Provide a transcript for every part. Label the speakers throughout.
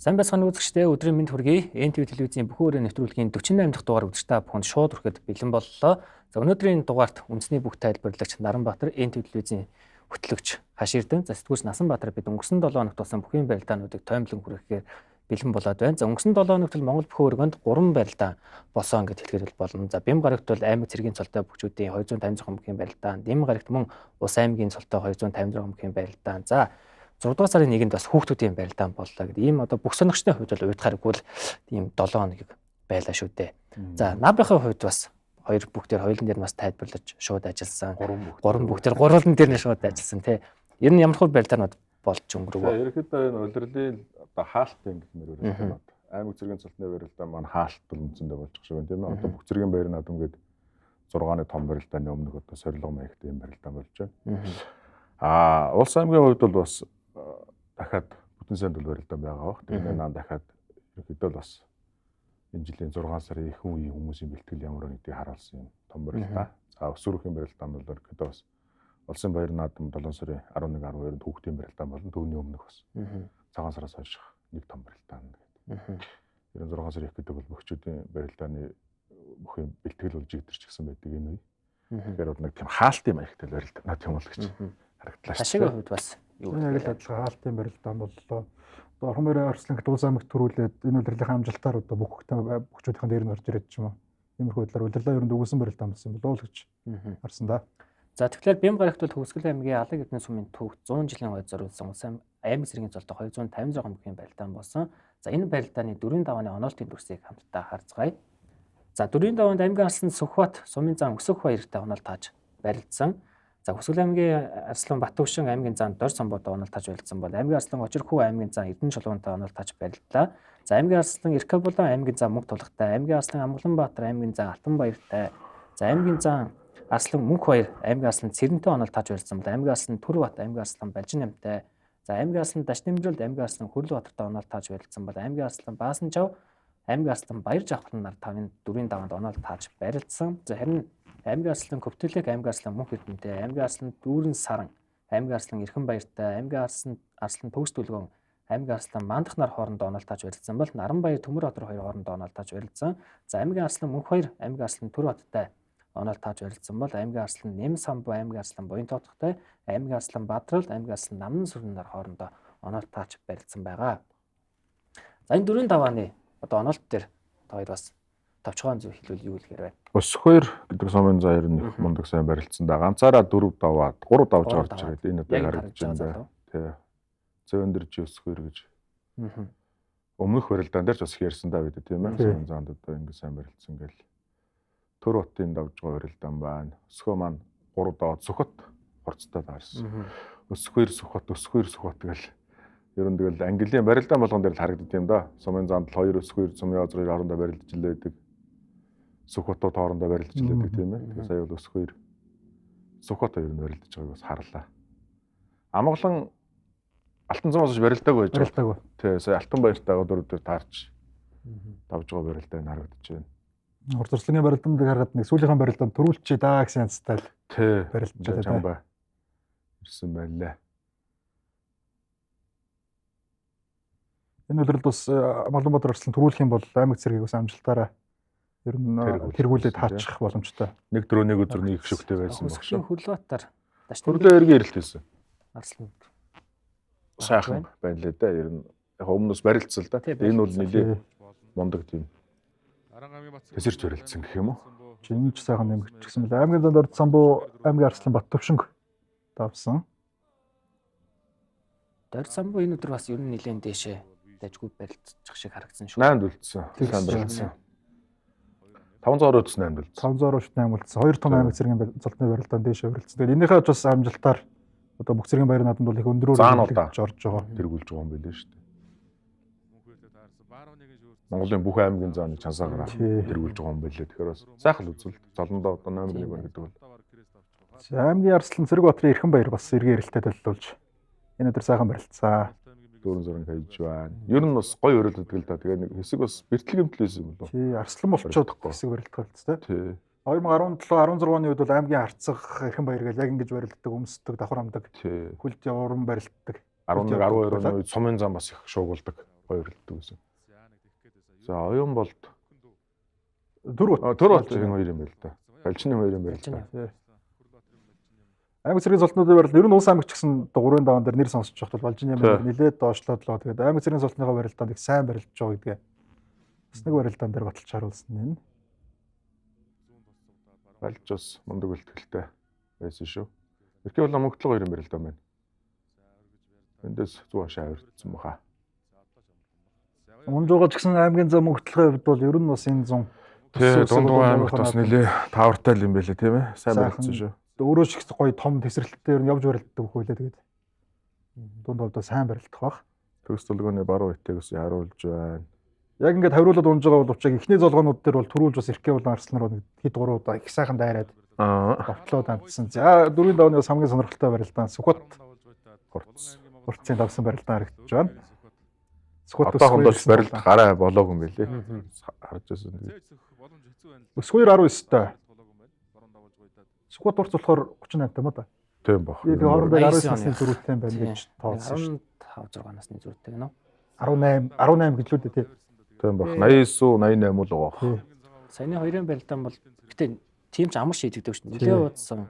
Speaker 1: Сайн байцгаана үзэгчдээ, өдрийн мэнд хүргэе. NTV телевизийн бүхэн өрөө нэвтрүүлгийн 48 дахь дугаар үзэгч та бүхэнд шууд хүрэхэд бэлэн боллоо. За, өнөөдрийн дугаарт үндэсний бүх тайлбарлагч Наранбаатар, NTV телевизийн хөтлөгч Хаширдэн, за сэтгүүлч Насанбаатар бид өнгөрсөн 7 хоногт болсон бүхэн барилдаануудыг тоймлон хүргэхээр бэлэн болоод байна. За, өнгөрсөн 7 хоногт л Монгол бүхэн өргөнд 3 барилдаан болсон гэж хэлэхээр болно. За, Бэм гарагт бол аймаг цэргийн цолтой бүхчүүдийн 256 бүхэн барилдаан, Дэм гарагт мөн Ус аймгийн цолтой 256 бүхэн барилдаан. За, 6 дугаар сарын 1-нд бас хүүхдүүдийн барилдаан боллоо гэдэг. Ийм одоо бүх сонирхчдын хувьд бол уйдахааргүй л ийм 7 хоногийг байлаа шүү дээ. За, набынхын хувьд бас хоёр бүх дээр хоёулын дээр бас тайлбарлаж шууд ажилласан. Гурван бүх дээр гурван дээр нь шууд ажилласан тий. Ер нь ямар хөө барилдаанууд болж өнгөрөв?
Speaker 2: Ерөнхийдөө энэ улирлын одоо хаалтын гэх мэр барилдаанууд. Аймаг цэргийн цолтны барилдаан маань хаалт бол үндсэндээ болж байгаа шиг байна, тийм ээ. Одоо бүх цэргийн баяр наадам гээд 6-ны том барилдааны өмнөх одоо сорилго маягтай юм барилдаан болж байна. Аа, Улс аймгийн хувьд бол бас дахиад бүтэн сайнд бол барилдаан байгаа бах. Тэгээд наа дахиад ерөнхийдөө л бас энэ жилийн 6 сарын ихэнх үеийн хүмүүсийн бэлтгэл ямар вэ гэдгийг харуулсан юм том барилдаан. За, өсвөрхийн барилдаан бол ерөнхийдөө бас Улсын баяр наадам 7 сарын 11 12-нд хүүхдийн барилдаан болно. Түүний өмнөх бас цагаан сараас хойш нэг том барилдаан гэдэг. 96 сарын их гэдэг бол бөхчүүдийн барилдааны бүх юм бэлтгэл болж игдэрч гисэн байдаг энэ үе. Тэгэхээр бол нэг тийм хаалтын маягтай барилдаанууд юм бол гэж харагдлаа шүү.
Speaker 1: Хашигийн хувьд бас юу
Speaker 3: вэ? Яг л адилхан хаалтын барилдаан боллоо. Одоо Орхон баярын Арслант Улс аймагт төрүүлээд энэ улирлынхаа амжилтаар одоо бүх бөхчүүдийн дээр нь орж ирээд ч юм уу. Иймэрхүү байдлаар улирлаа ер нь дүгнсэн барилдаан болсон юм болов уу гэж харсан да.
Speaker 1: За, тэгэхээр Бэм гарагт бол Хөвсгөл аймгийн Алаг Эрдэнэ сумын төвд 100 жилийн хойд зориулсан Улс аймаг цэргийн цолтой 256 бүхэн барилдаан болсон. За, энэ барилдааны дөрвийн давааны оноолтын дүрсийг хамтдаа харцгаая. За, дөрвийн даваанд аймгийн Арслан Сүхбат сумын зан Өсөх баяртай оноол тааж барилдсан. За, Хүсгэл аймгийн Арслан Батөвшин аймгийн зан Дор Самбуутай оноол тааж барилдсан бол аймгийн Арслан Очирхүү аймгийн зан Эрдэнэ Чулуунтай оноол тааж барилдлаа. За, аймгийн Арслан Иркабулан аймгийн зан Мөнх Тулгатай, аймгийн Арслан Амгаланбаатар аймгийн зан Алтан Баяртай. За, аймгийн зан Арслан Мөнх Баяр аймгийн Арслан Цэрэнтэй оноол тааж барилдсан бол аймгийн Арслан Төрбат аймгийн Арслан Балжин Намтай. За, аймгийн Арслан Дашнэмжүүлд аймгийн Арслан Хөрөл Баатартай оноол тааж барилдсан бол аймгийн Арслан Баасанчав аймгийн Арслан Баяр Жавхлан нар тавын дөрвийн даваанд оноол тааж барилдсан. За, харин аймгийн Арслан Көвтөлөг аймгийн Арслан Мөнх Эрдэнэтэй, аймгийн Арслан Дүүрэн Саран, аймгийн Арслан Эрхэн Баяртай, аймгийн Арслан Төгс Дүлгөн, аймгийн Арслан Мандах нар хоорондоо оноол тааж барилдсан бол Наранбаяр Төмөр Хотор хоёр хоорондоо оноол тааж барилдсан. За, аймгийн Арслан Мөнх Баяр, аймгийн Арслан Төр Баттай оноол тааж барилдсан бол аймгийн Арслан Нэм Самбу, аймгийн Арслан Буян Тоотхтой, аймгийн Арслан Бадрал, аймгийн Арслан Наман Сүрэн нар хоорондоо оноол тааж барилдсан байгаа. За, энэ дөрвийн давааны одоо оноолт дээр та хоёр бас товчхон зөв хэлвэл юу хэлэхээр байна?
Speaker 2: Өсөхөр гэдэг сумын заа ер нь их мундаг сайн барилцсан да. Ганцаараа 4 даваад 3 давж гарч ирээд энэ одоо харагдаж байна да. Тий. Зөөндөр чи өсөхөр гэж. Өмнөх барилдаан дээр ч бас их ярьсан да бид, тийм ээ. Сумын заанд одоо ингэ сайн барилцсан гэл. Төр хотын давж байгаа барилдаан байна. Өсгөө маань 3 даваад Сүхбат хурцтай таарсан. Өсөхөр Сүхбат, Өсөхөр Сүхбат гэл. Ер нь тэгэл английн барилдаан болгон дээр л харагддаг юм да. Сумын заанд л хоёр өсгөр сумын озрын хоорондоо барилдаж л байдаг. Сүхбатууд хоорондоо барилдаж л байдаг, тийм ээ. Тэгэхээр сая бол өсгөр Сүхбат хоёр нь барилдаж байгааг бас харлаа. Амгалан Алтан зам бас барилдаагүй байж
Speaker 3: байгаа. Барилдаагүй.
Speaker 2: Тий, сая Алтан баяртайгаа дөрөв дээр таарч давж байгаа барилдаа нь харагдаж байна.
Speaker 3: Урд зурслагын барилдаанд харахад нэг сүүлийнхэн барилдаанд төрүүлчихье даа гэсэн янзтай л
Speaker 2: Тий.
Speaker 3: барилдаж
Speaker 2: байгаа. Ирсэн байлаа.
Speaker 3: Энэ улиралд бас Амгаланбаатар Арслан төрүүлэх юм бол аймаг цэргийг бас амжилтаараа ер нь тэргүүлээд хаачих боломжтой.
Speaker 2: 1 4 1 өдөр нэг шигтэй байсан баг шүү.
Speaker 1: Хөрлөбаатар
Speaker 2: Хөрлөө эргээ ирэлт байсан.
Speaker 1: Арслан
Speaker 2: сайхан байна лээ дээ. Ер нь яг өмнөөс барилцсан л да. Энэ бол нэлээ мундаг тийм. Тэсэрч барилцсан гэх юм уу?
Speaker 3: Чиний ч сайхан нэмэгдчихсэн мэл. Аймгийн занд Орд Самбу аймгийн Арслан Баттөвшинг давсан.
Speaker 1: Дорд Самбу энэ өдөр бас ер нь нэлээд дээшээ дайжгүй барилцчих шиг харагдсан шүү.
Speaker 2: 8-д үлдсэн. Сайн барилцсан. 520-д 8 үлдсэн.
Speaker 3: 520-д 8 үлдсэн. Хоёр том аймаг цэргийн золтны барилдаан дээшээ барилцсан. Тэгээд энийхээ ч бас амжилтаар одоо бүх цэргийн баяр наадамд бол их өндрөөр орж байгаа.
Speaker 2: Тэргүүлж байгаа юм билээ шүү дээ. Монголын бүх аймгийн зааны чансаагаар тэргүүлж байгаа юм билээ. Тэгэхээр бас сайхан үзэлт. Золондоо одоо номер 1 байна гэдэг бол.
Speaker 3: За, аймгийн Арслан Цэрэг Баатрын Эрхэн баяр бас эргээ эрэлтэй төлөвлөж энэ өдөр сайхан барилцсан.
Speaker 2: 4 зураг хийж байна. Ер нь бас гоё өрөөлдөг л да. Тэгээ нэг хэсэг бас бэртэл гэмтэл байсан юм болов.
Speaker 3: Тий, Арслан болчоод хэсэг барилдах болц тий.
Speaker 2: Тий.
Speaker 3: 2017 16 оны үед бол аймгийн Харцаг Эрхэн баяр гэж яг ингэж барилддаг, өмсдөг, давхар амдаг.
Speaker 2: Тий.
Speaker 3: Хүлд явууран барилддаг.
Speaker 2: 11 12 оны үед сумын зам бас их шуугуулдаг. Гоё барилддаг гэсэн. За оюун болд
Speaker 3: Төр бот.
Speaker 2: Төр бот энэ хоёр юм байл та. Балжны хоёр юм байл та.
Speaker 3: Аймаг цэргийн золтнуудын барилт ер нь улс аймагч гэсэн 3-ын даваан дээр нэр сонсож байхад бол Балжины аймаг нэлээд доошлоод лоо. Тэгээд аймаг цэргийн золтныхоо барилдаанд их сайн барилдаж байгаа гэдгээ бас нэг барилдаан дээр баталж харуулсан нь.
Speaker 2: Балж бас мундаг бэлтгэлтэй байсан шүү. Эрхээ бол мөнгөлөг хоёр юм барилдаан байна. Эндээс зүү хашаа авирдсан баха.
Speaker 3: Унж байгаа ч гэсэн аймгийн зам мөнгөлөгийн хувьд бол ер нь бас энэ зун
Speaker 2: Тэ дунд аймагт бас нэлээ таавартай л юм байлээ тийм ээ. Сайн барилдсан шүү.
Speaker 3: Өөрөө ч их гоё том тесрэлттэй ер нь явж барилддаг хөх байлээ тэгээд. Дунд хувьдаа сайн барилдах бах.
Speaker 2: Төгс тулгууны баруун итэг ус харуулж байна.
Speaker 3: Яг ингээд хариулаад унж байгаа бол учиг эхний золгоонууд дээр бол төрүүлж бас эрхээ болон арслан руу нэг хэд гурав удаа их сайхан дайраад довтлоод амтсан. За дөрвийн давны бас хамгийн сонирхолтой барилдаан Сүхбат хурцын давсан барилдаан харагдаж байна.
Speaker 2: Сүхбат одоохондоо барилд гараа болоогүй юм байлээ. Харж байсан.
Speaker 3: Өсгөөр 19-тэй. Сүхбат урц болохоор 38 юм уу да?
Speaker 2: Тийм баг.
Speaker 3: Тэгээ хоорондоо 19 насны зөрүүтэй юм байна гэж тооцсон
Speaker 1: шүү. 15 6 насны зөрүүтэй гэнэ үү?
Speaker 3: 18 гэж л үү тий.
Speaker 2: Тийм баг. 89 88 л байгаа.
Speaker 1: Саяны хоёрын барилдаан бол гэтээ тийм ч амар шийдэгдэг шүү. Нилээ удсан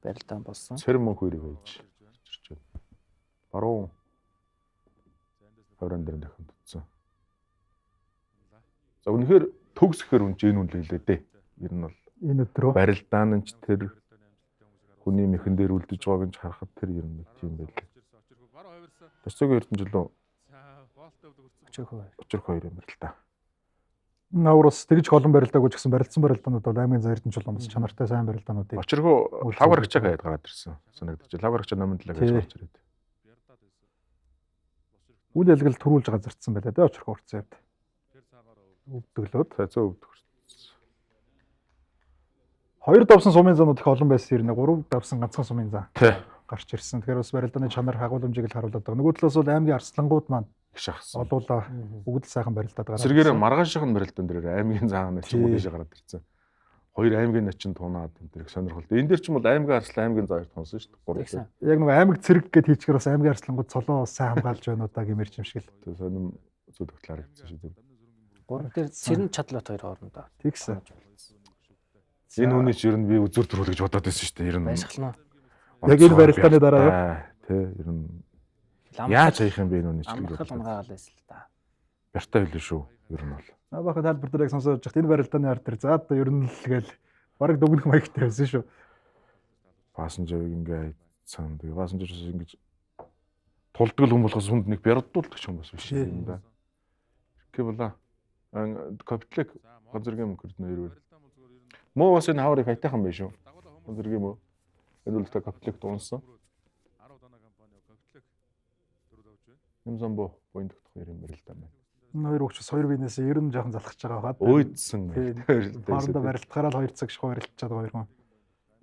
Speaker 1: барилдаан болсон.
Speaker 2: Цэрэн мөнх хоёрыг хийж ирж байна. Баруун хорон дээр дахин татсан. За үнэхээр төгс гэхэр үнч энэ үн лээ дээ. Ер нь бол
Speaker 3: энэ өдрөө
Speaker 2: барилдаан нь ч тэр хүний мэхэн дээр үлдэж байгааг нь ч харахад тэр ер нь нэг тийм байлээ. Төсөөгийн Эрдэнэ жилөө Очирх хоёр юм байна л та.
Speaker 3: Наврус тэгж олон барилдаагүй ч гэсэн барилцсан барилдаанууд бол аймгийн заа Эрдэнэ чулуун бас чанартай сайн барилдаануудыг.
Speaker 2: Очирхоо лав гарагчаа гээд гараад ирсэн. Санагдаж. Лав гарагчаа номонд л гэж гарч ирээд.
Speaker 3: Үл ялгал төрүүлж газардсан байлаа дээ Очирхоо урцын хувьд. Өвдөглөөд.
Speaker 2: За зөө өвдөг.
Speaker 3: Хоёр давсан сумын заанууд их олон байсан юм. Гурав давсан ганцхан сумын зан гарч ирсэн. Тэгэхээр бас барилдааны чанар хагууламжийг л харуулдаг. Нөгөө талаас бол аймгийн арслангууд маань
Speaker 2: их шахсан.
Speaker 3: Олуула бүгд л сайхан барилдаад гараад.
Speaker 2: Сэргээрээ маргааших нь барилдаан дээр аймгийн заан ч юм уу дээшээ гараад ирсэн. Хоёр аймгийн начин тунаад энэ төр их сонирхолтой. Энэ дээр ч юм бол аймгийн арслан аймгийн заа хоёр тунсан шүү дээ. Гурав.
Speaker 3: Яг нөгөө аймаг цэрэг гэд хийчихээр бас аймгийн арслангууд цолоо сайн хамгаалж байна уу да гэмээр юм шиг л.
Speaker 2: Тэг сонирм зүтгэл харагдсан шүү дээ.
Speaker 1: Гурав дээр цэрэн чадлууд хоёр хоорондоо.
Speaker 3: Тэгсэн.
Speaker 2: Энэ хүний ч ер нь би үзүр төрүүл гэж бодоод байсан шүү дээ. Ер нь.
Speaker 1: Байшгална.
Speaker 3: Яг энэ барилдааны дараа юу?
Speaker 2: Тэ ер нь яаж хаях юм бэ энэ хүний ч гэж
Speaker 1: амархал унгаал байсан л та.
Speaker 2: Бяртай хэлээ шүү. Ер нь бол.
Speaker 3: Наабаха тайлбар дээр яг сонсоод явж байхад энэ барилдааны ард дээр за одоо ер нь л гээл бараг дүгнэх маягтай байсан шүү.
Speaker 2: Пассенжерыг ингээ айцсан. Тэгээ пассенжер бас ингэж тулдаг л хүн болохоос хүнд нэг бярдуулдаг юм бас биш юм да. Гэвэлээ. Капитлек газаргийн мөнгөд нэр. Мөө бас энэ хаврыг хайтайхан байх шүү. Газаргийн мөө. Энэ бол та капитлек дунсан. Юм самбо буян тогтох юм барилдаа байна.
Speaker 3: Энэ хоёр өгч бас хоёр биенээс ер нь жоохон залхаж байгаа хаад.
Speaker 2: Уйдсан.
Speaker 3: Хоорондоо барилдахаараа л 2 цаг шахуу барилдчихад байгаа хоёр хүн.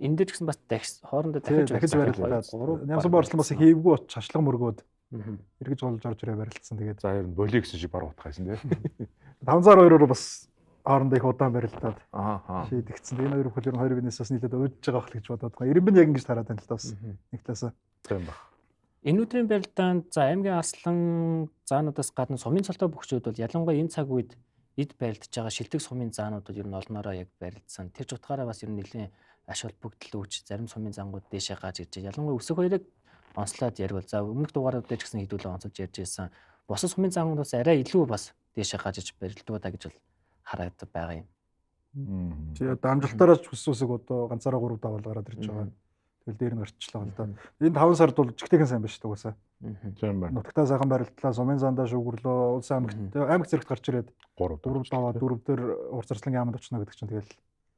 Speaker 1: Энэ дээр ч гэсэн бас хоорондоо дахиж
Speaker 3: барилдаад. Нямсан борчлон бас их эвгүй оч хашлаг мөргөөд эргэж голж орж ирээ барилдсан. Тэгээд
Speaker 2: за ер нь боли гэсэн шиг баруун утгайсан тий.
Speaker 3: 502-оор бас хоорондоо их удаан барилдаад шийдэгдсэн. Энэ хоёр бүхэл ер нь хоёр биенээс бас нийлээд уйдж байгаа байх л гэж бодоод байгаа. Ирэмбэн яг ингэж тараад байна л да бас нэг талаасаа.
Speaker 2: Тийм баг.
Speaker 1: Энэ өдрийн барилдаанд за аймгийн арслан заануудаас гадна сумын цолтой бөхчүүд бол ялангуяа энэ цаг үед эд барилдаж байгаа шилдэг сумын заануудад ер нь олноороо яг барилдсан. Тэр ч утгаараа бас ер нь нэлийн аш холбогдол үүч зарим сумын зангууд дээшээ гаж ирж. Ялангуяа өсөх хоёрыг онцлоод ярил. За өмнөх дугаарууд дээр ч гэсэн хэдүүлээ онцолж ярьж байсан. Бусад сумын зангууд бас арай илүү бас дээшээ гаж иж барилдуу да гэж бол харагддаг байгаа юм.
Speaker 3: Чи одоо амжилтаараа ч хүссэн үсэг одоо ганцаараа 3 даваал гараад ирж байгаа. Тэгэл дээр нь гарчлаа л да. Энэ 5 сард бол жигтэйхэн сайн биш угаасаа.
Speaker 2: Тийм байна.
Speaker 3: Нутагтаа сайхан барилдлаа, сумын зандаа шүүгөрлөө, улс аймагт аймаг зэрэгт гарч ирээд
Speaker 2: 3
Speaker 3: 4 даваа 4 дээр урц арслангийн аманд очно гэдэг чинь тэгэл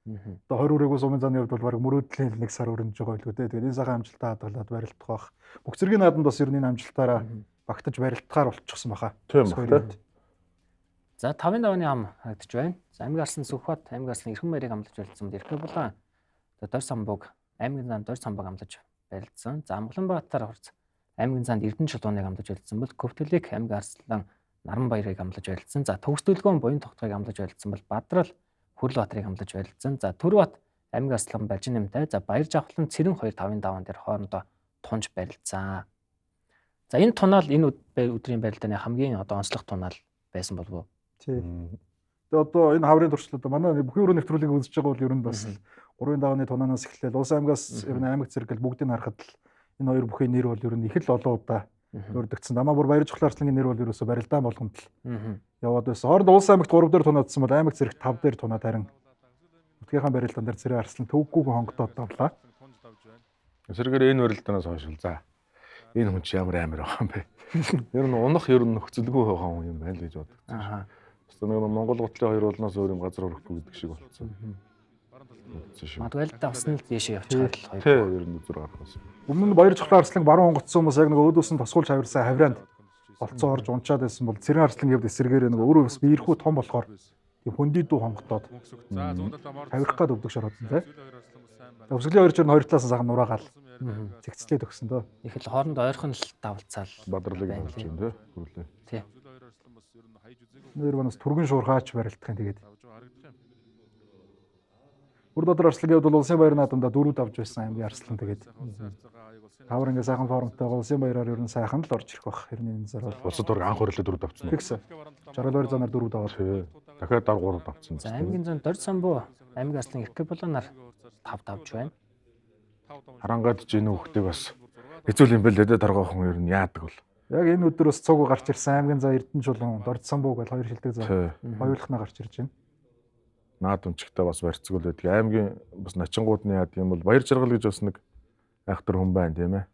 Speaker 3: одоо 20 үрээгүй сумын заны хувьд бол бараг мөрөөдлийн нэг сар өрнөж байгаа байлгүй дээ. Тэгээд энэ сайхан амжилтаа хадгалаад барилдах бах. Бүх зэргийн наадамд бас ер нь энэ амжилтаараа багтаж барилдахаар болчихсон баха.
Speaker 2: Тийм байна.
Speaker 1: За 5-ын давааны ам харагдаж байна. За аймаг арслан Сүхбат, аймаг арслан Эрхэн баярыг амлаж барилдсан. Эрхэ булан Дор самбуг, аймгийн зан Дор самбуг амлаж барилдсан. За Амгаланбаатар хурц аймгийн занд Эрдэнэ чулууныг амлаж барилдсан бол Көвтөлик аймаг арслан Наран баярыг амлаж барилдсан. За Төгс төлгөөн буян тогтхойг амлаж барилдсан бол Бадрал Хөрөл Баатрыг амлаж барилдсан. За Төрбат аймаг арслан Бажин нэмтэй. За Баяр жавхлан Цэрэн 2 5-ын даваан дээр хоорондоо тунж барилдсан. За энэ тунаал энэ өдрийн барилдааны хамгийн одоо онцлог тунаал байсан болов уу?
Speaker 3: Тий. Тэгээ одоо энэ хаврын туршлага одоо манай бүхний өрөө нэвтрүүлгийг үзэж байгаа бол ер нь бас 3-ын давааны тунаанаас эхлээл Улс аймгаас ер нь аймаг зэрэг гэл бүгдийг харахад л энэ хоёр бүхийн нэр бол ер нь их л олон удаа дурддагдсан. Дамаа бүр Баяр Жухлаа Арслангийн нэр бол ерөөсө барилдаан болгонд л яваад байсан. Хооронд Улс аймагт 3 дээр тунаадсан бол аймаг зэрэг 5 дээр тунаад харин нутгийнхаа барилдаан дээр Цэрэн Арслан төвөггүйг хонгодоод давлаа.
Speaker 2: Эсрэгээр энэ барилдаанаас хойш л за энэ хүн чи ямар амар байгаа юм бэ? Ер нь унах ер нь нөхцөлгүй байгаа хүн юм байна л гэж бодогдсон.
Speaker 1: Аа.
Speaker 2: Бас нэг Монгол гутлын хоёр улнаас өөр юм газар өрөхгүй гэдэг шиг болцсон.
Speaker 1: Магадгүй аль давсан л дээшээ явчихаар л хоёр.
Speaker 2: Тий, ер нь үзүр гарах байсан.
Speaker 3: Өмнө нь Баяр Жухлаа Арсланг баруун онгоцсон хүмүүс яг нэг өөдөөс нь тосгуулж авирсан хавраанд олцсон орж унчаад байсан бол Цэрэн Арслангийн хувьд эсрэгээр нэг өөрөө бас биерхүү том болохоор тийм хөндөй дүү хонготоод авирах гад өвдөг шороод тий. Өвсгөлийн хоёр чир нь хоёр талаас нь сайхан нураагаал зэгцлээд өгсөн дөө.
Speaker 1: Их л хооронд ойрхон л давлцаал
Speaker 2: Бадрлыг болж байна тий. Хүрлээ.
Speaker 1: Тий.
Speaker 3: Нэр манаас түргэн шуурхаач барилдах юм тэгээд. Бүр дотор Арслангийн хувьд бол Улсын баяр наадамдаа дөрөв давж байсан аймгийн Арслан тэгээд. Тавар ингээ сайхан формтой Улсын баяраар ер нь сайхан л орж ирэх бах. 91 сар бол.
Speaker 2: Улсад ураг анх хурлаа дөрөв давцсан.
Speaker 3: Тэгсэн. 62 занаар дөрөв даваад.
Speaker 2: Тий. Дахиад дар гурав давцсан.
Speaker 1: За аймгийн зон Дорж самбуу аймаг Арслан Эркэбуланаар 5 давж байна.
Speaker 2: Харангад ч энэ хүүхдийг бас хэцүү юм бэл дээ торгоо хүн ер нь яадаг бол.
Speaker 3: Яг энэ өдөр бас цуг гарч ирсэн аймгийн за Эрдэнэ чулуун Дорж самбуу гэж хоёр шилдэг за
Speaker 2: Тий.
Speaker 3: хоёулахнаа гарч ирж байна.
Speaker 2: Наад өмчгтэй бас барьцгүй л байдаг. Аймгийн бас начингууд нь яадаг юм бол Баяр жаргал гэж бас нэг айхтар хүн байна тийм ээ.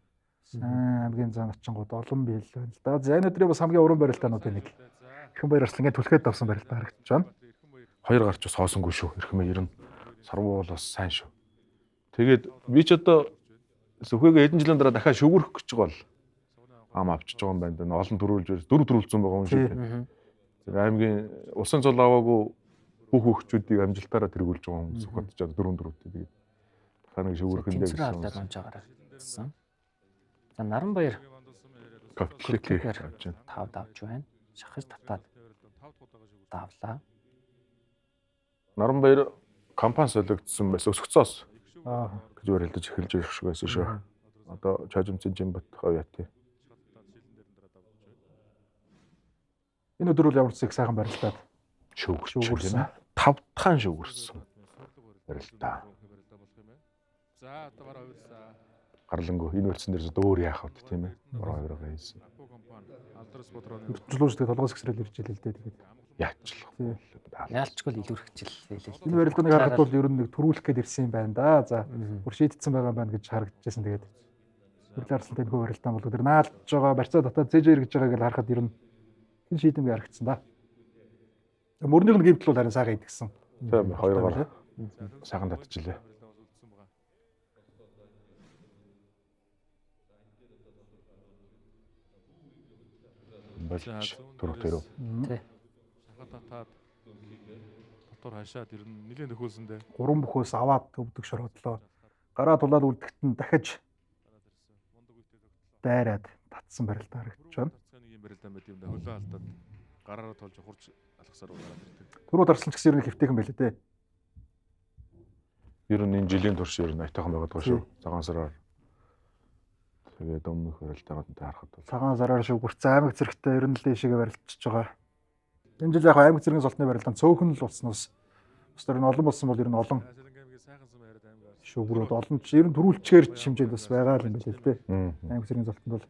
Speaker 3: Сайн аймгийн зан очингууд олон биел байна л да. За энэ өдрийн бас хамгийн уран барилдаануудын нэг. Эрхэн Баяр Арслангийн түлхээд давсан барилдаа харагдаж байна.
Speaker 2: Хоёр гарч бас хоосонгүй шүү. Эрхмээ ер нь сарвуул бас сайн шүү. Тэгээд би ч одоо сүхээгээ хэдэн жилийн дараа дахиад шүгүрэх гэж байгаа бол ам авчиж байгаа юм байна. Энэ олон төрүүлж барьс дөрөв төрүүлсэн байгаа юм шиг. Тэр аймгийн усан цол аваагүй бүх хөгчүүдийг амжилтаараа тэргүүлж байгаа юм Сүхбат ч одоо дөрөв дөрөвтэй тэгээд дахиад нэг шүгүрхэндээ
Speaker 1: Тэнцвэр алдаад унж байгаараа гэсэн. За Наранбаяр
Speaker 2: Каптлик авч байна.
Speaker 1: 5 давж байна. Шахаж татаад давлаа.
Speaker 2: Наранбаяр компани солигдсон байсан. Өсгцоос
Speaker 3: Аа.
Speaker 2: гэж барилдаж эхэлж ирэх шиг байсан шүү. Одоо Чажимцын Жимбат хавьяати.
Speaker 3: Энэ өдөр бол ямар ч их сайхан барилдаад
Speaker 2: Шүүгэрч
Speaker 3: Шүүгэрсэн.
Speaker 2: тийм ээ. Тав дахь шүүгэрсэн. Барилдаа. Гарлангу энэ барьсан дээрс өөр яах вэ тийм ээ. Бороо хоёроо хийсэн.
Speaker 3: Эрдэнэ чулуун тэгээд толгоос гисрэл ирж илээ л дээ тэгээд.
Speaker 2: Яачлах.
Speaker 3: Тий.
Speaker 1: Яалчгүй л илүүрхжил лээ.
Speaker 3: Энэ барилдааныг харахад бол ер нь нэг төрүүлэх гээд ирсэн юм байна да. За бүр шийдсэн байгаа юм байна гэж харагдчихсэн тэгээд. Хүрлээ Арслантай энэхүү барилдаан бол тэр наалдж байгаа барьцаа дотоод зэжэр гэж байгааг л харахад ер нь хэн шийдэмгүй харагдсан да. Мөрнийх нь гимтэл бол харин сайхан идэгсэн.
Speaker 2: Тийм хоёр гар сайхан татчихлээ. Болж түрүү тэрүү.
Speaker 1: Тий.
Speaker 4: Шахаа татаад дотор хашаад ер нь нэлээд нөхүүлсэн дээ.
Speaker 3: Гурван бүхөөс аваад өвдөг шороодлоо. Гараа тулаад үлдэхт нь дахиж дайраад татсан барилдаа харагдаж байна.
Speaker 4: Нэг юм барилдаан байт юм да. Хөлөө алдаад гараараа толж хурж алхасаар гараад ирдэг.
Speaker 3: Түрүү дарслан ч гэсэн ер нь хэвтэйхэн байлээ дээ.
Speaker 2: Ер нь энэ жилийн турш ер нь аятайхан байгаад байгаа шүү. Цагаан сараар тэгээд өмнөх барилдаануудтай харахад бол
Speaker 3: Цагаан сараар шүгүрцэн аймаг зэрэгтэй ер нь л дээшээгээ барилдчихж байгаа. Энэ жил яг аймаг зэргийн золтны барилдаан цөөхөн л болсноос бас тэр нь олон болсон бол ер нь олон шүгүрүүд олон ч ер нь төрүүлчгээр ч хэмжээнд бас байгаа л юм билээ л дээ. Аймаг зэргийн золтонд бол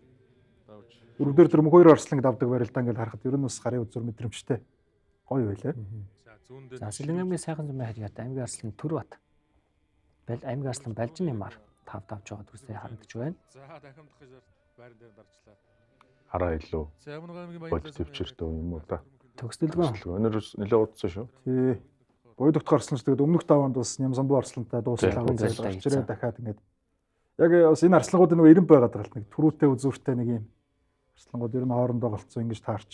Speaker 3: дөрөвдөр тэр мөнх хоёр арсланг давдаг барилдаан гэж харахад ер нь бас гарын үзүр мэдрэмжтэй гоё байлаа.
Speaker 1: За Сэлэн аймгийн сайхан зумын хажууд аймгийн арслан Төрбат. Бал аймгийн арслан Балжин нэмар 5 давж байгаа дүрсээ харагдаж байна.
Speaker 4: За дахимдах гэж байран дээр дарчлаа.
Speaker 2: Хараа илүү
Speaker 4: За Ямнага аймгийн
Speaker 2: бодит төвчөртэй юм уу да.
Speaker 1: Төгсдөлгөө.
Speaker 2: Өнөр нэлээд удсан шүү.
Speaker 3: Тий. Буяд өгөх арслан ч тэгээд өмнөх даваанд бас Нямсамбу арслантай дуусал
Speaker 1: Тий,
Speaker 3: аваад
Speaker 1: барилдаа
Speaker 3: гарч ирээ
Speaker 1: хийсэн.
Speaker 3: дахиад ингээд яг бас энэ арслангууд нэг эрен байгаад байгаа л нэг түрүүтэй үзүүртэй нэг юм арслангууд ер нь хоорондоо голцсон ингэж таарч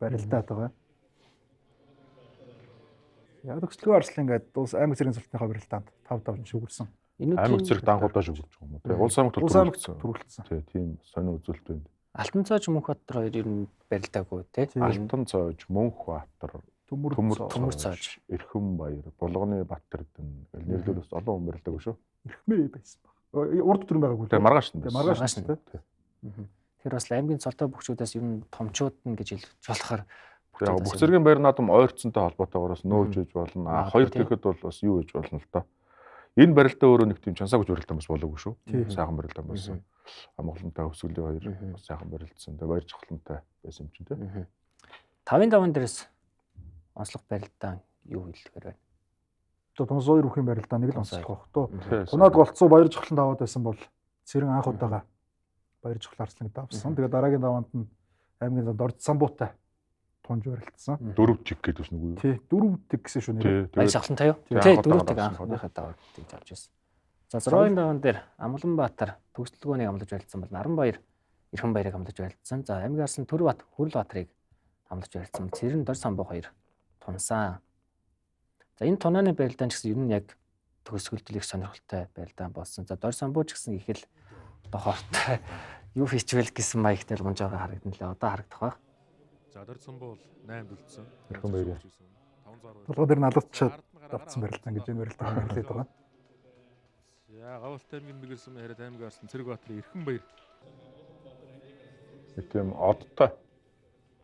Speaker 3: барилдаад байгаа. Яг төгслөгөө арслан ингээд дуус аймаг зэргийн золтныхоо барилдаанд 5 давж шүгэрсэн.
Speaker 1: Энэ
Speaker 2: Аймаг
Speaker 1: өдрийн
Speaker 2: зэрэгт анх удаа шүгэрч байгаа юм уу? Тий. Улс аймагт
Speaker 3: Улс аймагт
Speaker 2: төрүүлсэн.
Speaker 3: төрүүлсэн.
Speaker 2: Тий, тийм сонин үзүүлэлт байна.
Speaker 1: Алтан цоож Мөнхбаатар хоёр ер нь барилдаагүй тий.
Speaker 3: Тий.
Speaker 2: Алтан цоож, Мөнхбаатар,
Speaker 3: Төмөр
Speaker 2: Төмөр
Speaker 1: Төмөр
Speaker 2: цоож,
Speaker 1: цоож.
Speaker 2: Эрхэм баяр, Булганы Баттэрдэн гэл нэрлүүл бас олон хүн барилдаагүй шүү.
Speaker 3: эрхмээ байсан баг. Урд өдөр нь байгаагүй.
Speaker 2: Тий, маргааш нь
Speaker 3: Тий,
Speaker 2: байсан.
Speaker 3: маргааш
Speaker 1: Маргааш
Speaker 3: нь
Speaker 1: нь.
Speaker 3: тий.
Speaker 1: Тэгэхээр бас аймгийн цолтой бөхчүүдээс ер нь томчууд нь гэж хэлж болохоор
Speaker 2: Яг бүх зэргийн баяр наадам ойрцонтой холбоотойгоор бас нөөж иж болно. А хоёр тэгэхэд бол бас юу иж болно л доо. Энэ барилдаа өөрөө нэг тийм чансаагүй барилдаан бас болоогүй шүү. Сайхан барилдаан болсон. Амгалантай өсгөлийн хоёр бас сайхан барилдсан. Тэгээ баяр жавхлантай байсан юм чинь тий.
Speaker 1: Тавын даван дээрээс онцлог барилдаан юу хэлэхээр байна?
Speaker 3: Одоо тунс хоёр бүхийн барилдаа нэг л онцлог байх тоо. Тунаад голцоо баяр жавхлан даваад байсан бол Цэрэн анх удаага баяр жавхлан арсланг давсан. Тэгээ дараагийн даваанд нь аймгийн занд Дорж самбуутай тунж барилдсан.
Speaker 2: 4 тик гэдэг үс нүггүй юу?
Speaker 3: Тий, 4 тик гэсэн шүү нэр.
Speaker 1: Баяр жавхлантай юу? Тий, 4 тик анхныхаа даваад тэгж авч ирсэн. За 6-ын даван дээр Амгаланбаатар төгсөлгөөнийг амлаж барилдсан бол Наранбаяр Эрхэн баярыг амлаж барилдсан. За аймгийн арслан Төрбат Хүрл Баатарыг амлаж барилдсан. Цэрэн Дор самбуу хоёр тунсан. За энэ тунааны барилдаан ч гэсэн ер нь яг төгсгөлд их сонирхолтой барилдаан болсон. За Дор самбуу ч гэсэн их л дохортой юу хийчвэл гэсэн маягтай л унж байгаа харагдана лээ. Одоо харагдах байх.
Speaker 4: За Дор самбуу бол 8-д үлдсэн.
Speaker 2: Эрхэн баяр.
Speaker 3: Толгой дээр нь алуучаад давцсан барилдаан гэж энэ барилдаан нэрлэдэг байгаа.
Speaker 4: За Гавалт аймгийн мэгэрсэн яриад аймаг арслан Цэрэг Баатарын Эрхэн баяр.
Speaker 2: Нэг тийм одтой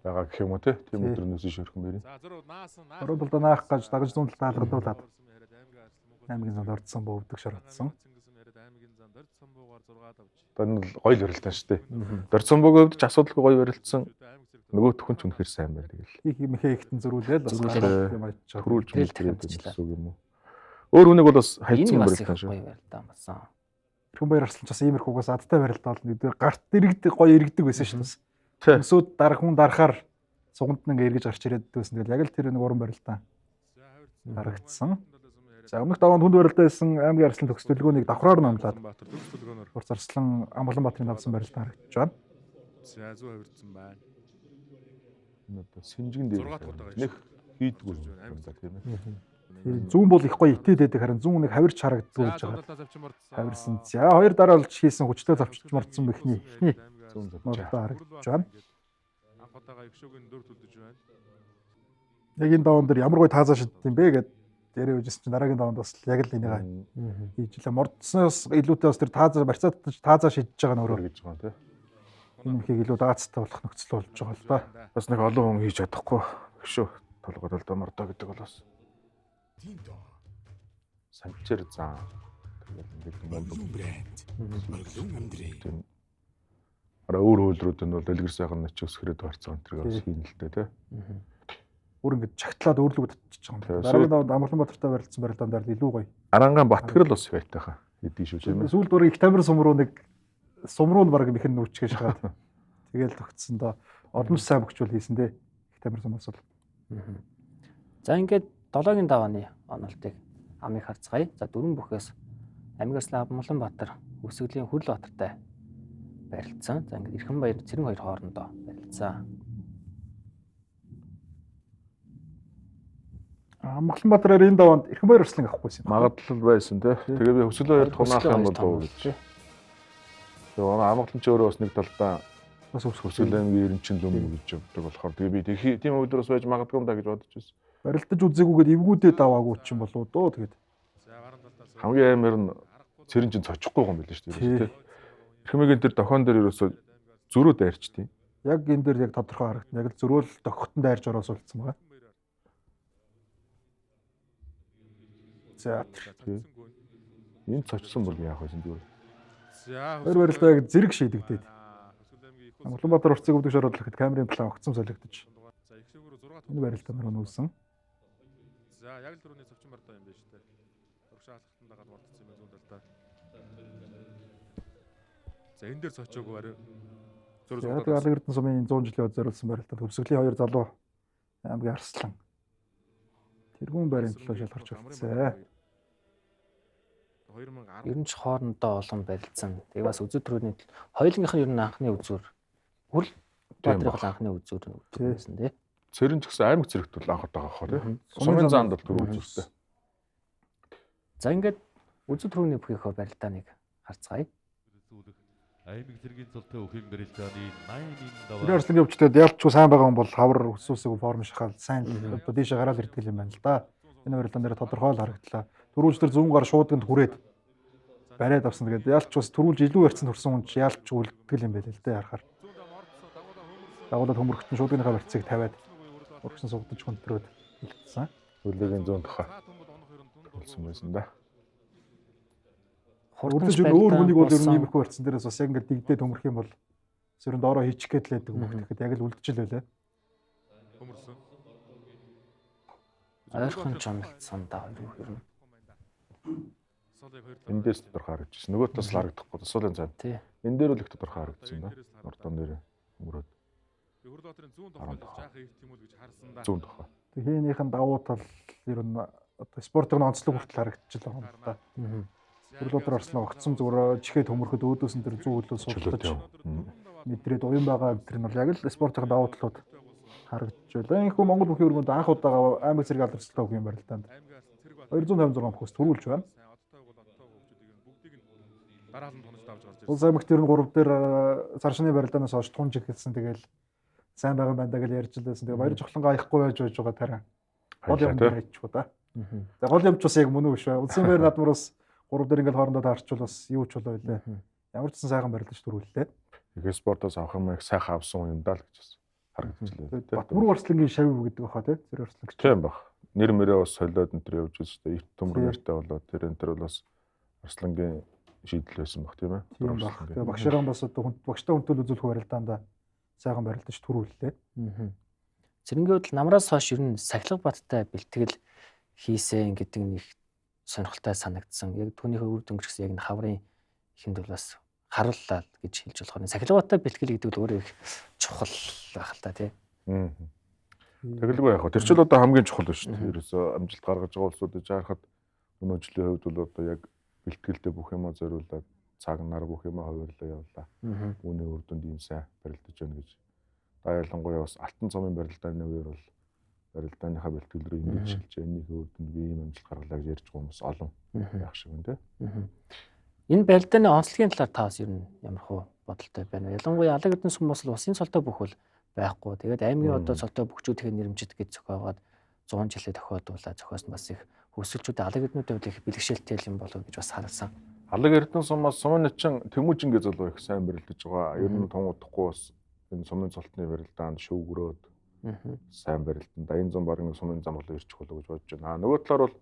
Speaker 2: байгаа гэх юм уу те. Тийм өдөр нөөсөн шөрхөн баяр.
Speaker 4: За зөрөө наасан наа.
Speaker 3: Орон талдаа наах гаж дагаж зүүн талдаа алгадуулаад аймгийн занд ордсон бовдөг шоротсон.
Speaker 2: Одоо энэ бол гоё барилдаан шүү дээ. Дорцсонбогийн хувьд ч асуудалгүй гоё барилдсан. Нөгөөх нь ч үнэхээр сайн байна тэгэл.
Speaker 3: Их мэхээ ихтэн зөрүүлээл бас юм ажиж байгаа.
Speaker 2: Төрүүлж мэлтрээд гэсэн үг юм уу? Өөр хүнийг бол бас хайцсан барилдаан шүү.
Speaker 1: Гоё барилдаан болсон.
Speaker 3: Эрхэн баяр арслан ч бас иймэрхүү угаас адтай барилдаа бол нэг гарт иргэдэг гоё иргэдэг байсан шүү дээ. Өсөөд дарах хүн дарахаар суганд нь ингээ эргэж гарч ирээд байсан. Тэгэл яг л тэр нэг уран барилдаан харагдсан. За өмнөх даваанд хүнд барилдаа байсан аймгийн арслан төгс төлгөөнийг давхраар нь амлаад Урц арслан Амгаланбаатарын давсан барилдаан харагдаж байна.
Speaker 4: За зүү хавирдсан байна.
Speaker 2: Энэ одоо сэнжигэн дээр нэг хийдгүү юм да тийм
Speaker 3: ээ. Зүүн бол их гоё итэд байдаг харин зүүн нэг хавирч харагддгүй гэж байгаа. Хавирсан. За хоёр дараалж хийсэн хүчтэй зовчилж мордсон бэхний эхний
Speaker 2: зүүн зовч
Speaker 3: мордоо харагдаж байна.
Speaker 4: Анх удаага эгшөөгийн дөрв төлдөж байна.
Speaker 3: Яг энэ даван дээр ямар гоё таазаа шидсэн бэ гэд яриа үжсэн чинь дараагийн даванд бас яг л энийг хийж лээ. Мордсноос илүүтэй бас тэр таазаа барьцаад таазаа шидэж байгаа нь өөрөө
Speaker 2: гэж байгаа тийм.
Speaker 3: Энэ мөхийг илүү даацтай болох нөхцөл болж байгаа л да.
Speaker 2: Бас нэг олон хүн хийж чадахгүй шүү. Толгой толдоо мордоо гэдэг бол бас. Санчир зан. Тэгэл ингээд мундаг. Тийм. Араа өөр хөлрүүд нь бол дэлгэр сайхан нач өсгөрөд барцсан энэ бас хийн л дээ тий.
Speaker 3: Өөр ингээд чагтлаад өөрлөгөө татчих байгаа юм. Дараагийн даванд Амгаланбаатартай барилцсан барилдаан дээр л илүү гоё.
Speaker 2: Арангаан Батгэр л бас байтайхан хэдий шүү тийм ээ.
Speaker 3: Сүүлд бүр их тамир сум руу нэг сум руу нь баг мэхэн нүчгэж шахаад тэгэл тогтсон доо. Олон сайн бөхчүүл хийсэн дээ. Их тамир сумаас бол.
Speaker 1: За ингээд 7-гийн давааны онолтыг амыг харцгаая. За дөрвөн бүхээс аймаг арслан Амгаланбаатар Өсгөлийн Хүрл Баатартай барилцсан. За ингээд Эрхэн баяр Цэрэн хоёр хоорондоо барилцсан.
Speaker 3: Амгаланбаатараар энэ даваанд Эрхэн баяр арслан авахгүйсэн юм.
Speaker 2: Магадлал байсан тий. Тэгээ би Өсгөлийн хоёр тунаах юм болов уу гэж. Тэгээ манай Амгалан ч өөрөө бас нэг талдаа
Speaker 3: бас
Speaker 2: Өсгөл аймгийн Эренчин лүм гэж явдаг болохоор тэгээ би тийм өдөр бас байж магадгүй юм да гэж бодож байсан.
Speaker 3: Барилдаж үзээгүйгээд эвгүүдээ даваагүй ч юм болоо доо тэгээд.
Speaker 2: Хамгийн амар нь Цэрэн чин цочихгүй юм байл шүү дээ. Эрхмэгийн тэр дохион дээр ерөөсөө зөрөө дайрчдیں۔
Speaker 3: Яг энэ дээр яг тодорхой харагдана. Яг л зөрөөл дохихтон дайрч ороос үлдсэн байгаа. За
Speaker 2: Энэ цочсон бол яах вэ зүгээр.
Speaker 3: Хоёр барилдаа яг зэрэг шийдэгдээд. Улаанбаатар урцыг өвдөг шородлоход камерын план огцом солигдож. Энэ барилдаа нэр нүүсэн.
Speaker 4: За яг л дөрөвний цовчин мордоо юм байна шүү дээ. Урагшаа алхахтан дагаад мордсон юм зүүн талдаа. За энэ дээр цочоогүй арай зөрөө
Speaker 3: зураг. Яг Алаг Эрдэнэ сумын 100 жилийн зориулсан барилдаа төвсгөлийн хоёр залуу аймгийн арслан. Тэргүүн байрын төлөө шалгарч үлдсэн.
Speaker 4: 2010
Speaker 1: Ер нь ч хоорондоо олон барилцсан. Тэгээ бас үзүүр төрөний хоёулынх нь ер нь анхны үзүүр. Хүрл Баатрын бол анхны үзүүр байсан тий.
Speaker 2: Цэрэн ч гэсэн аймаг цэрэгт бол анх удаага хоо тий. Сумын заанд бол дөрөв үзүүртэй.
Speaker 1: За ингээд үзүүр төрөний бүхийнхөө барилдааныг харцгаая.
Speaker 5: Аймаг цэргийн цолтой өхийн барилдааны 8-ын даваа.
Speaker 3: Тэр арслангийн өвчтөд ялчгүй сайн байгаа хүн бол хавар өсөөсөө форм шахаал сайн л одоо дээшээ гараал ирдэг юм байна л да. Энэ барилдаан дээр тодорхой л харагдлаа. Түрүүлж тэр зүүн гар шуудганд хүрээд бариад авсан. Тэгээд ялч бас түрүүлж илүү ярьсан төрсөн хүн ч ялч үлддэг юм байл л дээ харахаар. Дагуулаад хөмрөгтөн шуудгийнхаа барьцыг тавиад урагшин сугдаж хүнтрөөд үлдсэн.
Speaker 2: Хөлөгийн зүүн тухай болсон байсан да.
Speaker 3: Хурдан өөр хүнийг бол ер нь иймэрхүү барьцсан дээрээс бас яг ингээд дигдээд хөмрөх юм бол сөрөн доороо хийчих гээд л байдаг юм. Тэгэхэд яг л үлдчихэл байлаа.
Speaker 4: Хөмөрсөн.
Speaker 1: Ойрхон чамлцсан да хоёр ер нь.
Speaker 2: Эндээс тодорхой харагдчихсан. Нөгөө талаас л харагдахгүй. Тусуулын цаана. Энэ дээр бол их тодорхой харагдсан да. Нурдан дээр өмрөөд.
Speaker 4: Хөрөлбаатарын зүүн тухай жаахан ирт юм уу гэж харсан да.
Speaker 2: Зүүн тухай.
Speaker 3: Тэг хийнийхэн давуу тал ер нь одоо спортын онцлог хүртэл харагдчихлаа юм л да. Хөрөлбаатар Арслан огцом зүгээр чихээд хөмөрөхөд өөдөөс нь тэр зүү хөлөө суулгаж мэдрээд уян байгаа тэр нь бол яг л спортын давуу талууд харагдчихлаа. Энэхүү Монгол бүхий өргөнд анх удаага аймаг зэрэг алдарчлалтай бүх юм барилдаанд 256 бүхс төрүүлж байна. Улс аймагт ер нь 3 дээр сар шинэ барилдаанаас хойш тунж эхэлсэн. Тэгэл сайн байгаа юм байна да гэж ярьж л байсан. Тэгээ баяр жохлонго аяхгүй байж байгаа тарай. Гол юм дээр хайчихгүй да. За гол юм ч бас яг мөн үү биш бай. Улсын байр наадмар бас 3 дээр ингээл хоорондоо таарчвал бас юу ч болоо байлаа. Ямар ч сан сайхан барилдаж төрүүллээ.
Speaker 2: Их спортоос авах юм их сайхан авсан юм даа л гэж бас харагдчихлаа.
Speaker 3: Батмөр Арслангийн шавь гэдэг баха тий. Зэрэг Арслан гэж.
Speaker 2: Тийм баг. Нэр мөрөө бас солиод энэ төр явж байсан шүү дээ. Эрт төмөр нэртэй болоод тэр энэ төр бол бас Арслангийн шийдэл байсан баг тийм ээ.
Speaker 3: Тийм баг. Тэгээ багшаараа бас одоо багштай хүнтэл үзүүлэх барилдаанда сайхан барилдаж төрүүллээ.
Speaker 1: Цэрэнгийн хувьд намраас хойш ер нь сахилга баттай бэлтгэл хийсэн гэдэг нэг сонирхолтой санагдсан. Яг түүнийхээ үр дүн гэсэн яг энэ хаврын ихэнд бол бас харууллаа гэж хэлж болохоор сахилга баттай бэлтгэл гэдэг нь өөрөө их чухал байх л та тий.
Speaker 2: Тэгэлгүй яг. Тэр чинь одоо хамгийн чухал шүү дээ. Ерөөсөө амжилт гаргаж байгаа улсуудыг харахад өнөө жилийн хувьд бол одоо яг бэлтгэлдээ бүх юмаа зориулаад цаг нар бүх юмаа хувирлаа явлаа. Үүний үр дүнд ийм сайн барилдаж байна гэж. Та ялангуяа бас алтан цомын барилдааны үеэр бол барилдааныхаа бэлтгэл рүү ингэж шилжиж энэнийхээ үр дүнд би ийм амжилт гаргалаа гэж ярьж байгаа хүмүүс олон байх шиг байна тий.
Speaker 1: Энэ барилдааны онцлогийн талаар та бас ер нь ямар хуу бодолтой байна вэ? Ялангуяа Алаг Эрдэнэ сум бас улсын цолтой бүх бол байхгүй. Тэгээд аймгийн одоо цолтой бөхчүүдийн нэрмжид гэж зохиогоод 100 жилээ тохиодуулаа зохиосон бас их хөвсөлчүүд Алаг Эрдэнэтэй их бэлгшээлтэй юм болов гэж бас харсан.
Speaker 2: Алаг Эрдэнэ сумаас сумын чин Тэмүүжин гэж залуу их сайн барилдаж байгаа. Ер нь тун удахгүй бас энэ сумын цолтны барилдаанд шүүгрөөд сайн барилдан. Энэ зам баг нэг сумын зам болоо ирчих болов гэж бодож байна. Нөгөө талаар бол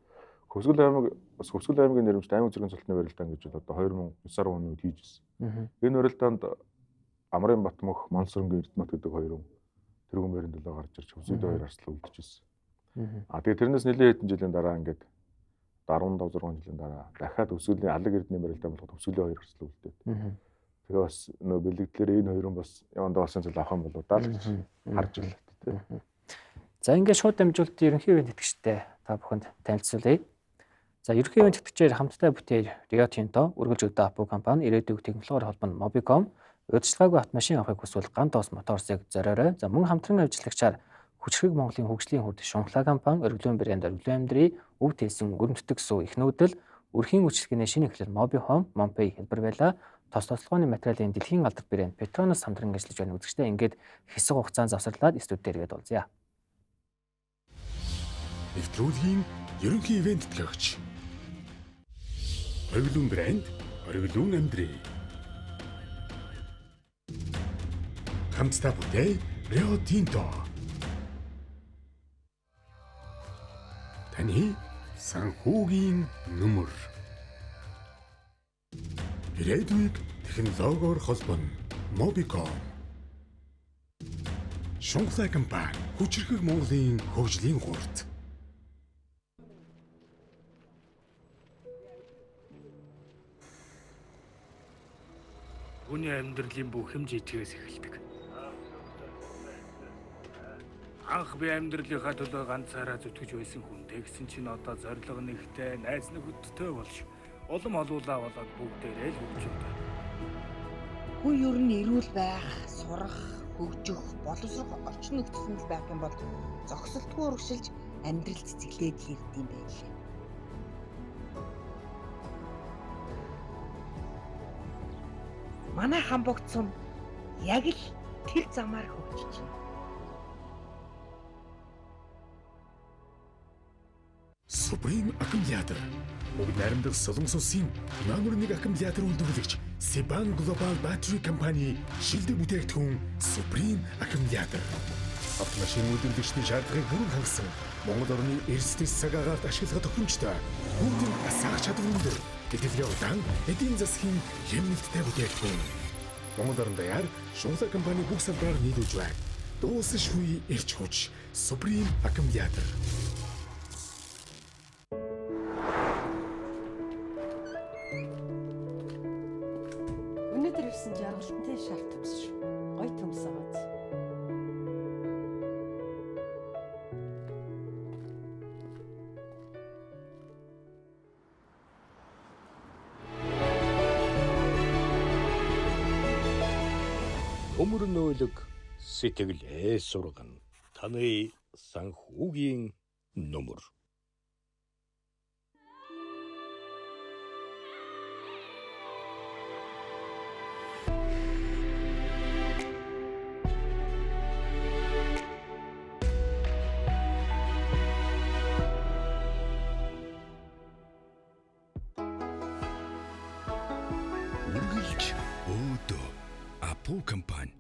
Speaker 2: Хөвсгөл аймаг бас Хөвсгөл аймгийн нэрмжт аймаг зэргийн цолтны барилдаан гэж одоо 2009 оны үед хийж ирсэн. Энэ барилдаанд Амрын Батмөх, Мансрангийн Эрдэнэт гэдэг хоёр хүн тэргүүн байрын төлөө гарч ирж Хөвсгөлийн хоёр арслан үлдчихсэн. Тэгээ тэрнээс нэлээд хэдэн жилийн дараа ингээд 15 6 жилийн дараа дахиад Хөвсгөлийн Алаг Эрдэнэ барилдаан болоход Хөвсгөлийн хоёр арслан үлдээд. Тэгээ бас нөө бэлэгдлэр энэ хоёр хүн бас явандаа болсон зүйл авах юм болоо даа л гэж харж байлаа тий.
Speaker 1: За ингээд шууд дамжуулалт ерөнхий ивент тэтгэжтэй та бүхэнд танилцуулъя. За ерөнхий ивент тэтгэжээр хамтдаа бүтээл Rio Tinto, үргэлж өдөө Апу компани, ирээдүйг технологиор холбоно Mobicom, удирдлагаагүй автомашин авахыг хүсвэл Ган Тоос Моторсыг зориорой. За мөн хамтран ажиллагчаар хүчрхэг Монголын хөгжлийн хүрд Шунхлаа компани, өргөлөөн брэнд, өргөлөөн амьдрий, өв тэлсэн өрөмтдөг сүү их нүүдэл, өрхийн үйлчилгээний шинэ эхлэл Mobi Home, Monpay хэлбэр байла. Тос тослогооны материалын дэлхийн алдарт брэнд Petronas хамтран ажиллаж байна. Үзэгчдээ ингээд хэсэг хугацаанд завсарлаад студид дээр ирээд уулзъя.
Speaker 6: Нэвтрүүлгийн ерөнхий ивент төлөөгч. Ориглон брэнд, ориглон амьдрий. Хамтдаа бүтээ Rio Tinto. Таны санхүүгийн нүмер. Ирээдүйг технологиор холбоно. Mobicom. Шунхлаа компани хүчирхэг Монголын хөгжлийн хурд.
Speaker 7: Хүний амьдралын бүх юм жижигээс эхэлдэг. Анх би амьдралынхаа төлөө ганцаараа зүтгэж байсан хүн. Тэгсэн чинь одоо зорилго нэгтэй, найз нөхөдтэй болж улам олуулаа болоод бүгдээрээ л хөгжөөд.
Speaker 8: Хүн ер нь эрүүл байх, сурах, хөгжих, боловсрох орчин нөхцөл нь байх юм бол зогсолтгүй урагшилж амьдрал цэцэглээд л ирд юм байлээ. Манай Хамбогт сум яг л тэр замаар хөгжиж байна.
Speaker 6: Supreme аккумулятор. Бүгд найрамдах Солонгос улсын номер 1 аккумулятор үйлдвэрлэгч Siban Global Battery Company шилдэг бүтээгдэхүүн Supreme аккумулятор. Автомашин үйлдвэрлэгчдийн шаардлагыг бүрэн хангасан Монгол орны эрсдэс цаг агаарт ашиглах тохиромжтой. Бүгдийн асаах чадвар өндөр. Эдэлгээ удаан эдийн засгийн хэмнэлттэй бүтээгдэхүүн. Монгол орон даяар Шунхлаа компани бүх салбараар нийлүүлж байна. Дуусшгүй эрч хүч Supreme аккумулятор.
Speaker 9: Өнөөдөр ирсэн жаргалтантай шар төмс шүү. Гой төмс агаад.
Speaker 10: Төмөр нөөлөг сэтгэлээ сургана. Таны санхүүгийн нүмер.
Speaker 6: Үргэлж өөдөө Апу компани.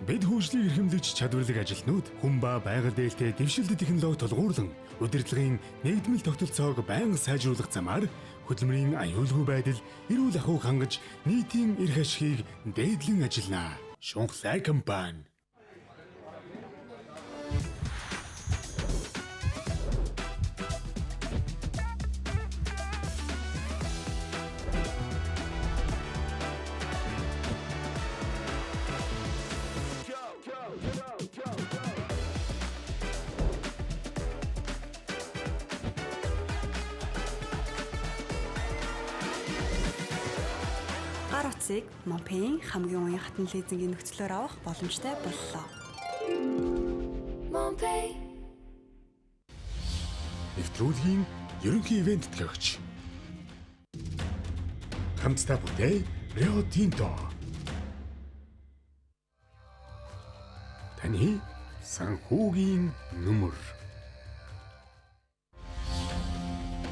Speaker 6: Бид хөгжлийг эрхэмлэж чадварлаг ажилтнууд хүн ба байгаль дээлтэй дэвшилтэт технологи тулгуурлан удирдлагын нэгдмэл тогтолцоог байнга сайжруулах замаар хөдөлмөрийн аюулгүй байдал, эрүүл ахуйг хангаж нийтийн эрх ашигыг дээдлэн ажиллана. Шунхлай компани.
Speaker 11: Гар утсыг Монпейн хамгийн уян хатан лизингийн нөхцлөөр авах боломжтой боллоо.
Speaker 12: Монпей.
Speaker 6: Нэвтрүүлгийн ерөнхий ивент төлөөгч. Хамтдаа бүтээ Рио Тинто. Таны санхүүгийн нүмер.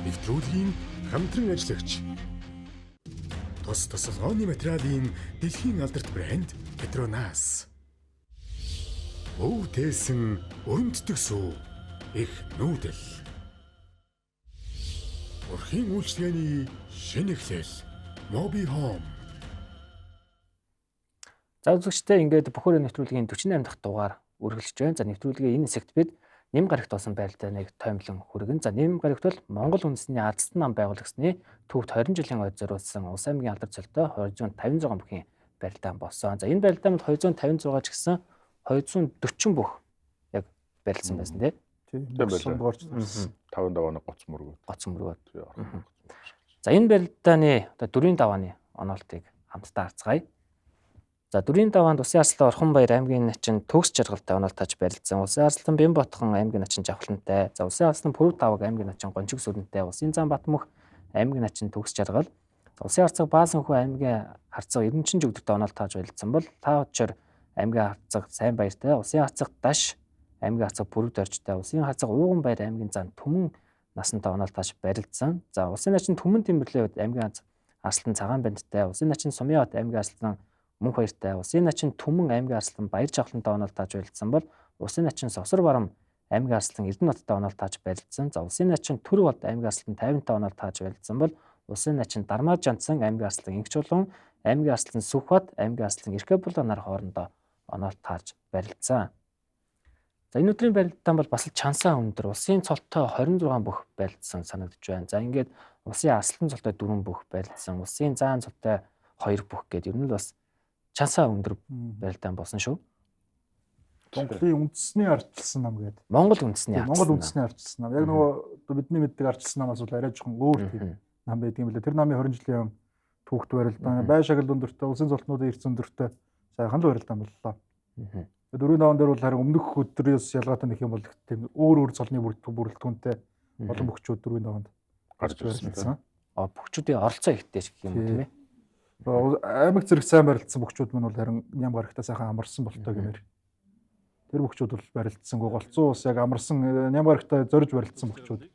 Speaker 6: Нэвтрүүлгийн хамтран ажиллагч. Тус тусалгооны материалын дэлхийн алдарт брэнд Petronas. Өв тээсэн өрөмтдөг сүү их нүүдэл. Өрхийн үйлчилгээний шинэ эхлэл Mobi Home.
Speaker 1: За үзэгчдээ, ингээд бүхэл нэвтрүүлгийн 48 дахь дугаар үргэлжлэж байна. За нэвтрүүлгийн энэ хэсэгт бид Нэм гарагт болсон барилдааныг тоймлон хүргэн. За Нэм гарагт бол Монгол үндэсний Ардсан нам байгуулагсны төвд 20 жилийн ойд зориулсан Улс аймгийн алдар цолтой 256 бүхийн барилдаан болсон. За энэ барилдаан бол 256 ч гэсэн 240 бүх яг барилдсан байсан тий.
Speaker 3: Тийм дугаарч
Speaker 2: 5 давааны гоц мөргөө.
Speaker 1: Гоц мөргөө. За энэ барилдааны одоо дөрвийн давааны оноолтыг хамтдаа харцгаая. За дөрвийн даваанд Усын Арслан Орхонбаяр аймгийн начин төгс жаргалтай оноол тааж барилдсан. Улсын Арслан Бямбатхан аймгийн начин Жавхлантай. За Улсын Арслан Пүрэв таваг аймгийн начин Гончиг сүрэнтэй. Улсын Зам Батмөх аймгийн начин төгс жаргал. Улсын Арцаг Баасанхүү аймгийн харцаг Эрдэнэчин жүгдэртэй оноол тааж барилдсан бол Таачор аймгийн харцаг Сайн Баяртай. Улсын Арцаг Даш аймгийн харцаг Пүрэв доржтой. Улсын харцаг Ууганбаяр аймгийн зан Түмэн насантай оноол тааж барилдсан. За Улсын начин Түмэн Тэмбэрлээ аймгийн Арслан Цагаан бандтай. Улсын начин Сумын хот аймгийн Арслан Мөнх баяртай. Улсын начин Түмэн аймгийн Арслан Баяр жавхлантай оноол тааж барилдсан бол Улсын начин Сосор барам аймгийн Арслан Эрдэнэ хоттой оноол тааж барилдсан. За Улсын начин Төр болд аймгийн Арслан 50-тай оноол тааж барилдсан бол Улсын начин Дармаа Жандсан аймгийн Арслан Инх чулуун аймгийн Арслан Сүхбат аймгийн Арслан Эрхэ-Булаа нар хоорондоо оноол тааж барилдсан. За энэ өдрийн барилдаан бол бас л чансаа өндөр улсын цолтой 26 бүх барилдсан санагдаж байна. За ингээд улсын Арслан цолтой 4 бүх барилдсан, улсын Заан цолтой 2 бүх гээд ер нь л бас чансаа өндөр барилдаан болсон шүү.
Speaker 3: Монголын үндэсний ардчилсан нам гэдэг.
Speaker 1: Монгол үндэсний ардчилсан.
Speaker 3: Монгол үндэсний ардчилсан нам. Яг нөгөө бидний мэддэг ардчилсан намаас бол арай жоохон өөр тийм нам байдаг юм лээ. Тэр намын 20 жилийн түүхт барилдаан, бай шагнал өндөртэй, улсын золтнуудын эрс өндөртэй сайхан л барилдаан боллоо. Дөрвийн даван дээр бол харин өмнөх өдрөөс ялгаатай нэх юм бол тийм өөр өөр цолны бүрэлдэхүүнтэй Олон бөхчүүд дөрвийн даваанд
Speaker 2: гарч ирсэн.
Speaker 1: Бөхчүүдийн оролцоо ихтэй ч гэх юм уу тийм ээ.
Speaker 3: Аймаг зэрэг сайн барилдсан бөхчүүд мань бол харин ням гарагтаа сайхан амарсан болтой гэмээр. Тэр бөхчүүд бол барилдсангүй. Голцоо ус яг амарсан ням гарагтаа зорж барилдсан бөхчүүд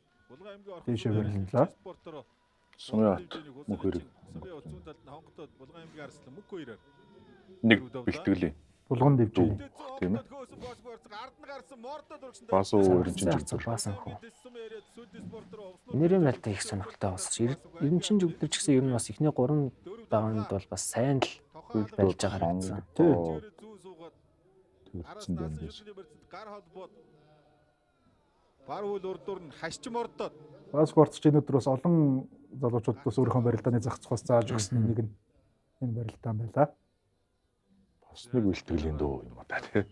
Speaker 3: дээшээ барилдлаа.
Speaker 2: Сумын мөнх хэрэг. Нэг бэлтгэлийн.
Speaker 3: Булган дэвжээ.
Speaker 2: Тийм ээ. Бас өөр чинь
Speaker 1: жүгдэр баасан хөө. Нэрийн байлтай их сонирхолтой болсон. Эренчин жүгдэр ч гэсэн ер нь бас эхний 3 даванд бол бас сайн л барилж байгаа харагдсан.
Speaker 2: Төрсөн юм биш.
Speaker 12: Бар үйл урдуур нь хашч мордоод.
Speaker 3: Бас горцч энэ өдөр бас олон залуучууд бас өөрийнхөө барилдааны зах зохиос зааж өгсөн нэг нь энэ барилдаан байлаа.
Speaker 2: Бас нэг бэлтгэлийн дөө юм ба тий.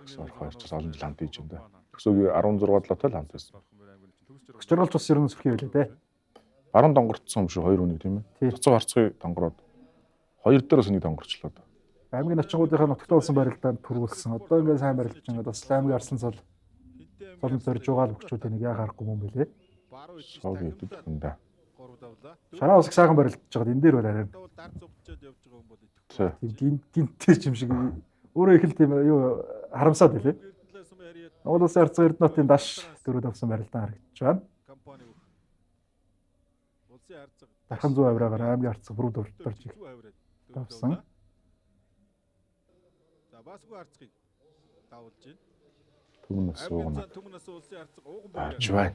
Speaker 2: Төгс орох хоёрч олон жил хамт хийж юм да. Төгсөөгийн 16 7-тай л хамт байсан.
Speaker 3: Төгс жаргалч бас ер нь сүрхий байлаа тий.
Speaker 2: Баруун донгорцсон юм шүү хоёр үнийг тийм ээ. Цоцоо харцгыг донгороод хоёр дээр бас нэг донгорчлоо.
Speaker 3: Аймгийн начингуудынхаа нутагт болсон барилдаанд төрүүлсэн. Одоо ингээд сайн барилдаж ингээд бас аймгийн арслан цол цолон зорж байгаа л бөхчүүдийн нэг яа харахгүй юм бэлээ.
Speaker 2: Сог идэв юм да.
Speaker 3: Шараа ус их сайхан барилдаж байгаад энэ дээр бол арай. Тийм гинтэй юм шиг өөрөө их л тийм юу харамсаад байлээ. Монгол Улсын Ард зуун Эрдэнэтийн даш дөрөв давсан барилдаан харагдаж байна. Дархан зүүн авираагаар аймгийн арцэг бүрүү дурж их давсан.
Speaker 12: За басгүй арцгийг давуулж байна.
Speaker 2: Түмэн нас уугна. Барж байна.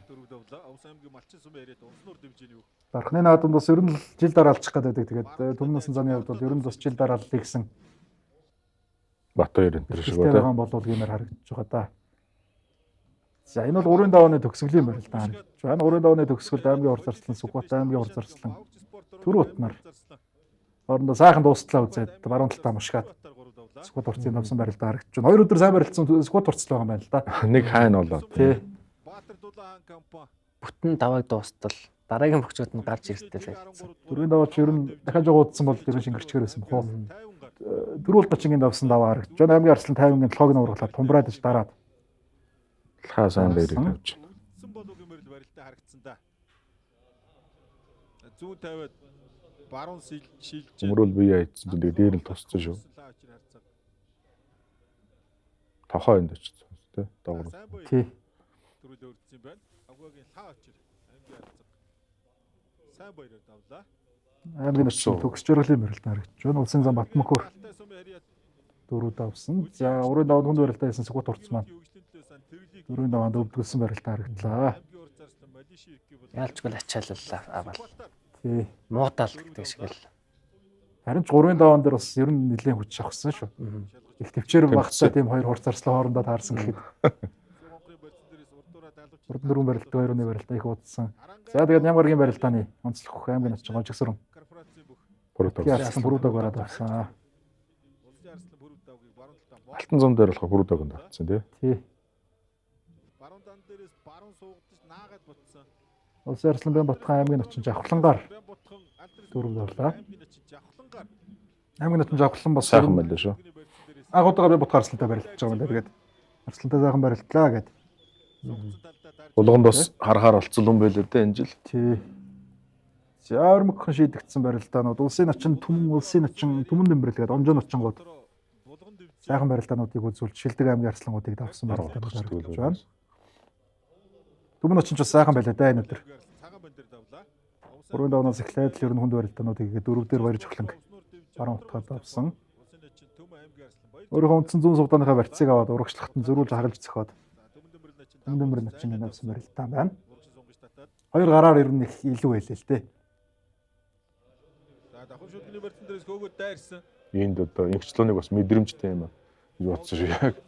Speaker 3: Дархны наадамд бас ер нь л жил дараалчих гэдэг. Тэгээд түмэн насан заны хувьд бол ер нь бас жил дарааллыг гэсэн
Speaker 2: Батбаяр энэ төр шиг
Speaker 3: байна. Болов гэмээр харагдаж байгаа да. За энэ бол 3 давааны төгсгөлийн барилдаан харагдаж байна. 3 давааны төгсгөл аймгийн урд зарцлан Сүхбаат аймгийн урд зарцлан төр утнаар хоорондоо сайхан дуустлаа үзээд баруун талтаа мушгаад Сүхбаат урцын давсан барилдаан харагдаж байна. Хоёр өдөр сайн барилдсан Сүхбаат урцл байгаа юм байна л да.
Speaker 2: Нэг хайн болоо.
Speaker 3: Тий.
Speaker 1: Бүтэн давааг дуустал дараагийн бөхчүүд нь гарч иртэл байлцсан.
Speaker 3: Дөрвийн даваач ер нь дахиад жоо удсан бол ер нь шингэрчгээр байсан бох уу. Дөрвөл бачингийн давсан даваа харагдаж байна. Аймгийн арслан 50-гийн толгойг нь ургалаад тумбраад ич дараад.
Speaker 2: Лхаа сайн баярыг тавьж байна.
Speaker 12: Болов гэмээр барилдаа харагдсан да. Зүүн тавиад баруун шилж.
Speaker 2: Өмрөл бие айдсан чинь тэгээ дээр нь тусцсан шүү. Тохоо энд очсон тий. Доогор.
Speaker 3: Тий.
Speaker 12: Төрөл өрдсөн байна. Агвагийн лаа очир. Аймгийн арцаг. Сайн баяраар давлаа.
Speaker 3: Аймгийн очсон төгсч өргөлийн барилдаан харагдаж байна. Улсын зам Батмөхөр дөрөв давсан. За урын даванд хүнд барилдаа хийсэн Сүхбаат урц маань дөрвийн даванд өвдгөлсөн барилдаан харагдлаа.
Speaker 1: Яалчгүй ачаалал аваад.
Speaker 3: Тий.
Speaker 1: Муудаал гэдэг шиг л.
Speaker 3: Харин ч гурвын даваан дээр бас ер нь нэлээд хүч авсан шүү. Их төвчээр багцаа тийм хоёр хурц арслан хоорондоо таарсан гэхэд. Урдан дөрвөн барилдаа хоёр үний барилдаа их удсан. За тэгээд ням гарагийн барилдааны онцлог хөх аймгийн начин гожигсрон. Бүрүүдэг бараад авсан.
Speaker 2: Алтан зам дээр болохоор бүрүүдэг онд авсан тий.
Speaker 3: Тий. Улсын Арслан Бэн Батхан аймгийн начин Жавхлангаар дөрөв орлоо. Аймгийн начин Жавхлан бас
Speaker 2: сайхан байлаа шүү.
Speaker 3: Анх удаага Бэн Батхан Арслантай барилдаж байгаа юм байна. Тэгээд Арслантай сайхан барилдлаа гэд.
Speaker 2: Булганд бас харахаар болцсон юм байлээ дээ энэ жил.
Speaker 3: Тий. За өрмөгхэн шийдэгдсэн барилдаанууд улсын начин түмэн улсын начин түмэн дэмбэрэл гэдэг онжоо начингууд сайхан барилдаануудыг үзүүлж Шилдэг аймгийн арслангуудыг давсан барилдаанууд харагдаж байна. Түмэн начин ч бас сайхан байлаа да энэ өдөр. Гурван давнаас эхлээд л ер нь хүнд барилдаануудыг ингээд дөрөв дээр баяр жохлонг баруун утгаар давсан. Өөрийнхөө үндсэн зүүн сувдааныхаа барьцыг аваад урагшлахад нь зөрүүлж хагалж зөхиод түмэн дэмбэр начин давсан барилдаан байна. Хоёр гараар ер нь их илүү байлээ л дээ.
Speaker 12: За давхар шүлгний барьцан дээрээс хөөгөөд дайрсан.
Speaker 2: Энд одоо инхчлөөнийг бас мэдрэмжтэй юм гэж бодсон шүү яг.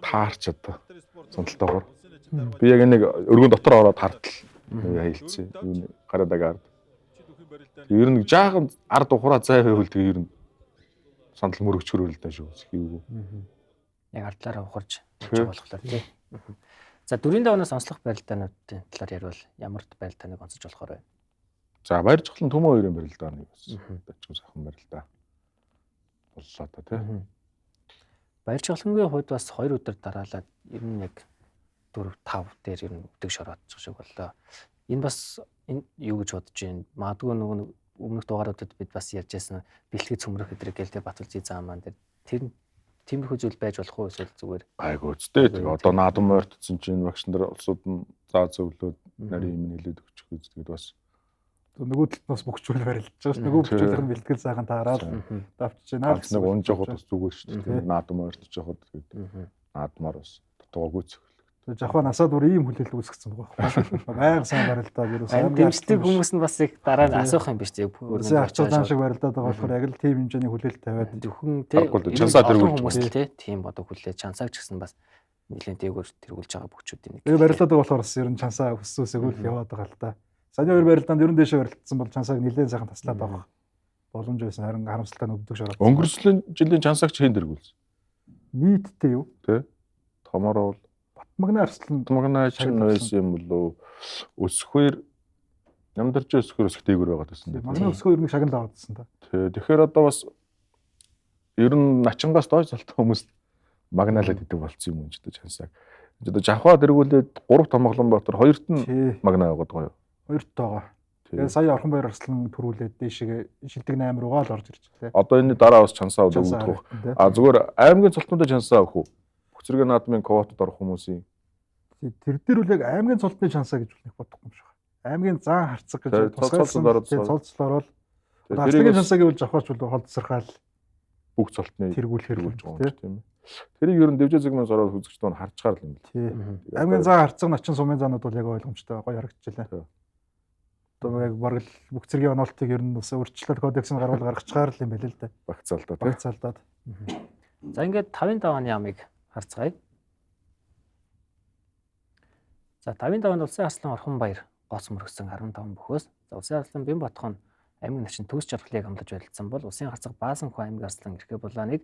Speaker 2: Таарч одоо сонтолтойгоор. Би яг нэг өргөн дотор ороод хартал хийлцсэн. Юу гараадаг ард. Ер нь жаахан ард ухраа зай байвал тэгээ ер нь сандал мөрөгчгөр л даа шүү. Хийвгүй.
Speaker 1: Яг ардлаараа ухарч явж болохоор тий. За дөрвийн давнаас онцлох барилдаануудын талаар ярил ямар барилдааныг онцож болохоор байна?
Speaker 2: За баяр жохлон түмэн хоёрын барилдааныг бас дачгүй сайхан барилдаа боллоо та тий.
Speaker 1: Баяр жохлонгийн хувьд бас хоёр өдөр дараалаад ер нь яг 4 5 дээр ер нь өвдөг шороодчих шиг боллоо. Энэ бас энэ юу гэж бодож байна? Магадгүй нөгөө өмнөх дугааруудад бид бас ярьж байсан бэлтгэж цөмрөх гэдрэг гээл те Батүлзий заа маань дээр тэр тиймэрхүү зүйл байж болох уу эсвэл зүгээр
Speaker 2: гайгүй үстэй. Тэгээ одоо наадам ойртсон чинь багш нар улсууд нь заа зөвлөөд нарийн юм нэлээд өгчих үз. Тэгээд бас
Speaker 3: нөгөө талд нь бас бөхчүүл барилдаж байгаа ш. Нөгөө бөхчүүлийнх нь бэлтгэл сайхан таараад давчиж байна.
Speaker 2: Ганц нэг унж явахад бас зүгээр шүү дээ. Наадам ойртож явахад тэгээд наадмаар бас дутуугүй цохилдог.
Speaker 3: Жавхаа насаад бүр ийм хүлээлт үүсгэсэн байгаа байхгүй. Байнга сайн барилдаад ерөөсөө
Speaker 1: амар дэмждэг хүмүүс нь бас их дараа нь асуух юм биш үү?
Speaker 3: Улсын арчил зан шиг барилдаад байгаа болохоор яг л тийм хэмжээний хүлээлт тавиад
Speaker 1: зөвхөн тий
Speaker 2: чансаа тэргүүлж
Speaker 1: хүмүүс л тий тийм бодог хүлээ чансааг ч гэсэн бас нэлээд дээгүүр тэргүүлж байгаа бөхчүүдийн нэг.
Speaker 3: Тэгээ барилдаад байгаа болохоор бас ер нь чансаа өссөөсөө л яваад байгаа л да. Саяны хоёр барилдаанд ер нь дээшээ барилдсан бол чансааг нэлээд сайхан таслаад авах боломж байсан. Харин харамсалтай нь өвдөг шороод.
Speaker 2: Өнгөрсөн жилийн чансаагч хэн тэргүүлсэн?
Speaker 3: Нийтдээ юу?
Speaker 2: Тэ. Томороо бол
Speaker 3: Батмагна Арслан
Speaker 2: Батмагна чинь байсан юм болов өсөхөр Намдарч өсөхөр өсөх дээгүүр байгаад байсан.
Speaker 3: Манай өсөхөр ер нь шагнал аваадсан та.
Speaker 2: Тэ. Тэгэхээр одоо бас ер нь начингаас доош залтай хүмүүс магнаалаад идэг болцсон юм ч гэдэг чансааг. Одоо жавхаа дэргүүлээд 3 томглон Баатар хоёрт нь магнаа яваад байгаа юу?
Speaker 3: Хоёрт байгаа. Тэгээ сая Орхон Баяр Арслан төрүүлээд дээшээ шилдэг 8 руугаа л орж ирж лээ.
Speaker 2: Одоо энэ дараа бас чансаа өгөх. А зүгээр аймгийн цолтнуудад чансаа өгөх үү? Бүх зэрэг наадмын квотод орох хүмүүсийн
Speaker 3: тэр дээр үл яг аймгийн цолтны чансаа гэж нэг бодохгүй юм шиг. Аймгийн зан харцаг гэж тусгайлсан цолцлоор бол Арслангийн чансаа гэвэл жавхаач бол хол тасархаал
Speaker 2: бүх цолтны
Speaker 3: тэргүүлэхэр болж
Speaker 2: байгаа юм тийм ээ. Тэрийг ер нь дэвжээ зэг мөн сороод үзэгчд нь харчгаар л юм
Speaker 3: л. Аймгийн зан харцаг начин сумын заанууд бол яг ойлгомжтой гоё харагдчихлаа. Одоо яг бараг л бүх зэргийн оноолтыг ер нь бас өөрчлөлт кодекс нь гарвал гаргачгаар л юм байл л да.
Speaker 2: Багцаалдаа тийм.
Speaker 3: Багцаалдаад.
Speaker 1: За ингээд 5-ын давааны амыг харцгаая. За 5-ын даваанд Улсын Арслан Орхон Баяр гоц мөргсөн 15 бөхөөс. За Улсын Арслан Бямбатхон аймаг начин төгс жаргалыг амлаж барилдсан бол Улсын харцаг Баасан хүү аймаг Арслан Эрхэ Булааныг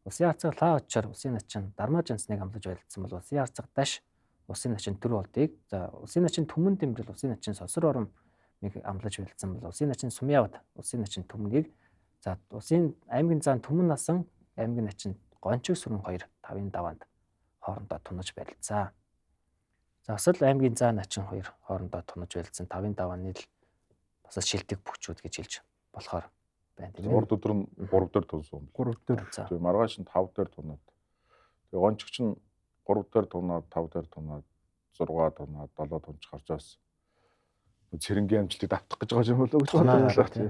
Speaker 1: Улсын харцаг Лаа очоор Улсын начин Дармаа Жансныг амлаж барилдсан бол Улсын харцаг Даш Улсын начин Төр болдыг за Улсын начин Түмэн Дэмбэрэл Улсын начин Сосор ором нэг амлаж барилдсан бол Улсын начин Сумьявд Улсын начин Түмнийг за Улсын аймгийн зан Түмэн насан аймгийн начин Гончиг сүрэн 2 5-ын даваанд хоорондоо тунаж барилцаа. За бас л аймгийн заа начин 2 хоорондоо тунаж барилцсан 5-ын давааны л бас шилдэг бөхчүүд гэж хэлж болохоор байна тийм ээ.
Speaker 2: Урд өдөр нь 3 дээр тунсан юм.
Speaker 3: 3 дээр.
Speaker 2: Тэгээ маргааш нь 5 дээр тунаад. Тэгээ гончигч нь 3 дээр тунаад 5 дээр тунаад 6 тунаад 7 тунч гарч бас цэрэнгийн амжилтыг давтах гэж байгаа юм болоо гэж бодлоо тий.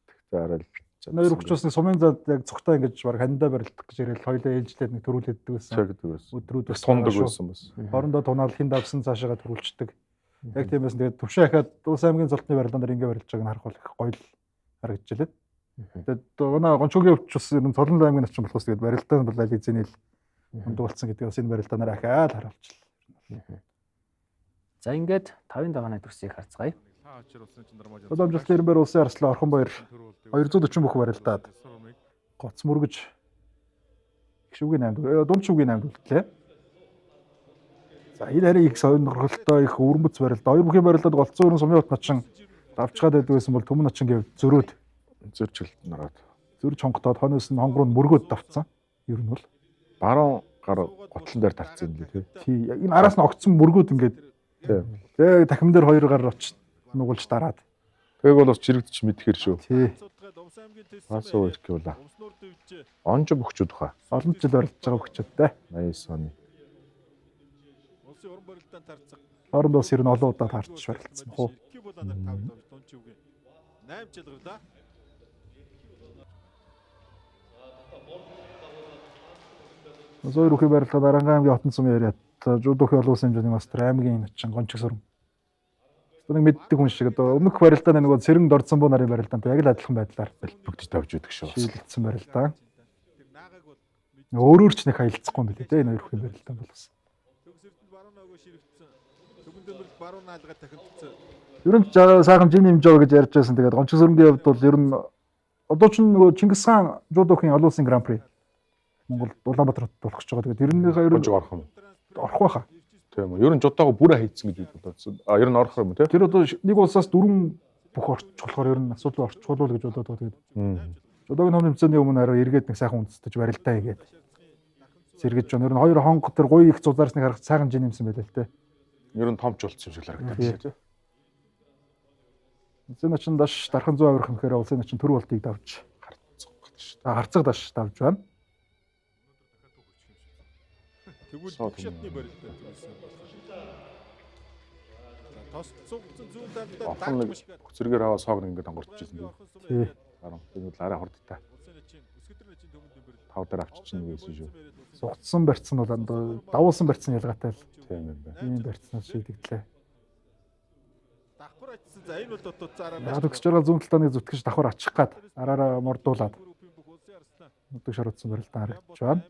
Speaker 2: Тэгтээ арай л
Speaker 3: Хоёр өгчөөс нэг сумын зад яг цогтой ингэж баг хандаа барилдах гэж ирэл хоёлаа ээлжлээд нэг төрүүлээддэг байсан.
Speaker 2: Тэгдэг байсан.
Speaker 3: Өдрүүд бас
Speaker 2: тундаг байсан бас.
Speaker 3: Хоорондоо тунаал хин давсан цаашаага төрүүлцдэг. Яг тийм байсан. Тэгээд Төвшин ахаад Улс аймгийн золтны барилдаан дээр ингэ барилж байгааг нь харах бол их гоё л харагдчихлаа. Тэгээд манай Гончуугийн өвч бас ер нь Цолон аймгийн начин болохоос тэгээд барилдаан бол аль хэзээний л ундаг болсон гэдэг бас энэ барилдаанаар ахаад харуулчихлаа.
Speaker 1: За ингээд 5-ын давааны дүрсийг харцгаая.
Speaker 3: Одоо амжилтын Ирэнбэр Улсын Арслан Орхон Баяр 240 бүх барилдаад гоц мөргөж их шүгийн 8 дунд шүгийн 8 үлдлээ. За энэ харин их сонирхолтой их өрмөц барилдаа. Хоёр бүхийн барилдаад голцсон өрн сумын ут начин давчгаад байдаг байсан бол түмэн начин гэв зөрөөд
Speaker 2: зөрч хөлт нараад
Speaker 3: зөрж хонготоод хойноос нь хонгоруу мөргөөд давцсан. Ер нь бол
Speaker 2: баруун гар готлон дээр тарцсан юм лээ тий.
Speaker 3: Тий. Энэ араас нь огцсон мөргөөд ингээд
Speaker 2: тий.
Speaker 3: Тэгээ тахим дээр хоёр гар очиж нугалж дараад.
Speaker 2: Тэг бол бас чирэгдэж мэдхэр шүү.
Speaker 3: Тий.
Speaker 2: Бас өөр гэвла. Онж бөхчүүд баха.
Speaker 3: Олон жил барилдаж байгаа бөхчүүдтэй.
Speaker 2: 89 оны.
Speaker 3: Хооронд бас ер нь олон удаа таарч барилцсан бах уу. Зөөр үхий барилга Даранга аймгийн Хотон сумын яриад Жууд үхий олон улсын хэмжээний мастер аймгийн начин Гончиг сүрэн. Нэг мэддэг хүн шиг одоо өмнөх барилдааны нөгөө Цэрэн Дорцонбоо нарын барилдаантай яг л адилхан байдлаар
Speaker 2: бүгд тавьж өгдөг шүү.
Speaker 3: Шилэгдсэн барилдаа. Өөрөөр ч нэг хаялцахгүй юм билээ те энэ хоёр үхийн барилдаан бол бас. Ер нь сайхан жин хэмжээ гэж ярьж байсан. Тэгээд Гончиг сүрэнгийн хувьд бол ер нь одоо ч нөгөө Чингис хаан Жууд үхийн олон улсын гран при Монгол Улаанбаатар хотод болох гэж байгаа. Тэгээд ерөнхийдөө ер нь
Speaker 2: орох юм.
Speaker 3: Орох байхаа.
Speaker 2: Тийм үү. Ер нь жудаага бүрээ хийцэн гэж бодсон. А ер нь орох юм тий.
Speaker 3: Тэр одоо нэг улсаас дөрвөн бүх орчих болохоор ер нь асуудал орчихвол гэж бодоод байгаа. Тэгээд жудаагийн том тэмцээний өмнө арай эргээд нэг сайхан үндэстэж барилдаа хийгээд Зэрэгж байна. Ер нь хоёр хонго тэр гуй их зузаарсныг харах сайхан жин юмсан байлаа л те.
Speaker 2: Ер нь томч болцсон юм шиг л харагдаад байна тий.
Speaker 3: Улсын начин даш дархан зүү авирах гэхээр улсын начин төр болтыг давж
Speaker 2: харцаг багт шүү дээ.
Speaker 3: Харцаг даш давж байна.
Speaker 12: Тэгвэл бүх шатны барилдаа төлсөн болох. За тос цугцсан зүүн талдаа
Speaker 2: Орхон нэг бүх зэрэгээр аваа соог нэг ингээд онгорч ирсэн тий.
Speaker 3: Тий.
Speaker 2: Тэр нь арай хурдтай. Тав дээр авчиж нэг байсан шүү.
Speaker 3: Сугцсан барьцсан бол давуулсан барьцсан ялгаатай л.
Speaker 2: Тийм юм байна.
Speaker 3: Ийм барьцнаас шийдэгдлээ.
Speaker 12: Давхар очсон. За энэ бол дутууцаараа.
Speaker 3: Яг төгсөж байгаа зүүн талдаа нэг зүтгэж давхар ачих гад араараа мордуулаад нүдэг шаруудсан барилдаан харагдаж байна.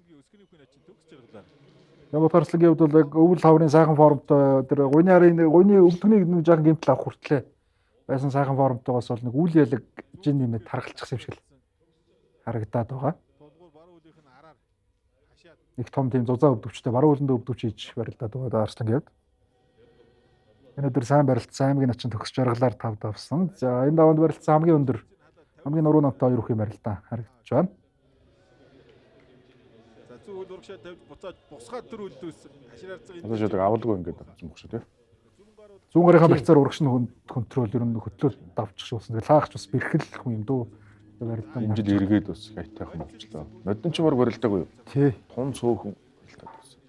Speaker 3: Ябот Арслангийн хувьд бол яг өвөл хаврын сайхан формтой тэр гуйны арын гуйны өвдөгний нэг жаахан гэмтэл авах хүртлээ байсан сайхан формтойгоос бол нэг үл ялаг жин нэмээд таргалчихсан юм шиг л харагдаад байгаа. Нэг том тийм зузаан өвдөвчтэй баруун хөлөндөө өвдөвч хийж барилдаад байгаа Арслангийн хувьд. Энэ өдөр сайн барилдсан аймгийн начин төгсөж жаргалаар тав давсан. За энэ даванд барилдсан хамгийн өндөр хамгийн нуруу намтай хоёр бүхэн барилдаан харагдаж байна.
Speaker 12: За зүүн хөл урагшаа тавьж буцаад бусгаад төр үлдүүлсэн. Хашир харцаг
Speaker 2: Одоо шилэг авалгүй ингээд авсан бүх шүү тий.
Speaker 3: Зүүн гарынхаа барьцаар урагш нь контрол ер нь хөтлөөл давчих шуулсан. Тэгээ лаагч бас бэрхэл хүн юм дөө. Барилдаан.
Speaker 2: Энэ жил эргээд бас их айтайхан болчлоо. Нодон ч баг барилдаагүй юу?
Speaker 3: Тий.
Speaker 2: Тун цөөхөн барилдаад байсан.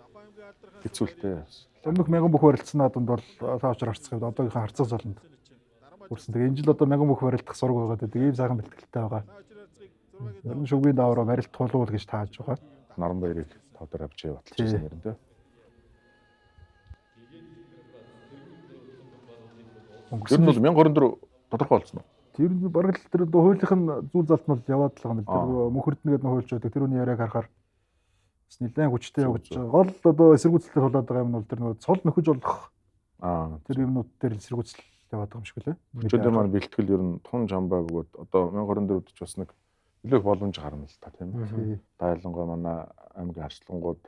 Speaker 2: Хэцүүлтэй.
Speaker 3: Өмнөх мянган бүх барилдсан наадамд бол лаавчар харцах хувьд одоогийнхаа харцаг золонд хүрсэн. Тэгээ энэ жил одоо мянган бүх барилдах сураг байгаа гэдэг ийм сайхан бэлтгэлтэй байгаа. Ер нь шүгийн давраа барилт тулуул гэж тааж байгаа.
Speaker 2: Наран баярыг тав дээр авч баталж ирсэн юм тий.
Speaker 3: Өнгөрсөн
Speaker 2: Ер нь бол 1024 тодорхой болсон уу?
Speaker 3: Тэр нь бараг л тэр хуулийнх нь зүүн залт нь бол яваад л байгаа юм л. Тэр мөнхөрдөн гэдэг нь хуульч байдаг. Тэр хүний яриаг харахаар бас нэлээд хүчтэй явагдаж байгаа. Гол одоо эсэргүүцэлтэй тулаад байгаа юм нь бол тэр нөгөө цол нөхөж болох тэр юмнууд дээр эсэргүүцэл яваад байгаа юм шиг үлээ.
Speaker 2: Өчигдөр маань бэлтгэл ер нь тун жамбай бөгөөд одоо 1024-д ч бас нэг илүү их боломж гарна л та тийм ээ. Дайлангуй манай аймгийн харцлангууд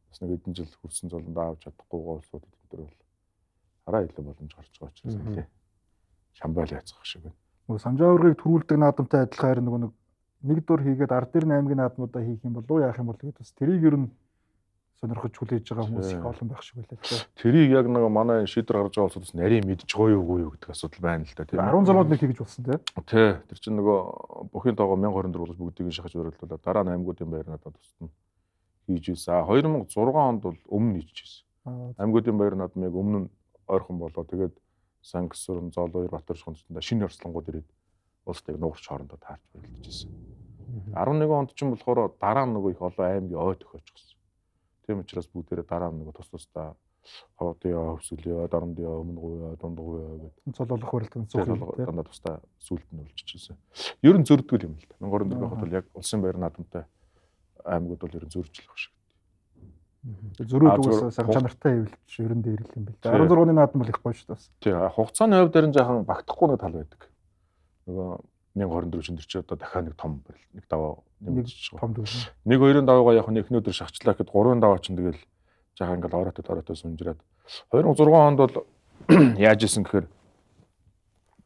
Speaker 2: бас нэг хэдэн жил хүрсэн золонд авч чадахгүй улсууд энэ төр бол арай илүү боломж гарч байгаа учраас нэлээ шамбай л яцах шиг байна.
Speaker 3: Нөгөө санжааврыг төрүүлдэг наадамтай адилхан харин нөгөө нэг дур хийгээд ард дээр аймгийн наадмуудаа хийх юм болов уу яах юм бол гэдээ бас тэрийг ер нь сонирхож хүлээж байгаа хүмүүс их олон байх шиг байлаа л дээ.
Speaker 2: Тэрийг яг нэг манай шийдвэр гаргаж байгаа улсууд бас нарийн мэдж байгаа юу үгүй юу гэдэг асуудал байна л да тийм ээ.
Speaker 3: 16-нд нэг хийж болсон тийм.
Speaker 2: Тий. Тэр чинь нөгөө бүхийн тоогоо 1024 болгож бүгдийг шахаж барилдуулаад дараа нь аймагуудын баяр надад тусдна хийж ирсэн. 2006 онд бол өмнө хийж ирсэн. Аймагуудын баяр наадам яг өмнө нь ойрхон болоо. Тэгээд Сангсүрэн, Зоолойр, Батөршхон төсөндөө шинэ орслонгууд ирээд улстай нугарч хоорондоо таарч барилдаж ирсэн. 11 онд ч юм болохоор дараа нь нөгөө их олон аймгийн ой тохиочихсон. Тийм учраас бүгдээрээ дараа нь нөгөө тус тусдаа Ховдын хөвсгөлөө, Дорнодын өмнө гуйя, дунд гуйя гэдэг.
Speaker 3: Цол болох барилдаан цуг
Speaker 2: дандаа тусдаа сүлд нь үлччихсэн. Ер нь зөрдөг юм л да. 1024 байхад бол яг улсын баяр наадамтай аймагуд бол ер нь зөржлөх шиг.
Speaker 3: Зөрүүд угсаа сайхан чанартай хэвлэж ер нь дээр л юм бэл. 16-ны наадам бол их гоё шүү дээ бас.
Speaker 2: Тий, хугацааны хувьд дээр нь жаахан багтахгүй нэг тал байдаг. Нөгөө 1024 чинь тэр чи одоо дахиад нэг том барилт, нэг даваа нэмэгдэж
Speaker 3: байгаа. Том дүүр.
Speaker 2: Нэг хоёрын даваагаа яг нэг эхний өдөр шахчлаа гэхэд гурван даваа чинь тэгэл жаахан ингээл ороотой сунжраад 2006 онд бол яаж исэн гэхээр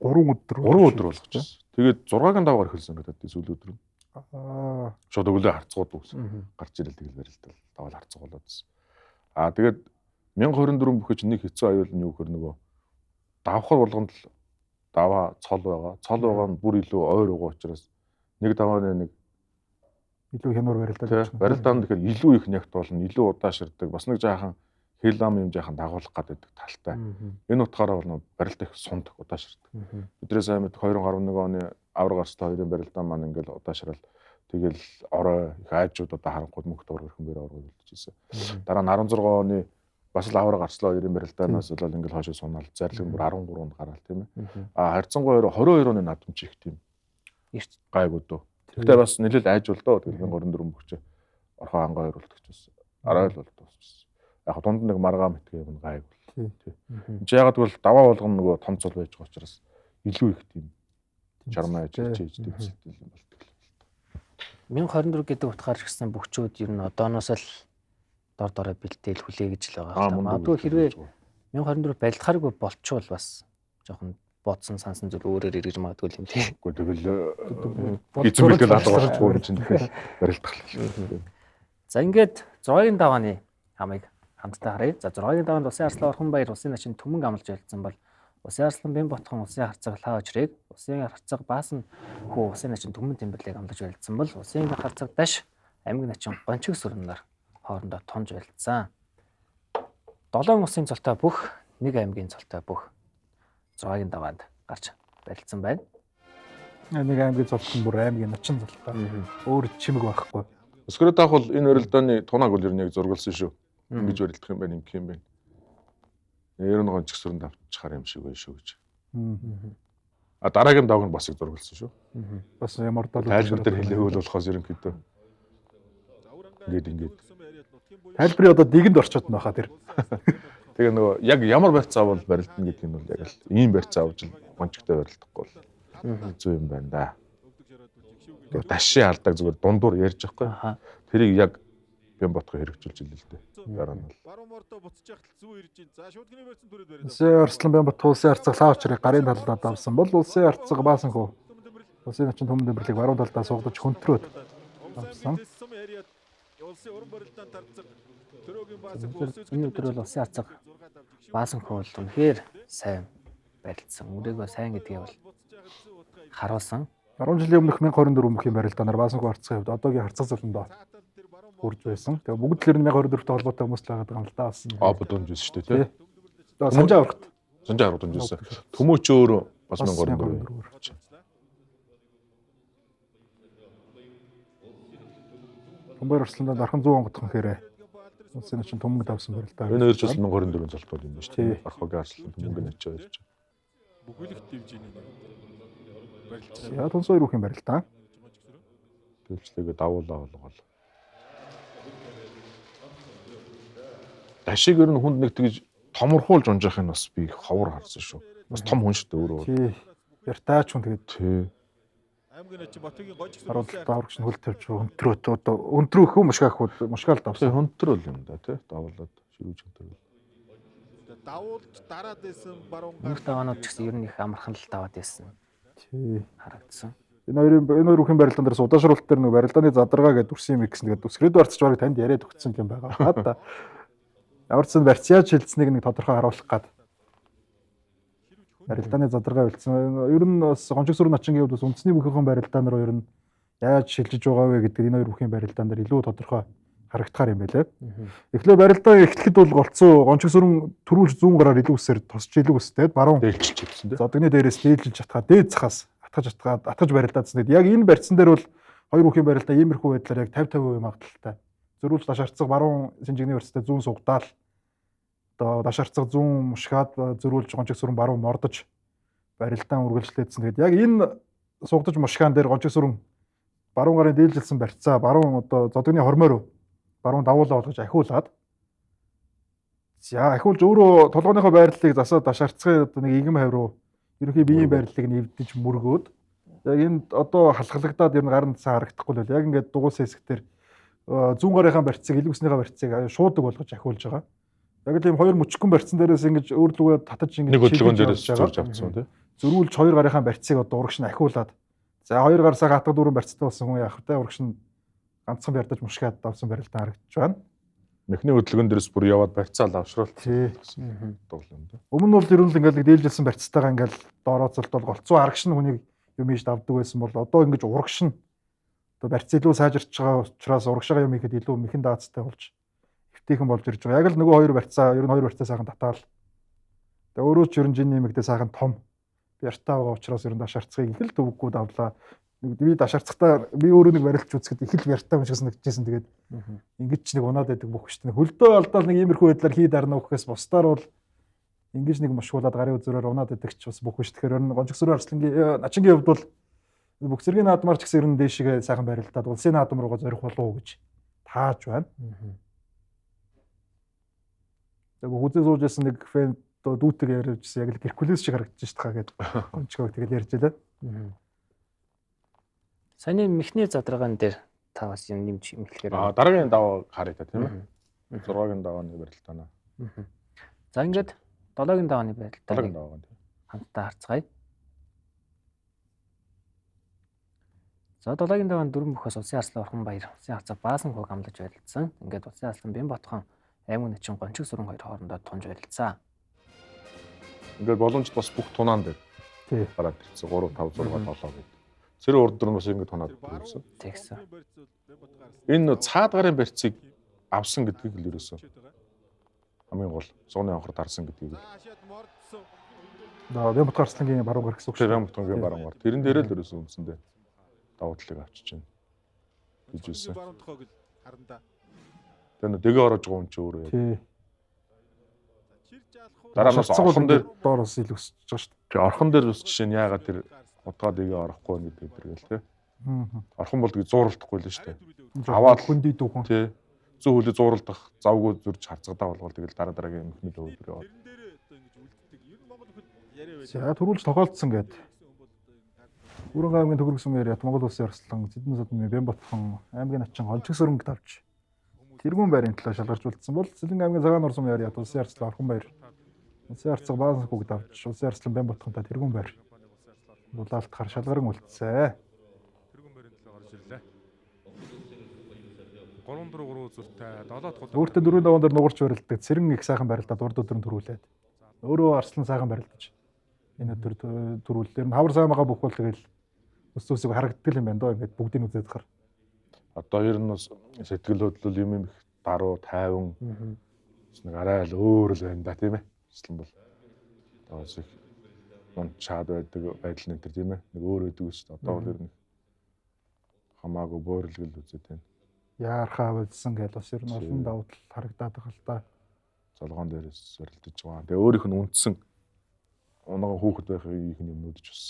Speaker 3: 3 өдөр
Speaker 2: 3 өдөр болгочихсон. Тэгээд 6-гийн даваагаар эхэлсэн гэдэг сүүлийн өдөр нь. Шууд өглөө харцгууд үс гарч ирэл тэгэл барилтал даваал харцг болоод байсан. Аа тэгээд 1024 бүхэж нэг хэцүү аюул нь юу гэхээр нөгөө давхар болгонд л даваа цол байгаа. Цол байгаа нь бүр илүү ойр байгаа учраас нэг давааны нэг
Speaker 3: илүү хянуур барилдаа
Speaker 2: гэж байна. Барилдаан тэгэхээр илүү их нягт болно, илүү удаашрдаг. Бас нэг жаахан хэл ам юм жаахан дагуулах гэдэг талтай. Энэ утгаараа бол барилт их сундаг удаашрдаг. Бидрээ сайн мэдэх 2011 оны авраг гарцтай хоёрын барилдаан маань ингээл удаашрал тэгэл орой их айжууд одоо харанхуйд мөнх дуур гэрхэн бэр оргоо үлдчихсэн. Дараа нь 16 оны бас л авраг гарцлаа хоёрын барилдаанаас бол ингээл хоошоо сунаал зарлиг бүр 13 онд гараал тийм ээ. А харьцангуй 22 оны наадамч их тийм гайгүй дөө. Гэхдээ бас нэлээд айж бол дөө. Тэгэл 1024 бөхч орхоо ангаа хоёр болтгоч бас арай л бол дуусчихсан. Яг дунд нэг маргаа мэтгэ юм гайгүй. Тий. Энд чи ягаад гэвэл даваа болгоно нөгөө том цол байж байгаа учраас илүү их тийм чармаа хийж хийж төвсөлтэй юм болдог.
Speaker 1: 1024 гэдэг утгаар ч гэсэн бөхчүүд ер нь одооноос л дор дорой бэлдээл хүлээ гэж л байгаа. Магадгүй хэрвээ 1024 барилдахааргүй болчвол бас жоохон бодсон сансан зүйл өөрөөр эргэж магадгүй юм тий.
Speaker 2: Үгүй тэгэл эзэн бэлтгэл алга болчихгүй юм чинь тэгэхээр барилдах л.
Speaker 1: За ингээд 6-гийн давааны хамыг хамтдаа харъя. За 6-гийн даваанд Усын Арслан Орхонбаяр Усын начин Түмэн амлаж ялцсан бол Усын Арслан Бямбатхан Усын харцаг Лаа очрыг, Усын харцаг Баасан хүү Усын начин Түмэн Тэмбэрлийг амлаж барилцсан бол Усын харцаг Даш аймаг начин Гончиг сүрэнээр хоорондоо тунж барилцсан. 7 усын цолтой бүх нэг аймгийн цолтой бүх 6-гийн даваанд гарч барилцсан байна.
Speaker 3: Нэг аймгийн цолт нь бүр аймгийн начин цолтой. Өөр чимэг байхгүй.
Speaker 2: Өсгөрөө таах бол энэ барилдааны тунааг бол ер нь яг зургалсан шүү. Ингэж барилдах юм байна, ингэх юм байна. Ер нь гончиг сүрэнд авчихар юм шиг байна шүү гэж. А дараагийн дог нь бас их зургалсан шүү.
Speaker 3: Бас ямар дол
Speaker 2: тайлбар дээр хэлээгүй л болохоос ерөнхийдөө ингээд
Speaker 3: тайлбарын одоо дигэнд орчод нь байхаа тэр.
Speaker 2: Тэгээ нөгөө яг ямар барьцаа авал барилдана гэдэг нь бол яг л ийм барьцаа авч л гончигтой барилдахгүй бол хэцүү юм байна да. Тэгээ дашийн алдааг зүгээр дундуур ярьж байхгүй. Тэрийг яг Бямбатхан хэрэгжүүлж илээ л дээ. Дараа нь бол
Speaker 12: баруун мордоо буцаж яхад зүү ирж байна. За шүүдгний барьсан түрээд бариад.
Speaker 3: Улсын Арслан Бямбат улсын арцаг лаа очрыг гарын талдаа давсан бол улсын арцаг Баасан хүү улсын начин Түмэн Тэмбэрлийг баруун талдаа суугдаж хөнтрөөд авсан.
Speaker 12: Улсын уран барилдаан тарцаг төрөөгийн Баасан хүү
Speaker 1: Энэ өдөр бол Усын арцаг Баасан хүү бол үнэхээр сайн барилцсан. Өрөөгөө сайн гэдгийг бол харуулсан.
Speaker 3: 10 жилийн өмнөх 1024 өмхийн барилдаанаар Баасан хүү арцгийн хувьд одоогийн харцаг зовлондоо хүрж байсан. Тэгээ бүгд л ер нь 1024-тэй холбоотой хүмүүс л байгаа юм л да бас.
Speaker 2: Обод унж байсан шүү дээ тий.
Speaker 3: Санжаа аврагт.
Speaker 2: Санжаа аврагт унж байсан. Төмөөч өөрөө бас 1024.
Speaker 3: Түмбэр Арсландад архан 100 онгодхон хэрэг. Улсын начин Түмэнг давсан барилдаа.
Speaker 2: Энэ хоёр ч бас 1024 золтол юм байна шүү дээ. Архогийн Арслан Түмэнг начи хоёр ч.
Speaker 12: Бүхэлдэх дивжиний барилдаа.
Speaker 3: Яа тунсан хоёр үхэн барилдаа.
Speaker 2: Төлчлөөгөө давуулаа болгоол. Дашиг ер нь хүнд нэг тэгж томорхуулж унжаах нь бас би ховор харсан шүү. Бас том хүн шүү дээ өөрөө.
Speaker 3: Тий. Ярьтаач хүн тэгээд.
Speaker 2: Тий.
Speaker 12: Аймгийн начин Батгийн гончиг
Speaker 3: Харуул даврагч нь хөл тавьж өнтрөөт одоо өнтрөөх үү мушгаах үү мушгаал давсан.
Speaker 2: Өнтрөөл юм да тий. Давуулаад ширүүж өнтрөөл.
Speaker 12: Давуулж дараад байсан баруун гар.
Speaker 1: Өмнөх даваанууд ч гэсэн ер нь их амархан л даваад байсан.
Speaker 3: Тий.
Speaker 1: Харагдсан.
Speaker 3: Энэ хоёр үхэн барилдаан дээрс удаашруулалт дээр нэг барилдааны задаргаа гэдэг дүрсэн юм гэсэн тэгээд өсгөрөд барьцч бараг танд яриад өгсөн юм байгаа. Хаа та. Ямар ч сан барьц яаж хилцсэнийг нэг тодорхой харуулах гад. Барилдааны задаргаа үлдсэн. Ер нь бас гончиг сүрэн начингийн хувьд бас үндэсний бүхийнхэн барилдаан руу ер нь яаж шилжиж байгаа вэ гэдэг энэ хоёр бүхийн барилдаан дээр илүү тодорхой харагдахаар юм байлээ. Эхлээ барилдаа эхлэхэд бол голцоо гончиг сүрэн төрүүлж зүүн гараар илүү үсээр тосч илүү үстэй баруун
Speaker 2: дээлжилж чадсан тийм.
Speaker 3: Зодогны дээрээс дээлжилж чадхаа дээд захаас атгаж атгаад атгаж барилдаадсан. Яг энэ барьцсан дээр бол хоёр бүхийн барилдаа иймэрхүү байдлаар яг 50 50% магадлалтай. Зөрүүлж даш арцаг баруун сэнжигний барьцтай зүүн сугдаал одоо даш арцаг зүүн мушгаад зөрүүлж гончиг сүрэн баруун мордож барилдаан үргэлжлээдсэн. Тэгээд яг энэ сугдаж мушгаан дээр гончиг сүрэн баруун гарын дээлжилсэн барьцаа баруун одоо зодогны хормоор баруун давуулаа болгож ахиулаад за ахиулж өөрөө толгойнхоо байрлалыг засаад даш арцгийн одоо нэг игэм хавь руу ерөнхий биеийн байрлалыг нь эвдэж мөргөөд яг энд одоо халахлагдаад ер нь гарын цаа харагдахгүй л яг ингээд дугуйсан хэсэг дээр зүүн гарынхаа барьцыг илүүснийхээ барьцыг шуудаг болгож ахиулж байгаа. Яг л ийм хоёр мөчгөн барьцсан дээрээс ингэж өөр лүгээ татаж ингэж
Speaker 2: нэг хөдөлгөөн дээрээс зурж авцсан тий.
Speaker 3: Зөрүүлж хоёр гарынхаа барьцыг одоо урагш нь ахиулаад за хоёр гар сайхан хатга дүүрэн барьцтай болсон хүн яах вэ? Урагш нь ганцхан барьдаж мушгаад давсан барилдаан харагдаж байна.
Speaker 2: Мехний хөдөлгөөн дээрээс бүр яваад барьцаал авшруул.
Speaker 3: Тий.
Speaker 2: Дуглаа юм да.
Speaker 3: Өмнө нь бол ер нь л ингээл дээлжилсэн барьцтайгаа ингээл доорооцолт бол голцоо арагш нь хүнийг юм хийж давдаг байсан бол одоо ингэж урагш нь одоо барьц илүү сайжирч байгаа учраас урагшаага юм ихэд илүү мэхэн даацтай болж эвтэйхэн болж ирж байгаа. Яг л нөгөө хоёр барьцаа ер нь хоёр барьцаа сайхан татаал. Тэгээ өөрөө ч ер нь жин нэмэгдээ сайхан том ярьтаа байгаа учраас ер нь даш арцгийг их л төвөггүй давлаа. Би даш арцгтаа би өөрөө нэг барилж үзэхэд их л ярьтаа юм шиг санагдчихсэн. Тэгээд ингэж ч нэг унаад байдаг бүх шүү дээ. Хөлдөө алдаал нэг иймэрхүү байдлаар хий дарна гэхээс бусдаар бол ингэж нэг мушгуулад гарын үзрээр унаад байдаг ч бас бүх биш. Тэгэхээр ер нь гончиг сүрэн арслангийн начингийн хувьд бол бүх зэргийн наадмаар ч гэсэн ер нь дээшгээ сайхан барилдаад улсын наадам руугаа зорих болов уу гэж тааж байна. Тэгээ хүзээ сууж байсан нэг фэн дүүтэйг ярьжсэн яг л Геркулес шиг харагдаж шít хаа гэд гончгоог тэгэл ярьж байлаа.
Speaker 1: Саяны мехний задаргаан дээр та бас юм нэмж имхлэхээр.
Speaker 2: Аа дараагийн даваа харъя та тийм ээ. 6-гийн давааны барилдаанаа.
Speaker 1: За ингээд 7-гийн давааны барилдааныг
Speaker 2: 7-гийн даваа тийм.
Speaker 1: Хамтдаа харцгаая. За 7-гийн даваан 4 бүхээс Улсын Арслан Орхон Баяр, Улсын Харцаг Баасан хог амлаж барилцсан. Ингээд Улсын Арслан Бямбатхан аймаг начин Гончиг сүрэн хоёр хоорондоо тунж барилцсан.
Speaker 2: Ингээд боломжтой бас бүх тунаан дээр гараад ирсэн 3 5 6 7 гэдэг. Цэрэг урд дөрн бас ингээд тунаад ирсэн.
Speaker 1: Тэгсэн.
Speaker 2: Энэ цаад гарын барьцыг авсан гэдгийг л ерөөсөө хамгийн гол зууны анхаар дарсан гэдгийг л.
Speaker 3: Бямбатхан Арслангийн баруун гар гэсэн үг
Speaker 2: шүү. Бямбатхангийн баруун гар. Тэрэн дээр л ерөөсөө үндсэндээ давуу талыг авчиж байна гэж хэлсэн. Тэгээ нөө дэгээ орож байгаа юм чи өөрөө.
Speaker 3: Тий.
Speaker 2: Дараа нь бас орхон дээр
Speaker 3: доороос ил өсөж байгаа шүү
Speaker 2: дээ. Орхон дээр бас жишээ нь яагаад тэр хутгаа дэгээ орохгүй гэдэг энэ гэл тий. Орхон бол тэгээ зууралдахгүй л шүү дээ.
Speaker 3: Аваад хөндөй дүүхэн.
Speaker 2: Тий. Зүү хөлөө зууралдах завгүй зурж харцгадаа болгол тэгэл дараа дараагийн мөхнөл өвдөр яваад.
Speaker 3: За түрүүлж тохиолдсон гээд. Бүрэн аймгийн төгрөг сүм яриад Монгол Улсын Арслан Зэдэн Содны Бямбатхан аймгийн начин Гончиг сүрэнг тавьж тэргүүн байрын төлөө шалгарч үлдсэн бол Сэлэнг аймгийн Цагаан нуур сум яриад Улсын Арслан Орхон Баяр Улсын Арцаг Баасан хүүг давж Улсын Арслан Бямбатхантай тэргүүн байр булаалтахаар шалгаран үлдсэ.
Speaker 4: Тэргүүн байрын төлөө гарч ирлээ. 3 4 3 зүртэй 7 дахь
Speaker 3: Өөртөө дөрвөн даваан дээр нугарч барилддаг Цэрэн их сайхан барилдаад урд өдөр нь төрүүлээд өөрөө Арслан сайхан барилдаж энэ өдөр төрүүллээр нь хавар сайн байгаа бүх бол тэгэл өс үсэг харагддаг юм байна доо ингээд бүгдийг үзээд хар.
Speaker 2: Одоо ер нь бас сэтгэл хөдлөл юм их даруй тайван нэг арай л өөр л байна да тийм ээ. Арслан бол одоо бас их унчаад байдаг байдал нэг төр тийм ээ. Нэг өөр байдаг шүү дээ. Одоо бол ер нь хамаагүй буурлгал үзээд байна.
Speaker 3: Яархаа болсон гэж бас ер нь олон давуу тал харагдаад байгаа л да.
Speaker 2: Золгоон дээрээс барилдаж байгаа. Тэгээ өөрийнх нь үндсэн унагаа хүүхэд байхыг их юмнууд ч бас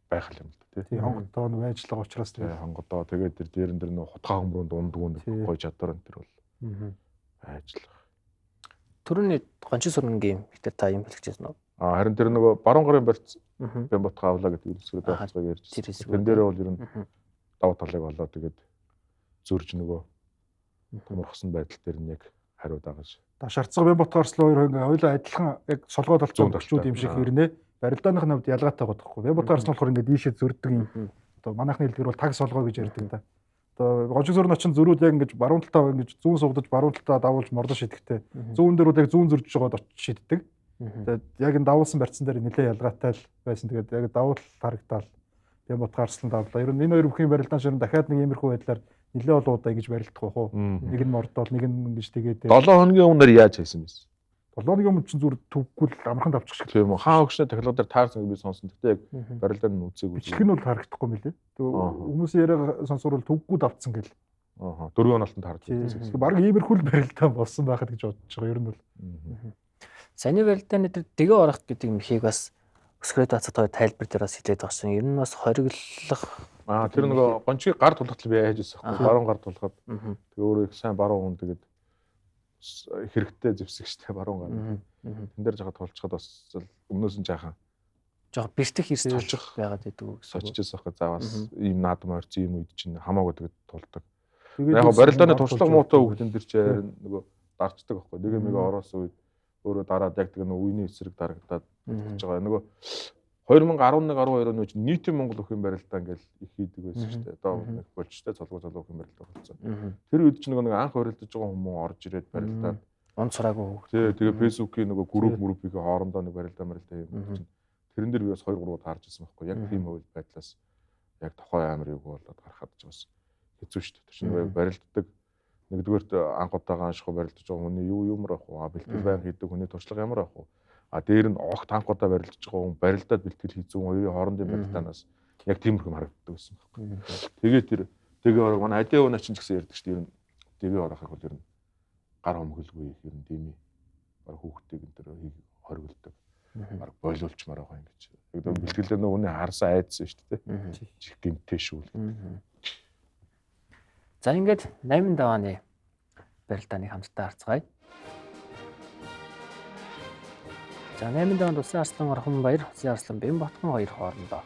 Speaker 2: байх юм л да
Speaker 3: тий. Хонгодоо нь байжлага учраас
Speaker 2: тий хонгодоо тэгээд тэр дээрэн дээр нөө хутгаа хөмрөнд ундгүй нэг гой чадвар энэ төр бол байжлага.
Speaker 1: Түрүүний Гончиг сүрэнгийн ихтэй та юм хэлчихсэн үү?
Speaker 2: А харин тэр нөгөө баруун гарын барьц Бямбатхан авлаа гэдэг хэсгээр байцгааг ярьж. Тэрэн дээрээ бол ер нь давуу талыг олоо тэгээд зөрж нөгөө томорхсон байдал дээр нь яг хариу дагаж.
Speaker 3: Шарцга Бямбатхан Арслан хоёр ингээ хоёулаа адилхан яг солгой талцсан өвчүүд юм шиг ирнэ. Барилдааных нь хувьд ялгаатай байгаа байхгүй. Бямбатхан Арслан болохоор ингээ дийшээ зөрдөг юм. Одоо манайхны хэлдгэр бол таг солгой гэж ярьдаг да. Одоо Гончиг сүрэн очин зөрүүд яг ингэж баруун талтаа ингэж зүүн суугдаж баруун талтаа давуулж мордо шидэхтэй. Зүүн дээр бол яг зүүн зөрж жоод очиж шиддэг. Тэгээд яг энэ давуулсан барьцсан дээр нэлээд ялгаатай л байсан. Тэгээд яг давуул харагдаал Бямбатхан Арслан давлаа. Ер нь энэ хоёр бүхийн барилдаан ширэн дахиад нэг иймэрхүү байдлаар нэлээд олон удаа ингэж барилдах байх уу. Нэг нь мордоол, нэг нь ингэж тэгээд
Speaker 2: 7 хоногийн өмнөр яаж хийсэн бэ?
Speaker 3: 7 хоногийн өмнө чинь зүгээр төвгүй л амархан давчих шиг.
Speaker 2: Тийм үү. Хаан өгшнө тахилга дээр таарсан гэж би сонсон. Гэтэ яг барилдаан нь үзээгүй.
Speaker 3: Бичлэг нь бол харагдахгүй мөлий. Тэгээ хүмүүсийн яриаг сонсвол төвгүй давцсан гэл.
Speaker 2: Аа. 4 онолтод таарч
Speaker 3: байсан. Бараг иймэрхүү л барилдаан болсон байхад гэж бодож байгаа. Ер нь бол.
Speaker 1: Саяны барилдааны дээр дэгээ орох гэдэг мхийг бас өсгөрөд бацад хоёр тайлбар дээр бас хэлээд байгаа шин. Ер нь бас хориглох.
Speaker 2: Аа тэр нөгөө гончиг гар тулахт би яаж байсан бэ? Баруун гар тулахад тэгээ өөрөө их сайн баруун хүн тэгээд хэрэгтэй зэвсэг штэ баруун гар. Тэн дээр жахад тулчхад бас өмнөөс нь жаахан
Speaker 1: жоох бэртэх эрс толчих байгаад байдаг үү
Speaker 2: гэсэн. Сочижсэн байхгүй за бас ийм наадам ойрц ийм үед чинь хамаагүй тэгээд тулдаг. Яг барилдааны туршлага муутай хүүхдэн тэр чинь нөгөө дарчдаг байхгүй. Нэг юм ороос үед өөрөө дараад яг тэгээ нөгөө үений эсрэг дарагдаад үлдчихэж байгаа. Нөгөө 2011 12 оны үед нийтийн Монгол өхийн барилдаа ингээл их хийдэг байсан шүү дээ. Одоо нэг болчтой цолгоо цолгоо өхийн барилдаа болсон. Тэр үед чинь нөгөө нэг анх барилдаж байгаа хүмүүс орж ирээд барилдаад
Speaker 1: он сураагүй
Speaker 2: хүүхд. Тий, тэгээ Facebook-ийн нөгөө групп мөрөпийн хоорондоо нэг барилдаа барилдаа юм чинь. Тэрэн дээр би бас 2 3 таарч ирсэн байхгүй. Яг тийм хөвөл байдлаас яг тохой амар юу болоод гарахад ч бас хэцүү шүү дээ. Тэр чинь нөгөө барилддаг нэгдүгээрт анх удаага аншихгүй барилдаж байгаа хүний юу юмар ах вэ? Бэлтгэл байнга хийдэг хүний туршлага ямар ах вэ? А дээр нь огт анх удаа барилдаж байгаа хүн барилдаад бэлтгэл хийсэн хүн хоёрын хоорондын барилдаанаас яг тиймэрхүү юм харагддаг байсан байхгүй. Тэгээд тэр дэгээ орог манай адиа унаа чинь ч гэсэн ярьдаг шүү дээ. Ер нь дэгээ орохыг бол ер нь гар хомголгүй ер нь дими баг хүүхдийг энэ төр хориглодог. Баг болиулчмаар байгаа юм гэж. Яг бэлтгэлээр нөгөө хүний харсан айдсан шүү дээ. Чих гэмтэй шүү л гэдэг.
Speaker 1: За ингээд 8 давааны барилдааныг хамтдаа харцгаая. За 8 даваанд Улсын Арслан Орхон Баяр, Улсын Арслан Бямбатхан хоёр хоорондоо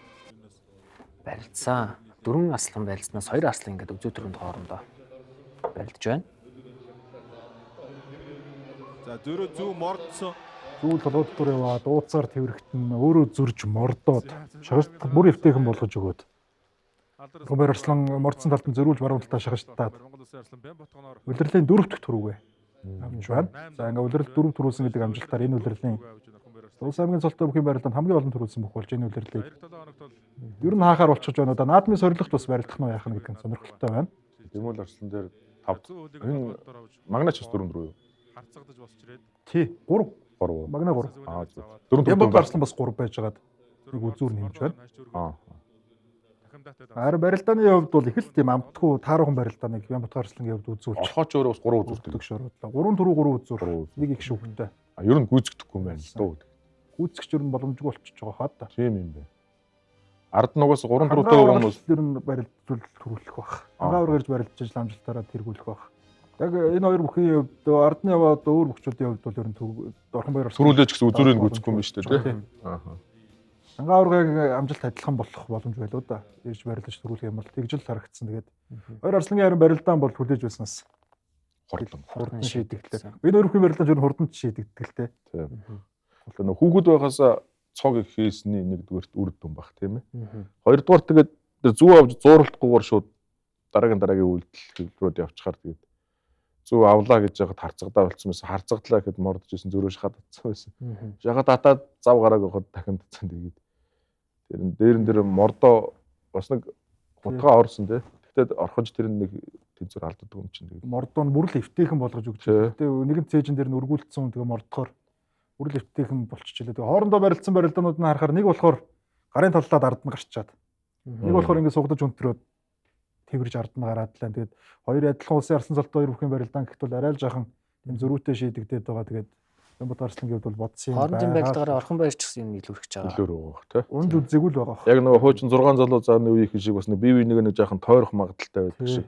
Speaker 1: барилцсан. 4 арслан барилцсанаас 2 арслан ингээд өзөө төрөнд хоорондоо барилдаж байна.
Speaker 12: За зөрөө зүү мордсон.
Speaker 3: Зүүл толгойд дур яваад ууцаар тэрвэрхтэн өөрөө зөрж мордоод шагт бүр эвтэйхэн болгож өгөөд. Орхон Баяр Арслан мордсон талд нь зөрүүлж баруун талдаа шахаж татаад улирлын 4 дахь түрүүгээ авч байна. За ингээ улирал 4 түрүүлсэн гэдэг амжилтаар энэ улирлын Улс аймгийн цолтой бүхийн барилдаанд хамгийн олон түрүүлсэн бүх болж энэ улирлыг ер нь хаахаар болчихж байна. Одоо наадмын сорилгот бас барилдах нь яах нь гэдэг нь сонирхолтой байна.
Speaker 2: Дэмүүл Арслан дээр 5 энэ Магнач бас 4 4 юу?
Speaker 4: Харцагдаж босч ирээд.
Speaker 3: Тий, 3
Speaker 2: 3.
Speaker 3: Магна 3.
Speaker 2: Аа 4 4.
Speaker 3: Ямбат Арслан бас 3 байжгаад нэг үзүүр нэмж байна.
Speaker 2: Аа.
Speaker 3: Харин барилдааны хувьд бол их л тийм амтгүй тааруухан барилдааныг Ямбат Арслангийн хувьд үзүүлж.
Speaker 2: Орхооч өөрөө бас 3 үзүүртэй.
Speaker 3: Шороодлоо. 3 4 3 үзүүр. Нэг их шүүхтэй.
Speaker 2: А ер нь гүйцэтгэхгүй юм байна л дөө.
Speaker 3: Гүйцэтгэж ер нь боломжгүй болчихж байгаа хаа да.
Speaker 2: Тийм юм байна. Ард нь угаас 3 4-тэй байгаа юм бол
Speaker 3: ер нь барилдвал төрүүлэх бах. Хангаа авраг ирж барилдаж амжилтаараа тэргүүлэх бах. Яг энэ хоёр бүхийн хувьд ард нь яваад өөр бүхчүүдийн хувьд бол ер нь Орхон Баяр
Speaker 2: Төрүүлээч гэсэн үзүүрийг гүйцэхгүй юм байна шүү дээ, тийм. Аа.
Speaker 3: Хангаа аваргыг амжилт адилхан болох боломж байлуу да. Ирж барилдаж төрүүлэх юм бол тэгж л харагдсан. Тэгээд хоёр арслангийн харин барилдаан бол хүлээж байснаас
Speaker 2: хурдан
Speaker 3: шийдэгдлээ. Энэ хоёр бүхийн барилдаан ер нь хурдан шийдэгдэг л дээ.
Speaker 2: Тийм. Одоо нөх хүүхэд байхаас цог их хийсний нэгдүгээрт үр дүн баг, тийм ээ. Хоёрдугаар тэгээд зүү авч зууралтгүйгээр шууд дараагийн үйлдэл хэлбэрүүд явчихаар тэгээд зүү авлаа гэж яхад харцагдаа болцсон байсан. Харцагдлаа гэхэд мордож исэн зөрөө шахаад татсан байсан. Шахаад татаад зав гарааг байхад дахин татсан тэгээд тэр нь дээрэн дээр мордоо бас нэг хутгаа орсон тий. Тэгтээд орхож тэр нэг тэнцвэр алддаг юм чинь тэгээд
Speaker 3: мордоо нь бүрэл эвтэйхэн болгож өгч. Тэгтээ нэгэн цээжин дээр нь өргүүлсэн тэгээ мордохоор бүрэл эвтэйхэн болчихжээ. Тэгээ хоорондоо барилцсан барилдаанууд нь харахаар нэг болохоор гарын талдаа ард нь гарчаад нэг болохоор ингээд сугадаж өнтрөөд тэрж ард нь гараад лаа. Тэгээд хоёр адилхан улсын арслан цолтой хоёр бүхийн барилдаан гэхэд бол арай л жаахан тийм зөрүүтэй шийдэгдээд байгаа. Тэгээд Ямбат Арслан гэвэл бол бодсон юм
Speaker 1: байна. Хоорондын барилдаагаар Орхон Баяр ч гэсэн юм илүүрхэж байгаа.
Speaker 2: Илүүр байгаа тий.
Speaker 3: Унж үзээгүй л байгаа.
Speaker 2: Яг нөгөө хуучин 6 залуу зааны үеийнхэн шиг бас нэг бие биенийгээ нэг жаахан тойрох магадaltaй байдаг шиг.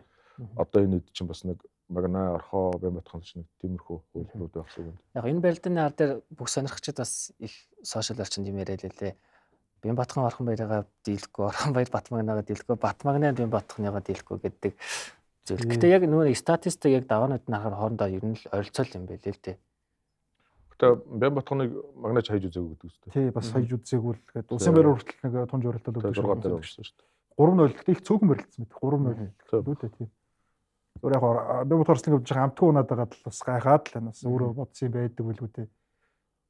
Speaker 2: Одоо энэ үед чинь бас нэг Магна, Орхоо, Бямбатхан шиг нэг тиймэрхүү үйлдвэрүүд байх шиг байна.
Speaker 1: Яг энэ барилдааны ар дээр бүх сонирхчид бас их сошиал орчинд юм яриа лээ. Бямбатхан Орхон Баярыгаа дийлэхгүй, Орхон Баяр Батмагнагаа дийлэхгүй, Батмагнаа Бямбатханыгаа дийлэхгүй гэдэг зүйл. Гэтэ яг нөгөө статистик яг даваанууд нь харахаар хоорондоо ер нь л ойролцоол юм байлээ л дээ.
Speaker 2: Гэтэ Бямбатханыг Магнач хайж үзээгүй гэдэг үстэй.
Speaker 3: Тий, бас хайж үзээгүй л гэдэг. Улсын байр хүртэл нэг тунж барилдаад
Speaker 2: өгдөг шүү дээ. 6 дээр өгсөн шүү дээ.
Speaker 3: 3-0 гэхдээ их цөөхөн барилдсан мэт. 3-0 үү дээ тийм. Өөр яг Бямбат Арслан гэж амтгүй унаад байгаа л бас гайхаад л байна. Бас өөрөө бодсон юм байдаг үлгүй дээ.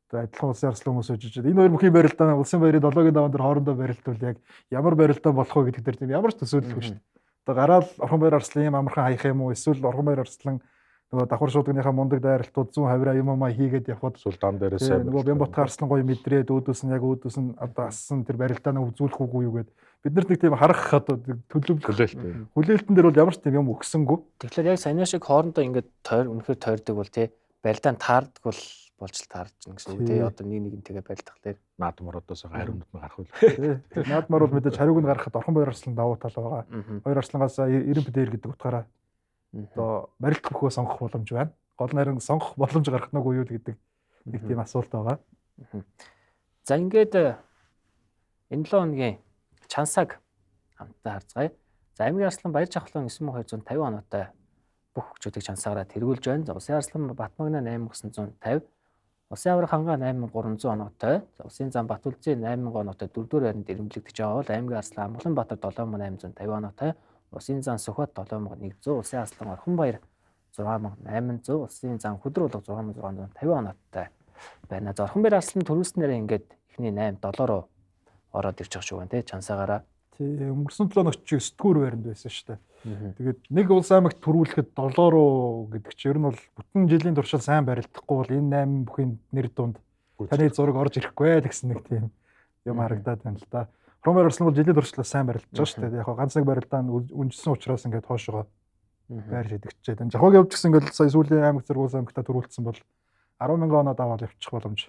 Speaker 3: Одоо адилхан улсын арслан хүмүүс үжиж энэ хоёр бүхийн барилдаан улсын баярын 7-гийн даваан дээр хоорондоо барилдвал яг ямар барилдаан болох вэ гэдэг дээр тийм ямар ч төсөөлөлгүй шүү дээ. Одоо гараал Орхон Баяр Арслан юм амархан хаях юм уу эсвэл Орхон Баяр Арслан нөгөө давхар шуудгийнхаа мундаг дайралтууд зүүн хавраа юм аа хийгээд явхад
Speaker 2: эсвэл дан дээрээ сайн
Speaker 3: нөгөө Бямбат Арслан гоё мэдрээд өөдөөс нь яг өөдөөс нь одоо ассан тэр барилдаанаа үзүүлэх үгүй юу гэд бид нарт нэг тийм харах одоо төлөвлөх хүлээлтэн дээр бол ямар ч тийм юм өгсөнгүү.
Speaker 1: Тэгэхээр яг саяны шиг хоорондоо ингээд тойр үнэхээр тойрдог бол тий барилдаан таардаг бол болж л таарж гин гэсэн үг тий одоо нэг нэгнтэйгээ барилдахлаар
Speaker 2: наадмар одоос хариунууд нь гарах үл.
Speaker 3: Тий. Наадмар бол мэдээж хариуг нь гаргахад Орхон Баяр Арслан давуу тал байгаа. Хоёр арслангаас 90 дээр гэдэг утгаараа одоо барилдах бөхөө сонгох боломж байна. Гол нь харин сонгох боломж гаргах нь үгүй юу гэдэг нэг тийм асуулт байгаа.
Speaker 1: За ингээд энэ 7 хоногийн чансаг хамтдаа харцгаая. За аймгийн арслан Баяр Жавхлан 9250 оноотой бүх хүчүүдийг чансаагаараа тэргүүлж байна. За Улсын арслан Батмагна 8950, Улсын аврах хангаа 8300 оноотой. За Улсын зам Батүлзээ 8000 оноотой 4-р байранд эрэмблэгдэж байгаа бол аймгийн арслан Амгаланбаатар 7850 оноотой, Улсын зам Сүхбат 7100, Улсын арслан Орхонбаяр 6800, Улсын зам Хөдөр улга 6650 оноотой байна. За Орхонбаяр арслан төрүүлснээрээ ингээд эхний 8 7 руу ороод ирж байгаа шүү байна тий чансаагаараа.
Speaker 3: Тий, өнгөрсөн 7 хоногт чи 9-р байранд байсан шүү дээ. Тэгээд нэг улс аймагт төрүүлэхэд 7 руу гэдэг чи ер нь бол бүтэн жилийн туршил сайн барилдахгүй бол энэ 8 бүхийн нэр дунд таны зураг орж ирэхгүй л гэсэн нэг тийм юм харагдаад байна л да. Ромер Арслан бол жилийн туршлаас сайн барилдаж байгаа шүү дээ. Яг ганц нэг барилдаа нь үнжсэн учраас ингээд хоошоогоо байр шидэгчээд байна. Жахаг явж гисэн ингээд сая сүүлийн аймаг зэрэг улс аймагтаа төрүүлсэн бол 10,000 оноо даваад явчих боломж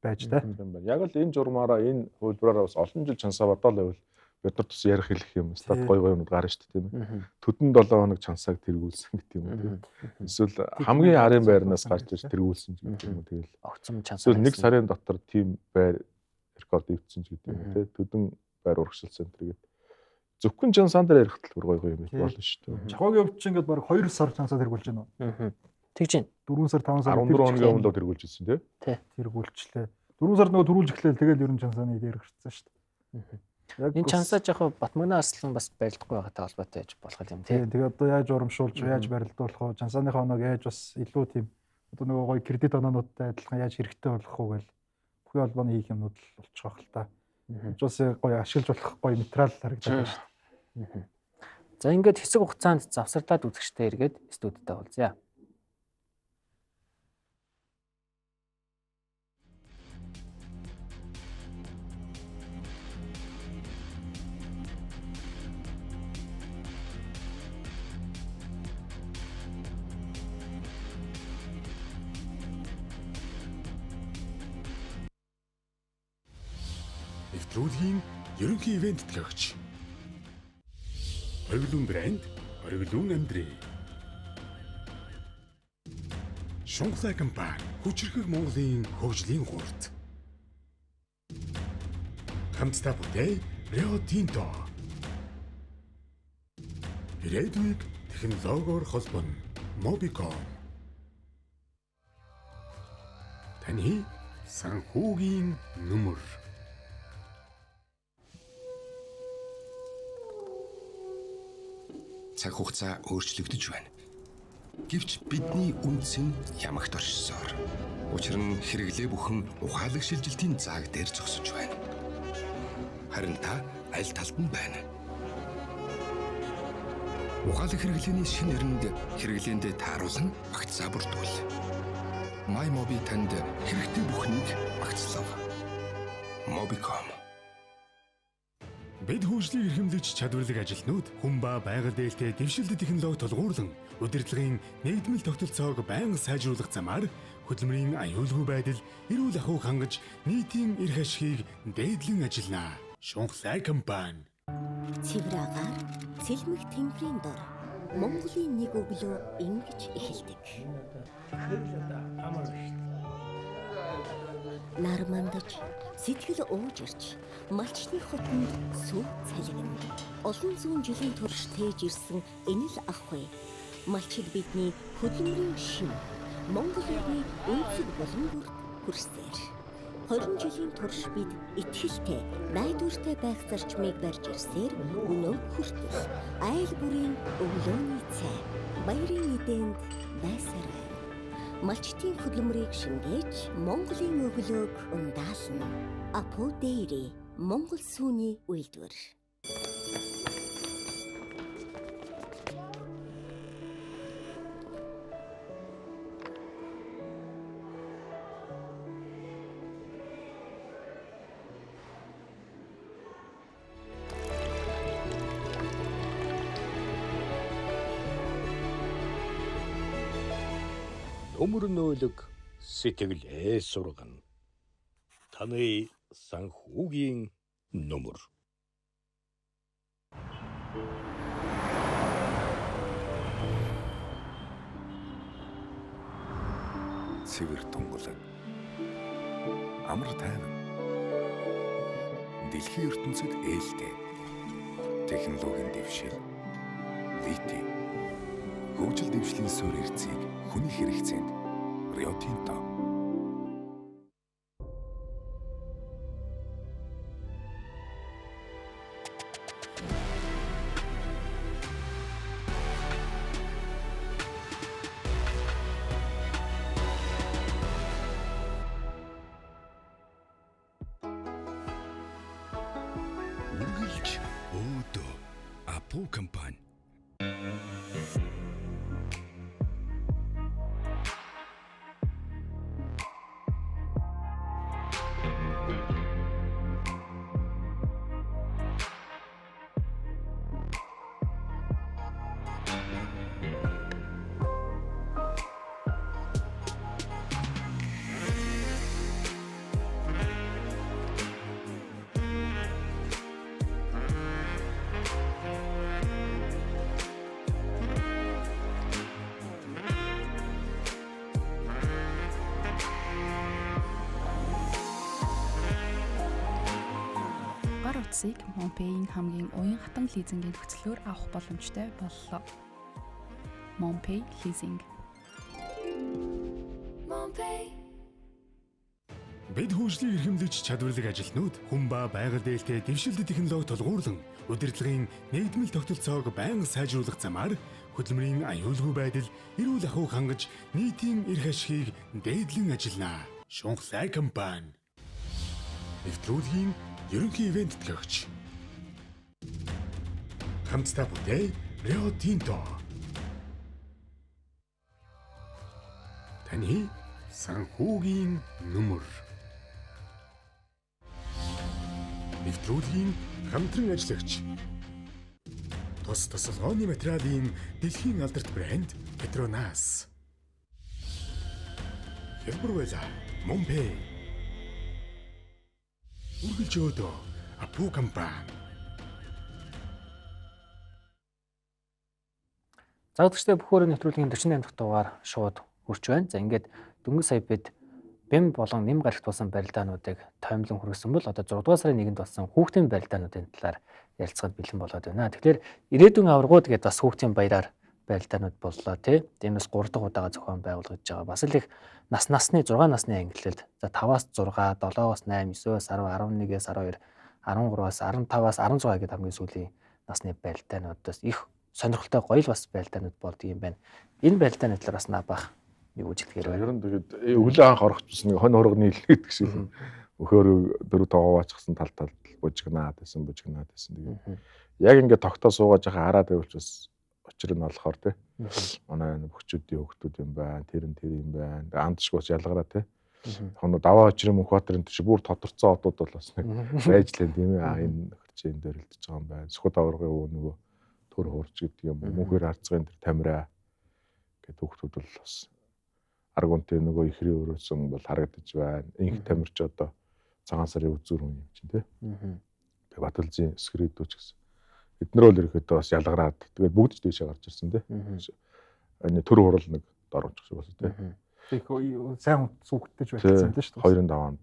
Speaker 3: байж таа.
Speaker 2: Яг л энэ журмаараа энэ хувилбараараа бас олон жил чансаа бодоол байвал бид нар тус ярих хэлэх юм. Стат гой гой юмуд гарна шүү дээ, тийм ээ. Төдөн 7 хоног чансааг тэргүүлсэн гэдэг юм уу тийм. Эсвэл хамгийн арын байрнаас гарч ир тэргүүлсэн ч гэдэг юм уу тэгэл.
Speaker 1: Огцом чансаа.
Speaker 2: Эсвэл нэг сарын дотор тийм байр рекорд эвдсэн ч гэдэг юм уу тийм. Төдөн байр урагшилсан энэ гэдэг. Зөвхөн чансаан дээр ярих тал бүр гой гой юм болно шүү дээ.
Speaker 3: Чахогийн хувьд ч ингээд баг 2 сар чансаа тэргүүлж байна уу?
Speaker 1: Тэгж байна.
Speaker 3: 4 сар 5 сар
Speaker 2: 14 хоногийн өмнө тэргүүлж ирсэн тий.
Speaker 1: Тий.
Speaker 3: Тэргүүлчлээ. 4 сар нөгөө төрүүлж эхлээл тэгэл ер нь чансааны дээр гарцсан шүү дээ.
Speaker 1: Энэ Чансаа яг Батмагна Арслан бас барилдахгүй байгаатай холбоотой байж болох юм
Speaker 3: тий. Тэгээ одоо яаж урамшуулж, яаж барилдуулах вэ? Чансааныхаа оноог яаж бас илүү тийм одоо нөгөө гоё кредит оноонуудтай адилхан яаж хэрэгтэй болох уу гэл бүхий холбооны хийх юмнууд л болчих واخ л та. Бас гоё ашиглаж болох гоё материал харагдаад байна шүү
Speaker 1: дээ. За ингээд хэсэг хугацаанд завсарлаад үзэгчтэй эргээд студидтэй уулзъя.
Speaker 6: Нэвтрүүлгийн ерөнхий ивент тэтгэгч. Ориглон брэнд, ориглон амьдрий. Шунхлай компани хүчирхэг Монголын хөгжлийн гурд. Хамтдаа бүтээ Рио Тинто. Ирээдүйг технологиор холбоно. Mobicom. Таны санхүүгийн нүмер.
Speaker 13: Цаг хугацаа өөрчлөгдөж байна. Гэвч бидний үндэс нь ямагт оршсоор. Учир нь хэрэглээ бүхэн ухаалаг шилжилтийн зааг дээр зогсож байна. Харин та аль талд нь байна? Ухаалаг хэрэглээний шинэ эрэнд хэрэглээндээ тааруулан багцаа бүрдүүл. MyMobi танд хэрэгтэй бүхнийг багцлав. Mobicom.
Speaker 6: Бид хөгжлийг эрхэмлэж чадварлаг ажилтнууд хүн ба байгаль дээлтэй дэвшилтэт технологи тулгуурлан удирдлагын нэгдмэл тогтолцоог байнга сайжруулах замаар хөдөлмөрийн аюулгүй байдал, эрүүл ахуйг хангаж нийтийн эрх ашигыг дээдлэн ажиллана. Шунхлай компани.
Speaker 14: Цэвэр агаар, цэлмэг тэнгэрийн дор Монголын нэг өглөө ингэж эхэлдэг. Нар мандаж, сэтгэл ууж ирж, малчны хотонд сүү цалигна. Олон зуун жилийн турш тээж ирсэн энэ л ах вэ. Малчид бидний хөдөлмөрийн шин, Монгол орны өнцөг булан бүрт хүрсээр. 20 жилийн турш бид итгэлтэй, найдвартай байх зарчмыг барьж ирсээр өнөөг хүртэл айл бүрийн өглөөний цай, баярын эдээнд байсаар байна. Малчдын хөдөлмөрийг шингээж, Монголын өглөөг ундаална. Апо Dairy, Монгол сүүний үйлдвэр.
Speaker 10: Төмөр нөөлөг сэтгэлээ сургана. Таны санхүүгийн нүмер.
Speaker 15: Цэвэр тунгалаг. Амар тайван. Дэлхийн ертөнцид ээлтэй. Технологийн дэвшил. Лити. Хөгжил дэвшлийн суурь эрдэсийг хүний хэрэгцээнд Рио Тинто.
Speaker 13: Үргэлж өөдөө Апо компани.
Speaker 16: Гар утсыг Монпейн хамгийн уян хатан лизингийн нөхцлөөр авах боломжтой боллоо. Монпей лизинг.
Speaker 6: Бид хөгжлийг эрхэмлэж чадварлаг ажилтнууд хүн ба байгаль дээлтэй дэвшилтэт технологи тулгуурлан удирдлагын нэгдмэл тогтолцоог байнга сайжруулах замаар хөдөлмөрийн аюулгүй байдал, эрүүл ахуйг хангаж нийтийн эрх ашигыг дээдлэн ажиллана. Шунхлай компани. Нэвтрүүлгийн ерөнхий ивент төлөөгч. Хамтдаа бүтээ Рио Тинто. Таны санхүүгийн нүмер. Нэвтрүүлгийн хамтран ажиллагч. Тус тусалгооны материалын дэлхийн алдарт брэнд Petronas. Хэлбэр байла Монпэ. Үргэлж өөдөө Апу компани.
Speaker 1: За өдөртөө бүх өрөө нэвтрүүлгийн 48 дахь дугаар шууд хүрч байна. За ингээд дөнгөж сая бид бэм болон нэм гарагт болсон барилдаануудыг тоймлон хүргэсэн бол одоо 6 дугаар сарын 1-нд болсон хүүхдийн барилдаануудын талаар ярилцахад бэлэн болоод байна. Тэгэхээр ирээдүйн аваргууд гэдээ бас хүүхдийн баяраар барилдаанууд боллоо тий. Тиймээс 3 дахь удаага зохион байгуулагдаж байгаа. Бас л их насны 6 насны ангиллалд за 5-аас 6, 7-оос 8, 9-өөс 10, 11-ээс 12, 13-аас 15-аас 16 гэдэг хамгийн сүүлийн насны барилдаануудаас их сонирхолтой гоё л бас барилдаанууд болдго юм байна. Энэ барилдааны талаар бас наабах юу гэж хэлгээр байна.
Speaker 2: Ер нь тэгээд өглөө анх орох гэсэн нэг хонь хурганы илгээд гэсэн өхөөр 4 5 хуваачсан тал талд бужигнаад байсан бужигнаад байсан. Тэгээд яг ингээд тогтоо суугаад жахаа хараад байвал бас учир нь болохоор тий. Манай бөхчүүдийн хүүхдүүд юм байна, тэр нь тэр юм байна. Андшгүй бас ялгараа тий. Яг нь даваа учрын Мөнхбаатарын тэр бүр тодорцсон одууд бол бас нэг байж лэн тийм ээ. А энэ нөхөр чи энэ дөрөлдөж байгаа юм байна. Сүхбат аваргын өвөө нөгөө төр хурж гэдэг юм. Мөнхөр харцгын тэр тамираа гэдэг хүүхдүүд бол бас аргунтай нөгөө ихрийн өрөөсөн бол харагдаж байна. Инх тамирч одоо цагаан сарын үзүүр хүн юм чинь тий. Тэгээ Баталзын скридүү ч гэсэн. Эднэр бол ерөөхдөө бас ялгараад тэгээд бүгд ч дээшээ гарч ирсэн тий. Энэ төр хурал нэг дор унчих шиг болсон тий.
Speaker 3: Их сайн хүүхдтэй ч байсан тийм шүү
Speaker 2: дээ. 2-ын даваанд.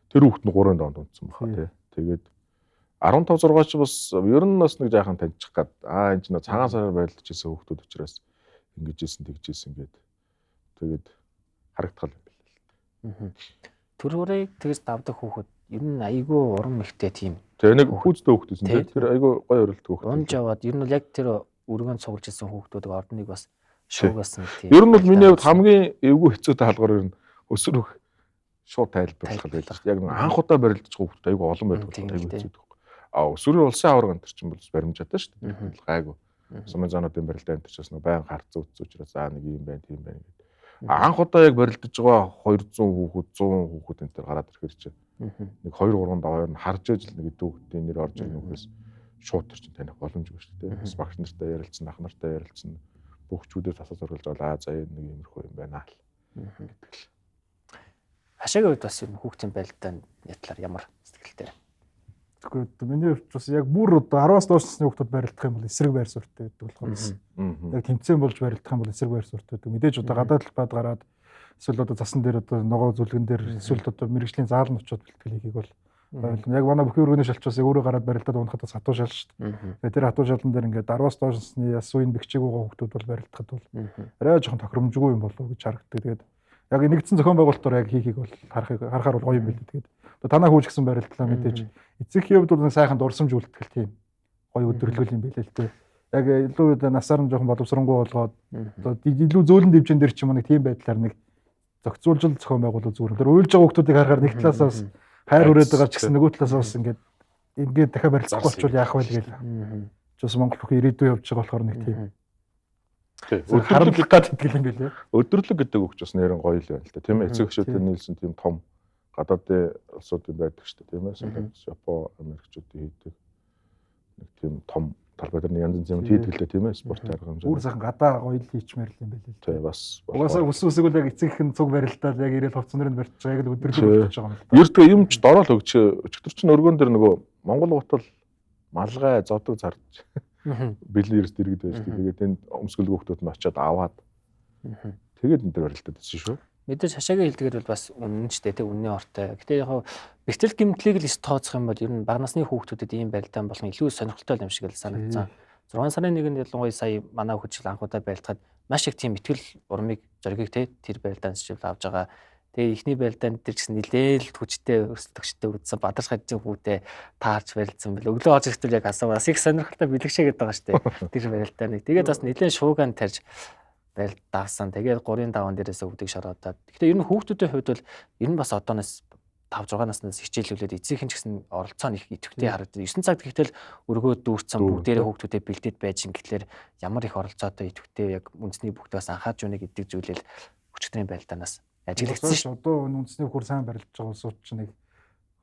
Speaker 2: Тэр хүүхд нь 3-ын даваанд унтсан баха тий. Тэгээд 15 6 ч бас ер нь бас нэг жаахан таньчих гад. Аа энэ ч нөө цагаан сараар барилдаж ирсэн хүүхдүүд учраас ингэж ийсэн тэгж ийсэн гээд тэгээд харагдах юм
Speaker 1: байна л. Төр хурыг тэгж давдаг хүүхэд ер нь айгүй урам ихтэй тийм.
Speaker 2: Тэгээ нэг хүүхдтэй хүүхдсэн тийм. Тэр айгүй гоё өрөлдөг хүүхд.
Speaker 1: Унж яваад ер нь бол яг тэр өргөнд цуглаж ирсэн хүүхдүүдийг ордныг бас шуугасан тийм.
Speaker 2: Ер нь бол миний хувьд хамгийн эвгүй хэцүү таалгаар ер нь өсвөр шууд тайлбарлах л байлаа шүү дээ. Яг нэг анх удаа барилдаж байгаа хүүхдүүд айгүй олон байдаг айгүй хэцүү байхгүй. А өсвөрийн улсын аварга энэ чинь бол баримжаатай шүү дээ. Гайгүй. Сумын заануудын барилдаа энэ чинь бас нэг баян харцсан үтс учраас аа нэг юм байна тийм байна гэдэг. Анх удаа яг барилдаж байгаа 200 хүүхэд 100 хүүхэд энэ төр гараад ирэхэр чинь нэг 2 3 даваар нь харж ижил нэг хүүхдийн нэр орж ирнэ үхээс шууд төр чинь таних боломжгүй шүү дээ. Бас багш нартай ярилцсан, ах нартай ярилцсан бүгчүүдээ тасаа зориулж байгаа. За энэ нэг иймэрхүү юм байна л гэдэг л.
Speaker 1: Хашаагийн үед бас ер нь хүүхдийн барилдааны талаар ямар сэтгэлтэй?
Speaker 3: Тэгэхгүй миний хувьд бас яг бүр одоо 10-аас доош насны хүүхдүүд барилдах юм бол эсрэг байр суурьтай байдаг болохоор бас яг тэмцээн болж барилдах юм бол эсрэг байр суурьтай байдаг. Мэдээж одоо гадаад талбайд гараад эсвэл одоо засан дээр одоо ногоо зүлгэн дээр эсвэл одоо мэрэгжлийн зааланд очиод бэлтгэл хийхийг бол ойлгоно. Яг манай бүхий өргөний шалч бас өөрөө гараад барилдаад унахад бас хатуу шал шүү дээ. Тэгээд тэр хатуу шалан дээр ингээд 10-аас доош насны яс үеийн бэхжээг байгаа хүүхдүүд бол барилдахад бол арай жоохон тохиромжгүй юм болов уу гэж харагддаг. Тэгээд яг нэгдсэн зохион байгуулалтаар яг хийхийг бол харахаар бол гоё юм билээ. Тэгээд одоо танаа хүүж гэсэн барилдлаа мэдээж эцэгхийн хувьд бол нэг сайхан дурсамж үлтгэл тийм гоё өдөрлгөл юм билээ л дээ. Яг илүү насаар нь жоохон боловсронгуй болгоод одоо илүү зөөлөн дивжин дээр ч юм уу нэг тийм байдлаар нэг зохицуулж л зохион байгуулал зүгээр. Тэр уйлж байгаа хүмүүсийг харахаар нэг талаас бас хайр хүрээд байгаа ч гэсэн нөгөө талаас бас ингээд дахиад барилцахгүй болчвол яах вэ гээл. Бас Монгол бүхэн ирээдүй явж байгаа болохоор нэг тийм. Харамлах гад итгэл юм билээ.
Speaker 2: Өдөрлөг гэдэг үг ч бас нэрэн гоё л байна л да. Тийм ээ эцэг эхчүүдийн нийлсэн тийм том гадаадын улсуудын байдаг шүү дээ. Тийм ээ. Япон, Америкчуудын хийдэг нэг тийм том талбай дээр нэг янз янзын юм хийдэг л дээ тийм ээ. Спорт арга хэмжээ.
Speaker 3: Бүр сайхан гадаа гоё л хийчмээр л юм билээ.
Speaker 2: Тийм бас.
Speaker 3: Угаасаа өссөн үсэг бол яг эцэг их нь цуг барилдаад яг ирээл хувцсан нэр нь барьж байгаа яг л өдөрлөг болчихж байгаа юм л
Speaker 2: да. Ердөө юм ч дороо л өгч өчигдөр чинь өргөн дээр нөгөө Монгол гутал малгай зодог зарж бэлэн эрс дэргэд байж тэгээд энд өмсгөл хүүхдүүд нь очиод аваад тэгээд энэ дээр барилдаад байсан шүү.
Speaker 1: Мэдээж хашаагийн хэлдгээр бол бас үнэн ч дээ үнний ортой. Гэтэ яг бэртэл гэмтлийг л ис тооцох юм бол ер нь бага насны хүүхдүүдэд ийм барилдаан болгон илүү сонирхолтой юм шиг л санагдсан. 6 сарын 1-нд ялангуяа сая манай хөгжил анх удаа барилдахад маш их тийм итгэл урмыг зоригийг те тэр барилдаан жишээл авч байгаа Тэгээ эхний барилдаанд дээр ч гэсэн нилээл хүчтэй өрсөлдөгчтэй үзсэн Бадарч хажийн хүүтэй таарч барилцсан бэл. Өглөө орж ирэхдээ яг асуу бас их сонирхолтой бэлэгшээ гэдэг байгаа шүү дээ. Тэр барилдааныг. Тэгээд бас нилээн шуугаан тарьж барилд давсан. Тэгээд 3-ын даваан дээрээс өвдөг шороодоод. Гэхдээ ер нь хүүхдүүдийн хувьд бол ер нь бас одооноос 5 6 наснаас хичээлүүлээд эцсийнхэн ч гэсэн оролцоо нь их идэвхтэй харагдав. 9 цагт гэтэл өргөө дүүрсэн бүгдээрээ хүүхдүүдэд бэлдээд байж ин гэхлээр ямар их оролцоотой идэвхтэй яг үндэсний бүгд бас анхаарч өгнө гэдэг зүйлэл өчигдрийн барилдаанаас ажиглагдсан
Speaker 3: шүү. Одоо энэ үндэсний хөр сайн барилж байгаа улсууд чинь нэг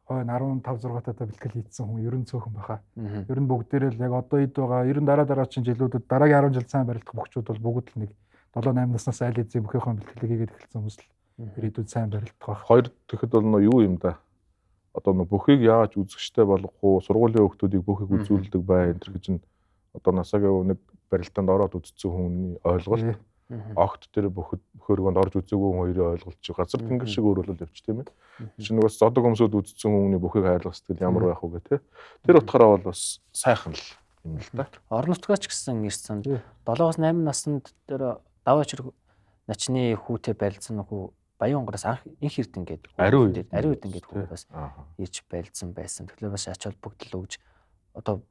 Speaker 3: хойно 15 6 таатай бэлтгэл хийцэн хүн ер нь цөөхөн баха. Ер нь бүгдээрээ л яг одоо ид байгаа ер нь дараа дараа чинь жилүүдэд дараагийн 10 жил сайн барилдах бөхчүүд бол бүгд л нэг 7 8 наснаас айл эзэн бүхийнхэн бэлтгэлийг хийгээд эхэлсэн хүмүүс л ирээдүйд сайн барилдах байх.
Speaker 2: Хоёр тэгэхэд бол нөө юу юм да. Одоо нөө бүхийг яаж үзэгчтэй болгох уу? Сургуулийн хүүхдүүдийг бүхийг үзүүлдэг бай энэ төр гэж нь одоо насагийн нэг барилдаанд ороод үзсэн хүний ойлголт. Огт тэр бүхэд бөхөргөнд орж үзээгүй хүн хоёрын ойлголт чи газар тэнгэр шиг өөр болол явчих тийм ээ. Чи нөгөө зодог өмсөд үзсэн хүний бүхийг хайрлах сэтгэл ямар байх вэ гэх те. Тэр утгаараа бол бас сайхан л юм л да.
Speaker 1: Орон нутгаас ч гэсэн ирсэн. 7-оос 8 наснд дээр даваа очир начны хүүтэй барилцсан хүү Баян онгороос анх инх эрдэн гэдэг
Speaker 2: ариу
Speaker 1: эрдэн гэдэг хүү бас ирж барилцсан байсан. Тэгэхээр бас ач холбогдол өгж одоо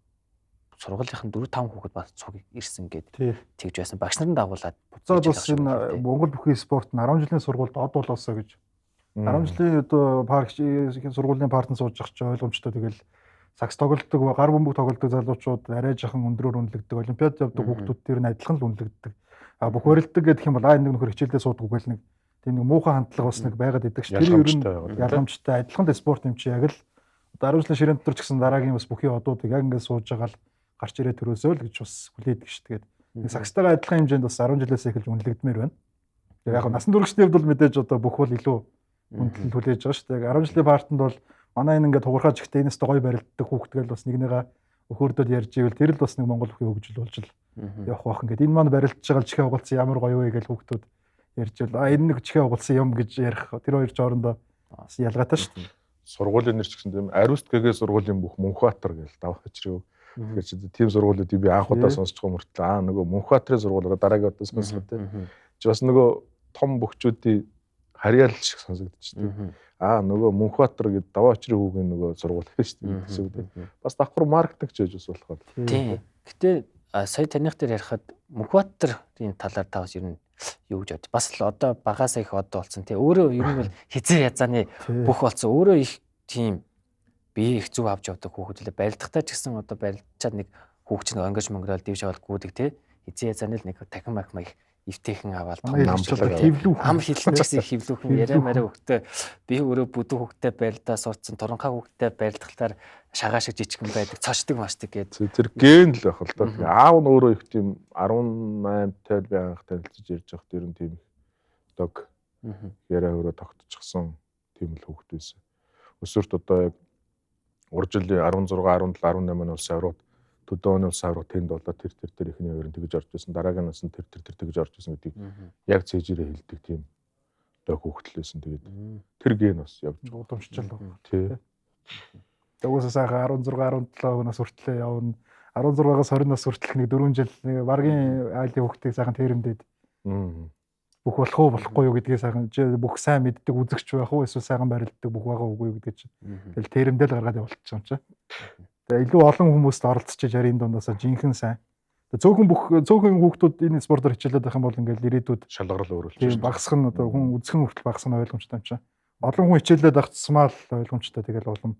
Speaker 1: сургуулийнхан 4 5 хүүхэд бас цуг ирсэн гэд тэгж байсан. Багш нар нь дагуулад
Speaker 3: буцаад бас энэ Монгол бүхий спорт нь 10 жилийн сургуульд од болоосоо гэж 10 жилийн одоо парк сургуулийн партн сууж явах чи ойлгомжтой тэгэл сакс тоглолдог, гар бөмбөг тоглолдог залуучууд арай жахан өндрөөр үнэлэгдэг. Олимпиад явдаг хүүхдүүд тэр нь адилхан л үнэлэгдэг. А бүх барилдаг гэдэг юм бол энэ нэг нөхөр хичээлдээ суудаггүй гэл нэг тийм нэг муухай хандлага бас нэг байгаад идэг ш. Тэр ер нь ялгамжтай адилхан л спорт юм чи яг л одоо 10 жилийн ширээн дотор ч гэсэн дараагийн бас бүхий одуудыг яг ингээд сууж байгаа л гарч ирээ төрөөсөө л гэж бас хүлээдэг ш. Тэгээд нэг сакстайгаа адилхан хэмжээнд бас 10 жилээс эхэлж үнэлэгдмээр байна. Тэгээд яг насан туршидын хувьд бол мэдээж одоо бүх бол илүү хүндлэл хүлээж байгаа ш. Тэгээд 10 жилийн партанд бол манай энэ ингээд тугархаа жигтэй энэс гоё барилддаг хүүхд гэл бас нэгнийгаа өхөрдөд ярьж ивэл тэр л бас нэг Монгол бүхий хөгжил болж л явах байх. Ингээд энэ маань барилдж байгаа л чихээ угалсан ямар гоё вэ гэж хүүхдүүд ярьж ивэл а энэ нэг чихээ угалсан юм гэж ярих тэр хоёр жоорондоо бас ялгаатай шүү дээ.
Speaker 2: Сургуулийн нэр ч гэсэн тийм Ариуст ГГ сургуулийн бүх Мөнхбаатар гэж даваа чирээ. Тэгэхээр чи тийм сургуулиудыг би анх удаа сонсож байгаа мөртлөө аа нөгөө Мөнхбаатарын сургууль одоо дараагийн удаа сонсгоо тийм. Чи бас нөгөө том бөхчүүдийн харьяал шиг сонсогдчих тийм. Аа нөгөө Мөнхбаатар гэдэг даваа очрын хүүгийн нөгөө сургууль шүү дээ гэсэн үг тийм. Бас давхар маркетинг ч байж бас болохоор.
Speaker 1: Тийм. Гэтэ сая таних дээр ярихад Мөнхбаатарын талаар та бас ер нь юу гэж бод. Бас л одоо багасаа их од болсон тий. Өөрөө ер нь бол хизээ язааны бүх болсон. Өөрөө их тийм бие их зүг авч явдаг хүүхэд лээ. Барилдахтаа ч гэсэн одоо барилдчаад нэг хүүхч нэг онгож монгорол дивш авал гүдэг тий. Хизээ язааны л нэг дахин мах их эвтэйхэн аваад том ам хилэн ч гэсэн их хөвлүүхэн яриа мараа хөхтэй би өөрөө бүдүү хөхтэй барилдаа сурцсан туранхай хөхтэй барилдахлаар шагаа шиг жижигхэн байдаг цочдөг машдаг гээд
Speaker 2: тэр ген л байх л доо. Аав нь өөрөө их тийм 18 тал би анх танилцаж ярьж байхад ер нь тийм их дог яриа өөрөө тогтчихсон тийм л хүүхэд байсан. Өсвөрт одоо яг урд жилийн 16 17 18 улсын аврагд төдөө оны улсын авраг тэнд болоо тэр тэр тэр ихний хоёр нь тэгж орж исэн дараагийн нас нь тэр тэр тэр тэгж орж исэн гэдгийг яг цээжээрээ хэлдэг тийм одоо хүүхдэл байсан. Тэгээд тэр ген бас явж
Speaker 3: удамшчихлаа.
Speaker 2: Тий.
Speaker 3: Угсаа сайхан 16 17 нас хүртлээ явна. 16-аас 20 нас хүртэлх нэг 4 жил нэг баргийн айлын хүүхдийг сайхан тэрэмдээд бүх болох уу болохгүй юу гэдгийг сайхан бүх сайн мэддэг үзэгч байх уу эсвэл сайхан барилддаг бүх байгаа үгүй юу гэдгийг чинь тэгэл тэрэмдэл гаргаад явуулчих юм чинь. Тэгээ илүү олон хүмүүст оролцож жарийн дундаас жинхэнэ сайн. Цөөхөн бүх цөөхөн хүүхдүүд энэ спортоор хичээлээд байх юм бол ингээл ирээдүйд
Speaker 2: шалгарал өөрүүлж
Speaker 3: багасх нь одоо хүн үзэх нь хүртэл багасх нь ойлгомжтой юм чинь. Олон хүн хичээлээд байх тусмаа л ойлгомжтой тэгэл улам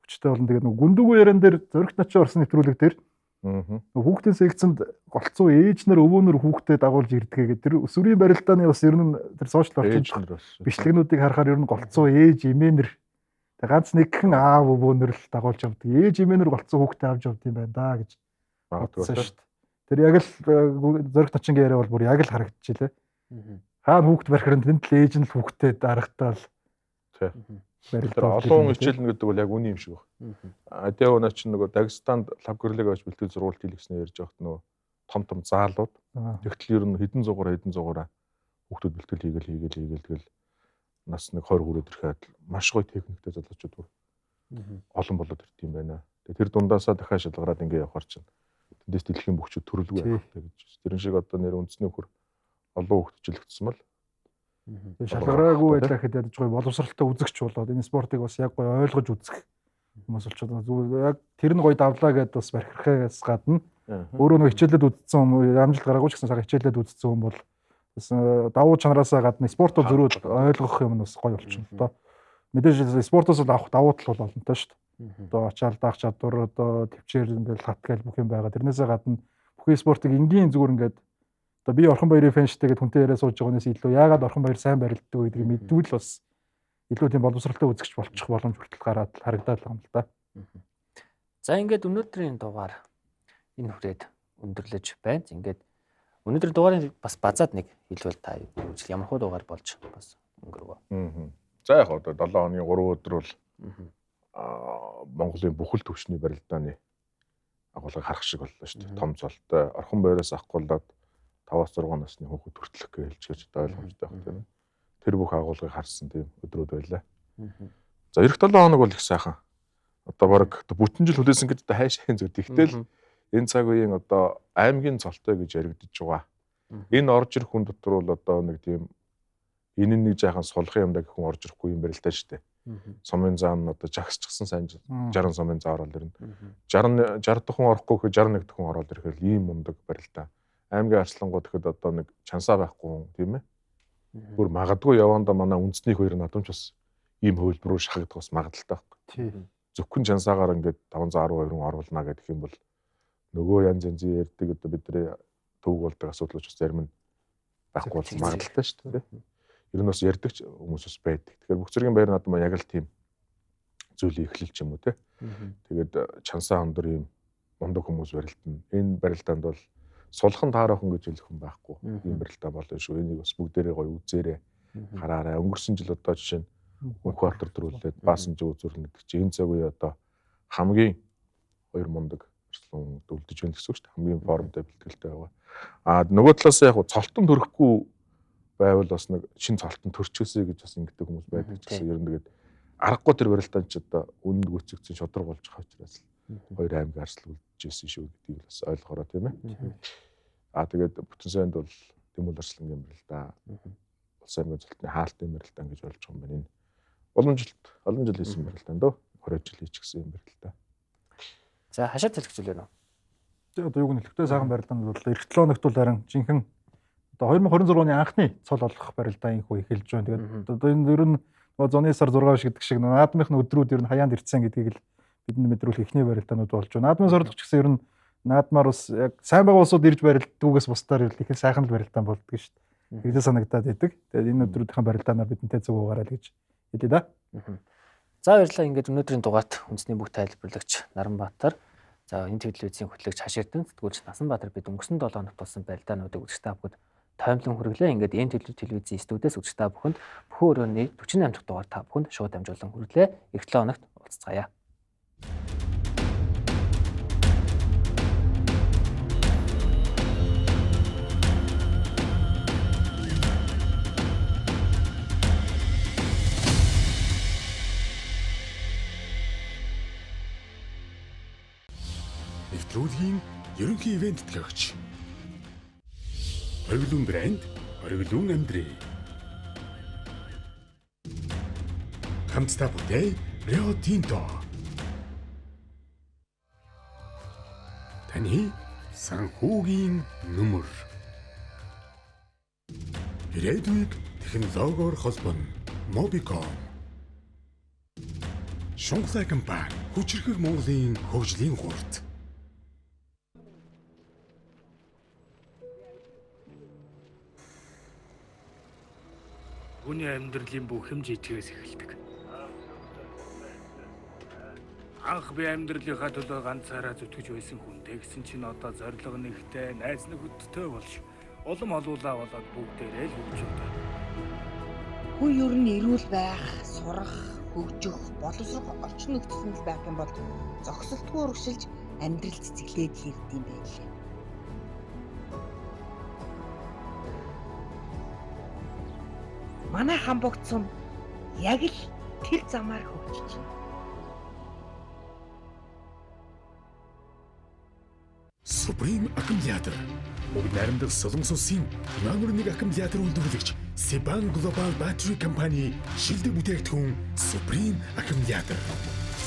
Speaker 3: хүчтэй болно. Тэгээд нөгөө гүндүгөө яран дээр зоригт начи орсон нэвтрүүлэг дээр хүүхдийн секцэнд голцоо ээж нар өвөөнөр хүүхдээ дагуулж ирдгээ гэдэг тэр өсвөрийн барилдааны бас ер нь тэр сошиал орчинд бичлэгнүүдийг харахаар ер нь голцоо ээж эмээнэр тэг ганц нэгхэн аав өвөөнөр л дагуулж явдаг. Ээж эмээнэр голцоо хүүхдээ авч явд юм байна да гэж бодсон шүү дээ. Тэр яг л зоригт начингийн яриа бол бүр яг л харагдчихлээ. Хаана хүүхд барихэр нь тэнд л ээж нь л хүүхдээ дарахтаа л
Speaker 2: Тэр олон хичээлнэ гэдэг бол яг үний юм шиг байна. Адиа өнөө чинь нөгөө Дагестанд лав гэрлэг авч бэлтгэл сургуульд хийлгэснээр ярьж байхад нөгөө том том заалууд тэгтэл ер нь хэдэн зуугаараа хүүхдүүд бэлтгэл хийгээл тэгэл нас нэг 20 хүрээд ирэхэд маш гоё техниктэй залуучууд бүр олон болоод ирд юм байна. Тэгээ тэр дундаасаа дахиад шалгараад ингээ явахар чинь тэндээс дэлхийн бөхчүүд төрөлгүй байх гэж. Тэрэн шиг одоо нэр үндэсний нөхөр олон хүүхд хичээлэгдсэн бол
Speaker 3: Тэгээ шалгараагүй байлаа гэхэд ядаж гоё боловсралтай үзэгч болоод энэ спортыг бас яг гоё ойлгож үзэх хүмүүс болчиход зүгээр яг тэр нь гоё давлаа гэдээ бас бархирахаас гадна өөрөө нэг хичээлээд үзсэн хүмүүс амжилт гараагүй ч гэсэн сайхан хичээлээд үзсэн хүн бол бас давуу чанараасаа гадна спортоо зөрүүд ойлгох юм нь бас гоё болчихно л доо. Мэдээж спортоос л авах давуу тал бол олонтой шүү дээ. Одоо ачаал даах чадвар, одоо төвчээр ингээл хат гээл бүх юм байгаа. Тэрнээсээ гадна бүхий спортыг энгийн зүгээр ингээд одоо би Орхон баярын фэн штэ гэд хүнтэй яриа сууж байгаагаас илүү яагаад Орхон баяр сайн барилддаг вэ гэдгийг мэдвэл бас илүү тийм боловсралтай үзэгч болчих боломж хүртэл гараад харагдаад байгаа юм л да.
Speaker 1: За ингээд өнөөдрийн дугаар энэ хүрээд өндөрлөж байна. Ингээд өнөөдрийн дугаарын бас базаад нэг хэлвэл та ямар хуу дугаар болж бас өнгөрвөө.
Speaker 2: За яг одоо 7 хоногийн 3 өдөр бол Монголын бүхэл төвшний барилдааны агуулгыг харах шиг боллоо шүү дээ. Том цолтой Орхон баяраас авахгуулаад 5-6 насны хүүхэд хүртэлх гэж хэлж гэж ойлгомжтой байх тийм ээ. Тэр бүх агуулгыг харсан тийм өдрүүд байлаа. За эх 7 хоног бол их сайхан. Одоо бараг бүтэн жил хүлээсэн гэдэг одоо хайшаа зүг. Тэгтэл энэ цаг үеийн одоо аймгийн цолтой гэж яригдж байгаа. Энэ орж ирэх хүн дотор бол одоо нэг тийм энэ нэг жаахан сулхан юм да гэх хүн орж ирэхгүй юм байна л та шүү дээ. Сумын заа нь одоо жагсчихсан сайн 60 сумын заа орол ирнэ. 60 60 дахь хүн орохгүй гэхэд 61 дахь хүн ороод ирэхээр ийм мундаг барилдаа. Аймгийн арслангууд гэхэд одоо нэг чансаа байхгүй хүн тийм ээ. Бүр магадгүй явандаа манай үндэсний хоёр наадамч бас ийм хөлбөрөөр шахагдах бас магадлалтай байхгүй. Зөвхөн чансаагаар ингээд 512 хүн оруулна гэдэг юм бол нөгөө янз янзын ярьдаг одоо бидний төвөг болдог асуудал учраас зарим нь байхгүй болсон магадлалтай шүү дээ. Ер нь бас ярьдаг ч хүмүүс бас байдаг. Тэгэхээр бүх зэргийн баяр наадам яг л тийм зүйлийг эхлэл ч юм уу те. Тэгээд чансаа өндөр ийм мундаг хүмүүс барилдана. Энэ барилдаанд бол сулхан таарах хүн гэж хэлэх хүн байхгүй. Ийм барилдаа болно шүү. Энийг бас бүгдээрээ гоё үзээрэй, хараарай. Өнгөрсөн жил одоо жишээ нь Мөнхбаатар төрүүлээд баасан жиг үзүүрлэнэ гэдэг чинь энэ цаг үе одоо хамгийн хоёр мундаг арслан үлдэж байна гэсэн үг шүү дээ. Хамгийн формтой бэлтгэлтэй байгаа. А нөгөө талаас яг цолтон төрөхгүй байвал бас нэг шин цолтон төрчөөсэй гэж бас ингэдэг хүмүүс байдаг ч гэсэн ер нь тэгээд аргагүй тэр барилдаан ч одоо үнэнд гүйцэгдсэн шудраг болж байгаа учраас хоёр аймгийн арслан үлдэж исэн шүү гэдгийг бас ойлгоорой тийм ээ. А тэгээд бүтэн сайнд бол Тэмүүл арслангийн барилдаа, Улс аймгийн цолтны хаалтын барилдаа гэж болж байгаа юм байна. Энэ боломжилт олон жил хийсэн барилдаа дөө 20 жил хийчихсэн юм барилдаа.
Speaker 1: За хашаа төлөх зүйл байна уу?
Speaker 3: Тэгээ одоо юуг нь хэлэхтэй сайхан барилдаанд бол эх 7 хоногт бол харин жинхэнэ одоо 2026 оны анхны цол олгох барилдаа инхүү эхэлж байна. Тэгээд одоо энэ ер нь нөгөө зуны сар 6 шиг гэдэг шиг наадмынх нь өдрүүд ер нь хаяанд ирсэн гэдгийг л бидний мэдрүүлэх эхний барилдаанууд болж байна. Наадмын сорилго ч гэсэн ер нь наадмаар бас яг сайн байгаа улсууд ирж барилддгүйгээс бусдаар их л сайхан л барилдаан болдго шүү дээ. Тэгдэ санагдаад байдаг. Тэгээд энэ өдрүүдийн барилдаанаар бидэнтэй зүг угаарай л гэж хэлье да.
Speaker 1: За баярлалаа. Ингээд өнөөдрийн дугаарт үндэсний бүх тайлбарлагч Наранбаатар, за энэ телевизийн хөтлөгч Хаширдан, сэтгүүлч Насанбаатар бид өнгөрсөн 7 хоногт болсон барилдаануудыг үзэгч та бүхэнд тоймлон хүргэлээ. Ингээд энэ телевизийн студиэс үзэгч та бүхэнд бүхэн өрөөний 48 дахь дугаар та бүхэнд шууд дамжуулан хүргэлээ. Эх 7 хоногт уулзцаая.
Speaker 6: Нэвтрүүлгийн ерөнхий ивент тэтгэгч. Ориглон брэнд, ориглон амьдрий. Хамтдаа бүтээ Рио Тинто. Таны санхүүгийн нүмер. Ирээдүйг технологиор холбоно. Mobicom. Шунхлай компани хүчирхэг Монголын хөгжлийн хурд.
Speaker 7: Хүний амьдралын бүх юм жижигээс эхэлдэг. Анх би амьдралынхаа төлөө ганцаараа зүтгэж байсан хүн тэгсэн чинь одоо зорилго нэгтэй, найз нөхөдтэй болж улам олуулаа болоод бүгдээрээ л хөгжөөд.
Speaker 8: Хүн ер нь эрүүл байх, сурах, хөгжих, боловсрох орчин нөхцөл байх юм бол зогсолтгүй урагшилж амьдрал цэцэглээд л ирд юм байлээ. Манай хамбогт сум яг л тэр замаар хөгжиж байна.
Speaker 6: Supreme аккумулятор. Уг найрамдах Солонгос улсын номер 1 аккумулятор үйлдвэрлэгч Siban Global Battery Company шилдэг бүтээгдэхүүн Supreme аккумулятор.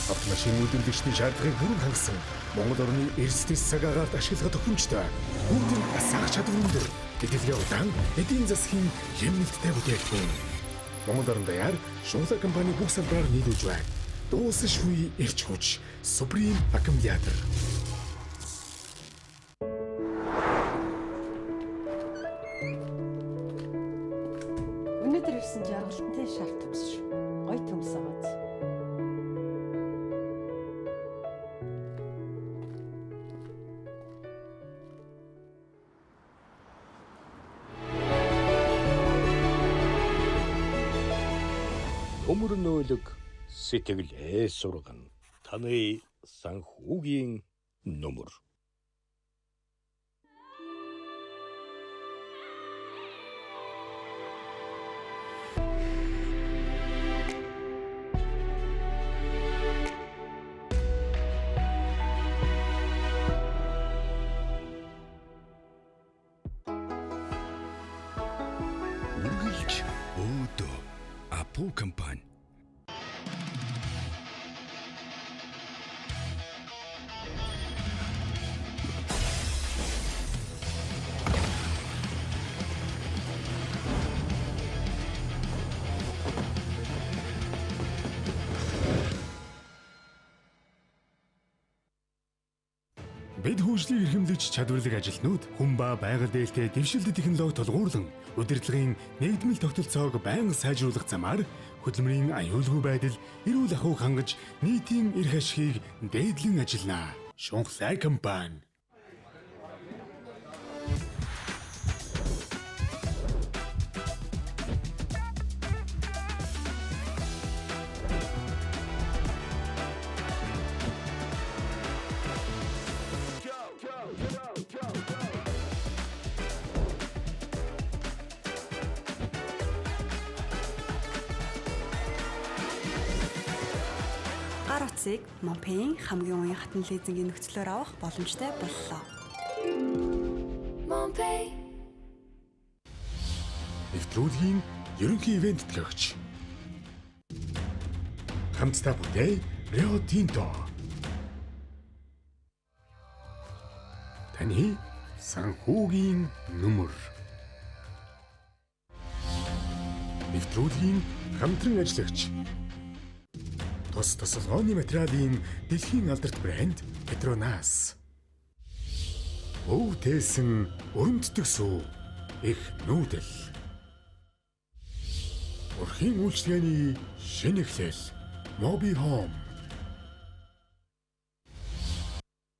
Speaker 6: Автомашин үйлдвэрлэгчдийн шаардлагыг бүрэн хангасан Монгол орны эрсдэс цаг агаарт ашиглах тохиромжтой. Бүгдийн асаах чадвар өндөр. Эдэлгээ удаан эдийн засгийн хэмнэлттэй бүтээгдэхүүн. Монгол орон даяар Шунхлаа компани бүх салбараар нийлүүлж байна. Дуусшгүй эрч хүч Supreme аккумулятор.
Speaker 9: Өнөөдөр ирсэн жаргалтантай шар төмс шүү. Гоё төмс аваад.
Speaker 10: Төмөр нөөлөг сэтгэлээ сургана. Таны санхүүгийн нүмер.
Speaker 13: Үргэлж өөдөө Апу компани.
Speaker 6: Бид хөгжлийг эрхэмлэж чадварлаг ажилтнууд хүн ба байгаль дээлтэй дэвшилтэт технологи тулгуурлан удирдлагын нэгдмэл тогтолцоог байнга сайжруулах замаар хөдөлмөрийн аюулгүй байдал, эрүүл ахуйг хангаж нийтийн эрх ашигыг дээдлэн ажиллана. Шунхлай компани.
Speaker 11: Гар утсыг Монпейн хамгийн уян хатан лизингийн нөхцлөөр авах боломжтой боллоо.
Speaker 17: Монпей.
Speaker 6: Нэвтрүүлгийн ерөнхий ивент төлөөгч. Хамтдаа бүтээ Рио Тинто. Таны санхүүгийн нүмер. Нэвтрүүлгийн хамтран ажиллагч. Тус тусалгооны материалын дэлхийн алдарт брэнд Petronas. Өв тээсэн өрөмддөг сүү их нүүдэл. Өрхийн үйлчилгээний шинэ эхлэл Mobi Home.